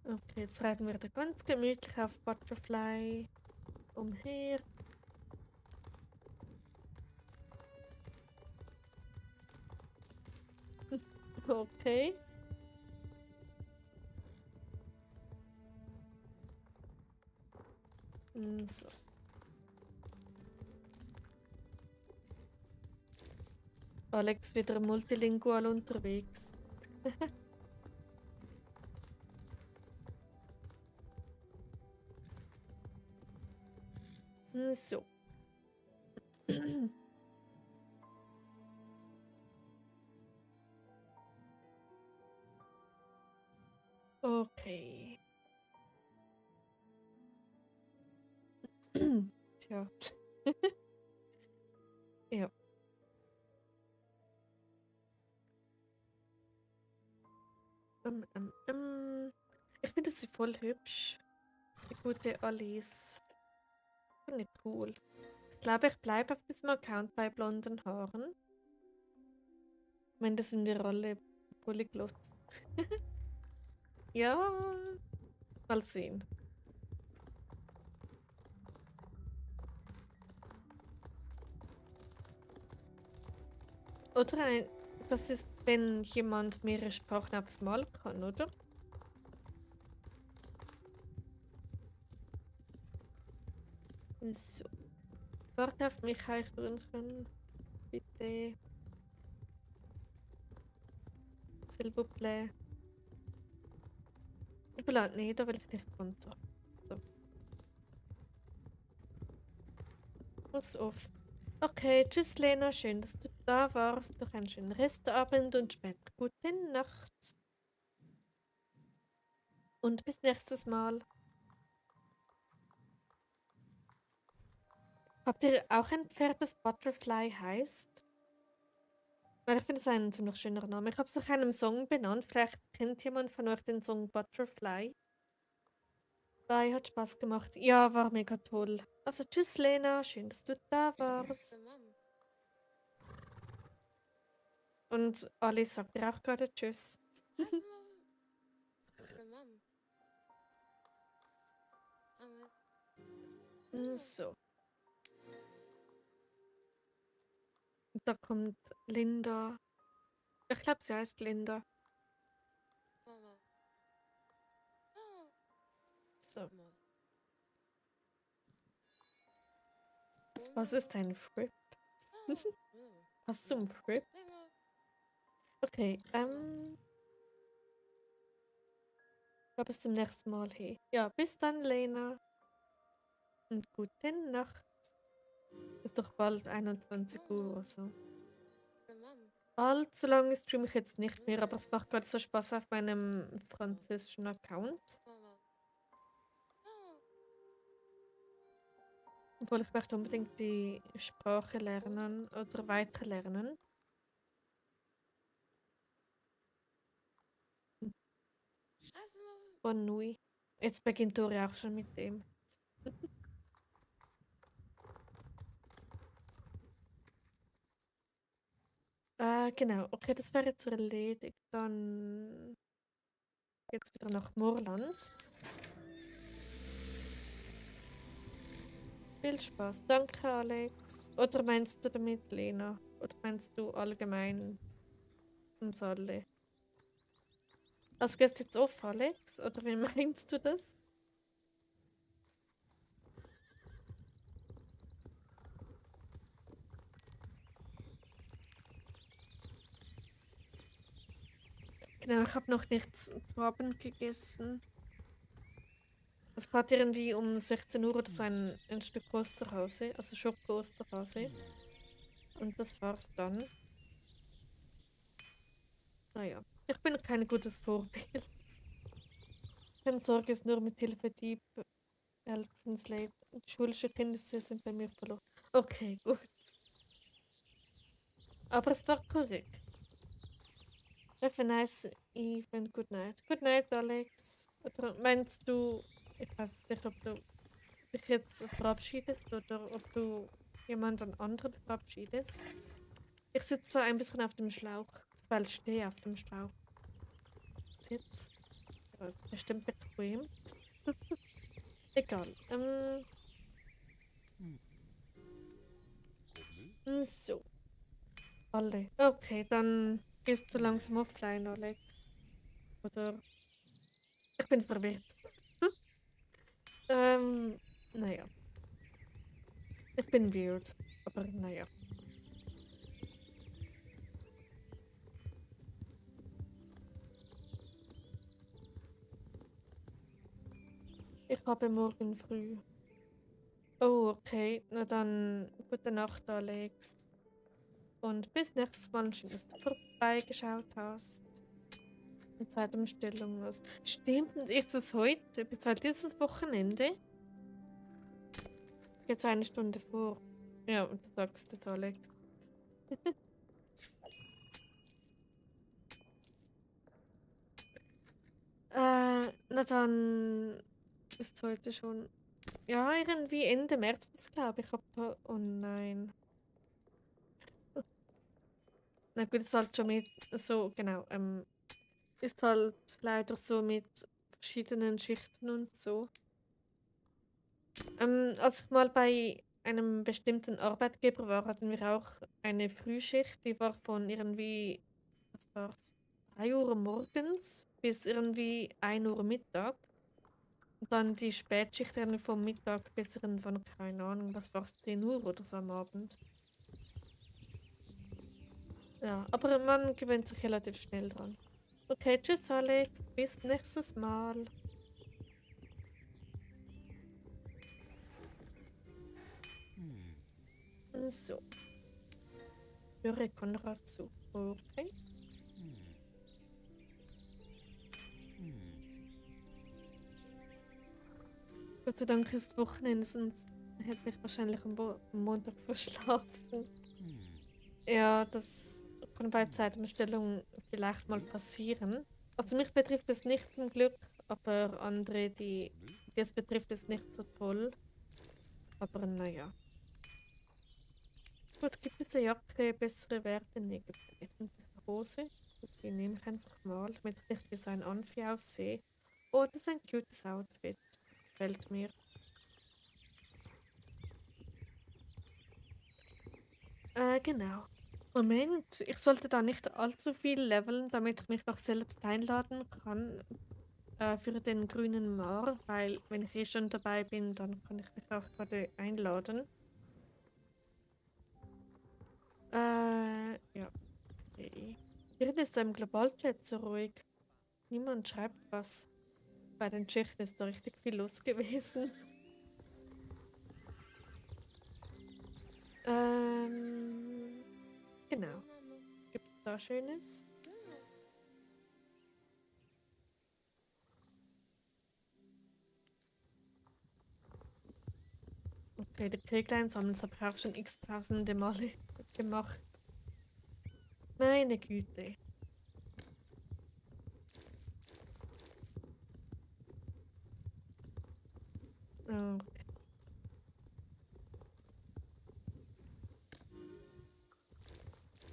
Okay, jetzt reiten wir da ganz gemütlich auf Butterfly umher. Okay. So. Alex wieder multilingual unterwegs. So. Okay. Tja. Ja. Ich finde sie voll hübsch. Die gute Alice. Finde ich cool. Ich glaube, ich bleibe auf diesem Account bei blonden Haaren. Ich meine, das sind wir alle Polyglots. Ja, mal sehen. Oder das ist, wenn jemand mehrere Sprachen aufs Mal kann, oder? So. Warte auf mich, Eichhörnchen. Bitte. S'il vous plaît. Ich will halt nicht, da will ich nicht runter. So. Pass auf. Okay, tschüss Lena, schön, dass du da warst. Noch einen schönen Restabend und später gute Nacht. Und bis nächstes Mal. Habt ihr auch ein Pferd, das Butterfly heißt? Weil ich finde es ein ziemlich schöner Name. Ich habe es nach einem Song benannt. Vielleicht kennt jemand von euch den Song Butterfly. Bye, hat Spaß gemacht. Ja, war mega toll. Also tschüss Lena, schön, dass du da warst. Und Alice sagt dir auch gerade tschüss. So. Und da kommt Linda. Ich glaube, sie heißt Linda. So. Was ist ein Frip? Was zum Frip? Okay, bis zum nächsten Mal. Hey. Ja, bis dann, Lena. Und gute Nacht. Ist doch bald 21 Uhr oder so. Allzu lange streame ich jetzt nicht mehr, aber es macht gerade so Spaß auf meinem französischen Account. Obwohl ich möchte unbedingt die Sprache lernen oder weiter lernen. Bonne nuit. Jetzt beginnt Dori auch schon mit dem. Genau. Okay, das wäre jetzt erledigt. Dann geht's wieder nach Moorland. Viel Spaß. Danke, Alex. Oder meinst du damit Lena? Oder meinst du allgemein uns alle? Also gehst du jetzt auf, Alex? Oder wie meinst du das? Genau, ich habe noch nichts zu Abend gegessen. Es hat irgendwie um 16 Uhr oder so ein Stück Osterhase, also Schoko-Osterhase. Und das war's dann. Naja, ich bin kein gutes Vorbild. Keine Sorge, ist nur mit Hilfe Deep Translate. Die schulischen Kenntnisse sind bei mir verloren. Okay, gut. Aber es war korrekt. Have a nice evening. Good night. Good night, Alex. Oder meinst du, ich weiß nicht, ob du dich jetzt verabschiedest oder ob du jemanden anderen verabschiedest. Ich sitze so ein bisschen auf dem Schlauch, weil ich stehe auf dem Schlauch. Sitz. Ja, ist bestimmt bequem. Egal. So. Alle. Okay, dann gehst du langsam offline, Alex. Oder ich bin verwirrt. Ähm, naja. Ich bin weird. Aber naja. Ich habe morgen früh. Oh, okay. Na dann, gute Nacht, Alex. Und bis nächstes Mal, schön, dass du vorbeigeschaut hast. Die Zeitumstellung. Also, stimmt, ist es heute? Bis halt dieses Wochenende? Jetzt eine Stunde vor. Ja, und du sagst es, Alex. Na dann ist heute schon. Ja, irgendwie Ende März, glaube ich. Aber, oh nein. Na gut, es ist halt schon mit. So, genau. Ist halt leider so mit verschiedenen Schichten und so. Als ich mal bei einem bestimmten Arbeitgeber war, hatten wir auch eine Frühschicht, die war von irgendwie, was war's, 3 Uhr morgens bis irgendwie 1 Uhr Mittag. Und dann die Spätschicht irgendwie vom Mittag bis irgendwann, keine Ahnung, was war's, 10 Uhr oder so am Abend. Ja, aber man gewöhnt sich relativ schnell dran. Okay, tschüss Alex, bis nächstes Mal. So, höre Konrad zu. Okay. Gott sei Dank ist Wochenende, sonst hätte ich wahrscheinlich am Montag verschlafen. Ja, das kann bei Zeitumstellung vielleicht mal passieren. Also mich betrifft es nicht zum Glück, aber andere, die es betrifft, ist nicht so toll. Aber naja. Gut, gibt diese Jacke bessere Werte? Nee, gibt es nicht. Und diese Hose? Gut, die nehme ich einfach mal, damit ich nicht wie so ein Anfi aussehe. Oh, das ist ein cutes Outfit. Gefällt mir. Genau. Moment, ich sollte da nicht allzu viel leveln, damit ich mich noch selbst einladen kann für den grünen Mar, weil wenn ich eh schon dabei bin, dann kann ich mich auch gerade einladen. Ja, okay. Hier ist im Globalchat so ruhig. Niemand schreibt was. Bei den Tschechen ist da richtig viel los gewesen. Ähm, genau. Was gibt es da Schönes? Okay, der Krieglein sammeln, das habe ich auch schon x-tausende Male gemacht. Meine Güte. Oh.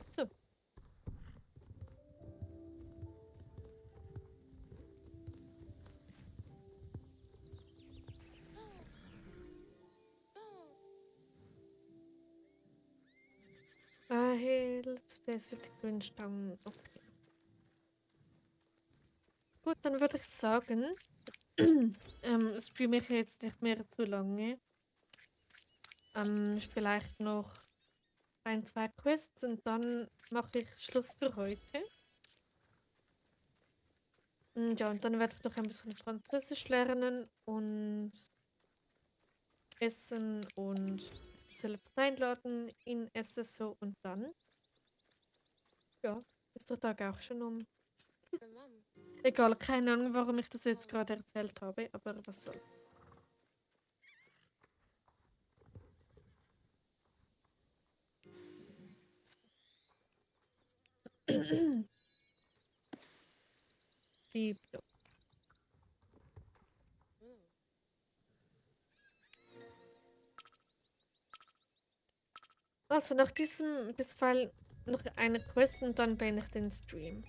So. Hilfst, der sind die Grünstangen. Okay. Gut, dann würde ich sagen, streame ich jetzt nicht mehr zu lange. Vielleicht noch ein, zwei Quests und dann mache ich Schluss für heute. Ja, und dann werde ich noch ein bisschen Französisch lernen und essen und selbst einladen in SSO und dann, ja, ist der Tag auch schon um. Egal, keine Ahnung, warum ich das jetzt gerade erzählt habe, aber was soll. Tiptop. Also nach diesem bisweilen noch eine Quest und dann beende ich den Stream.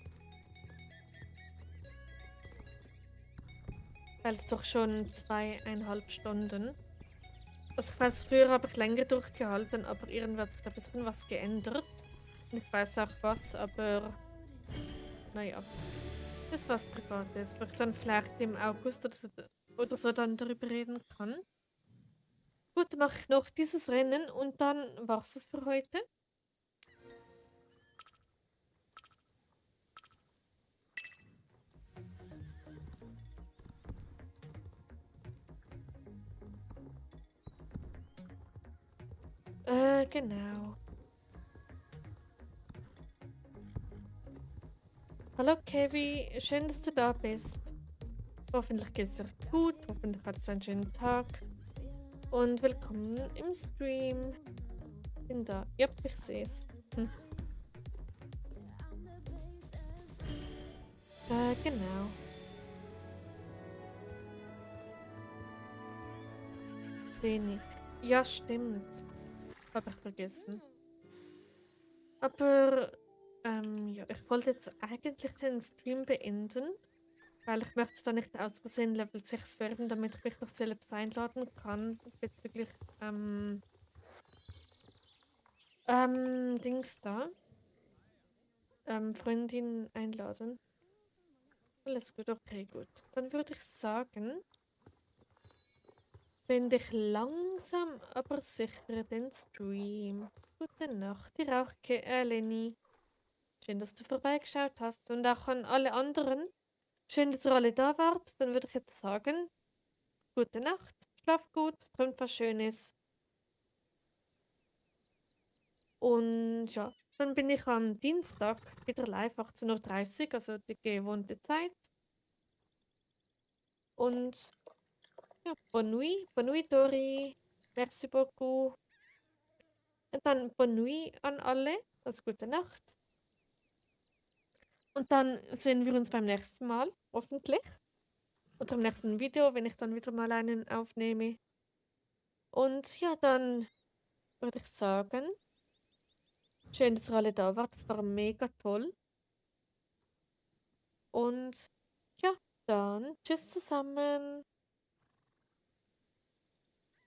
Weil es doch schon 2,5 Stunden. Also ich weiß, früher habe ich länger durchgehalten, aber irgendwie hat sich da ein bisschen was geändert. Und ich weiß auch was, aber naja. Das ist was Privates, wo ich dann vielleicht im August oder so dann darüber reden kann. Gut, dann mache ich noch dieses Rennen und dann war's es für heute. Genau. Hallo Kevi, schön, dass du da bist. Hoffentlich geht es dir gut, hoffentlich hattest du einen schönen Tag. Und willkommen im Stream. Bin da. Ja, ich sehe es. Genau. Deni. Ja, stimmt. Habe ich vergessen. Aber, ja, ich wollte jetzt eigentlich den Stream beenden, weil ich möchte da nicht aus Versehen Level 6 werden, damit ich mich noch selbst einladen kann bezüglich, Dings da. Freundin einladen. Alles gut, okay, gut. Dann würde ich sagen, beende ich langsam, aber sicher den Stream. Gute Nacht, dir auch, Lenny. Schön, dass du vorbeigeschaut hast. Und auch an alle anderen. Schön, dass ihr alle da wart. Dann würde ich jetzt sagen, gute Nacht, schlaf gut, träumt was Schönes. Und ja, dann bin ich am Dienstag wieder live, 18:30 Uhr, also die gewohnte Zeit. Und ja, bonne nuit, Dori. Merci beaucoup. Und dann bonne nuit an alle, also gute Nacht. Und dann sehen wir uns beim nächsten Mal, hoffentlich. Oder im nächsten Video, wenn ich dann wieder mal einen aufnehme. Und ja, dann würde ich sagen, schön, dass ihr alle da wart. Das war mega toll. Und ja, dann tschüss zusammen.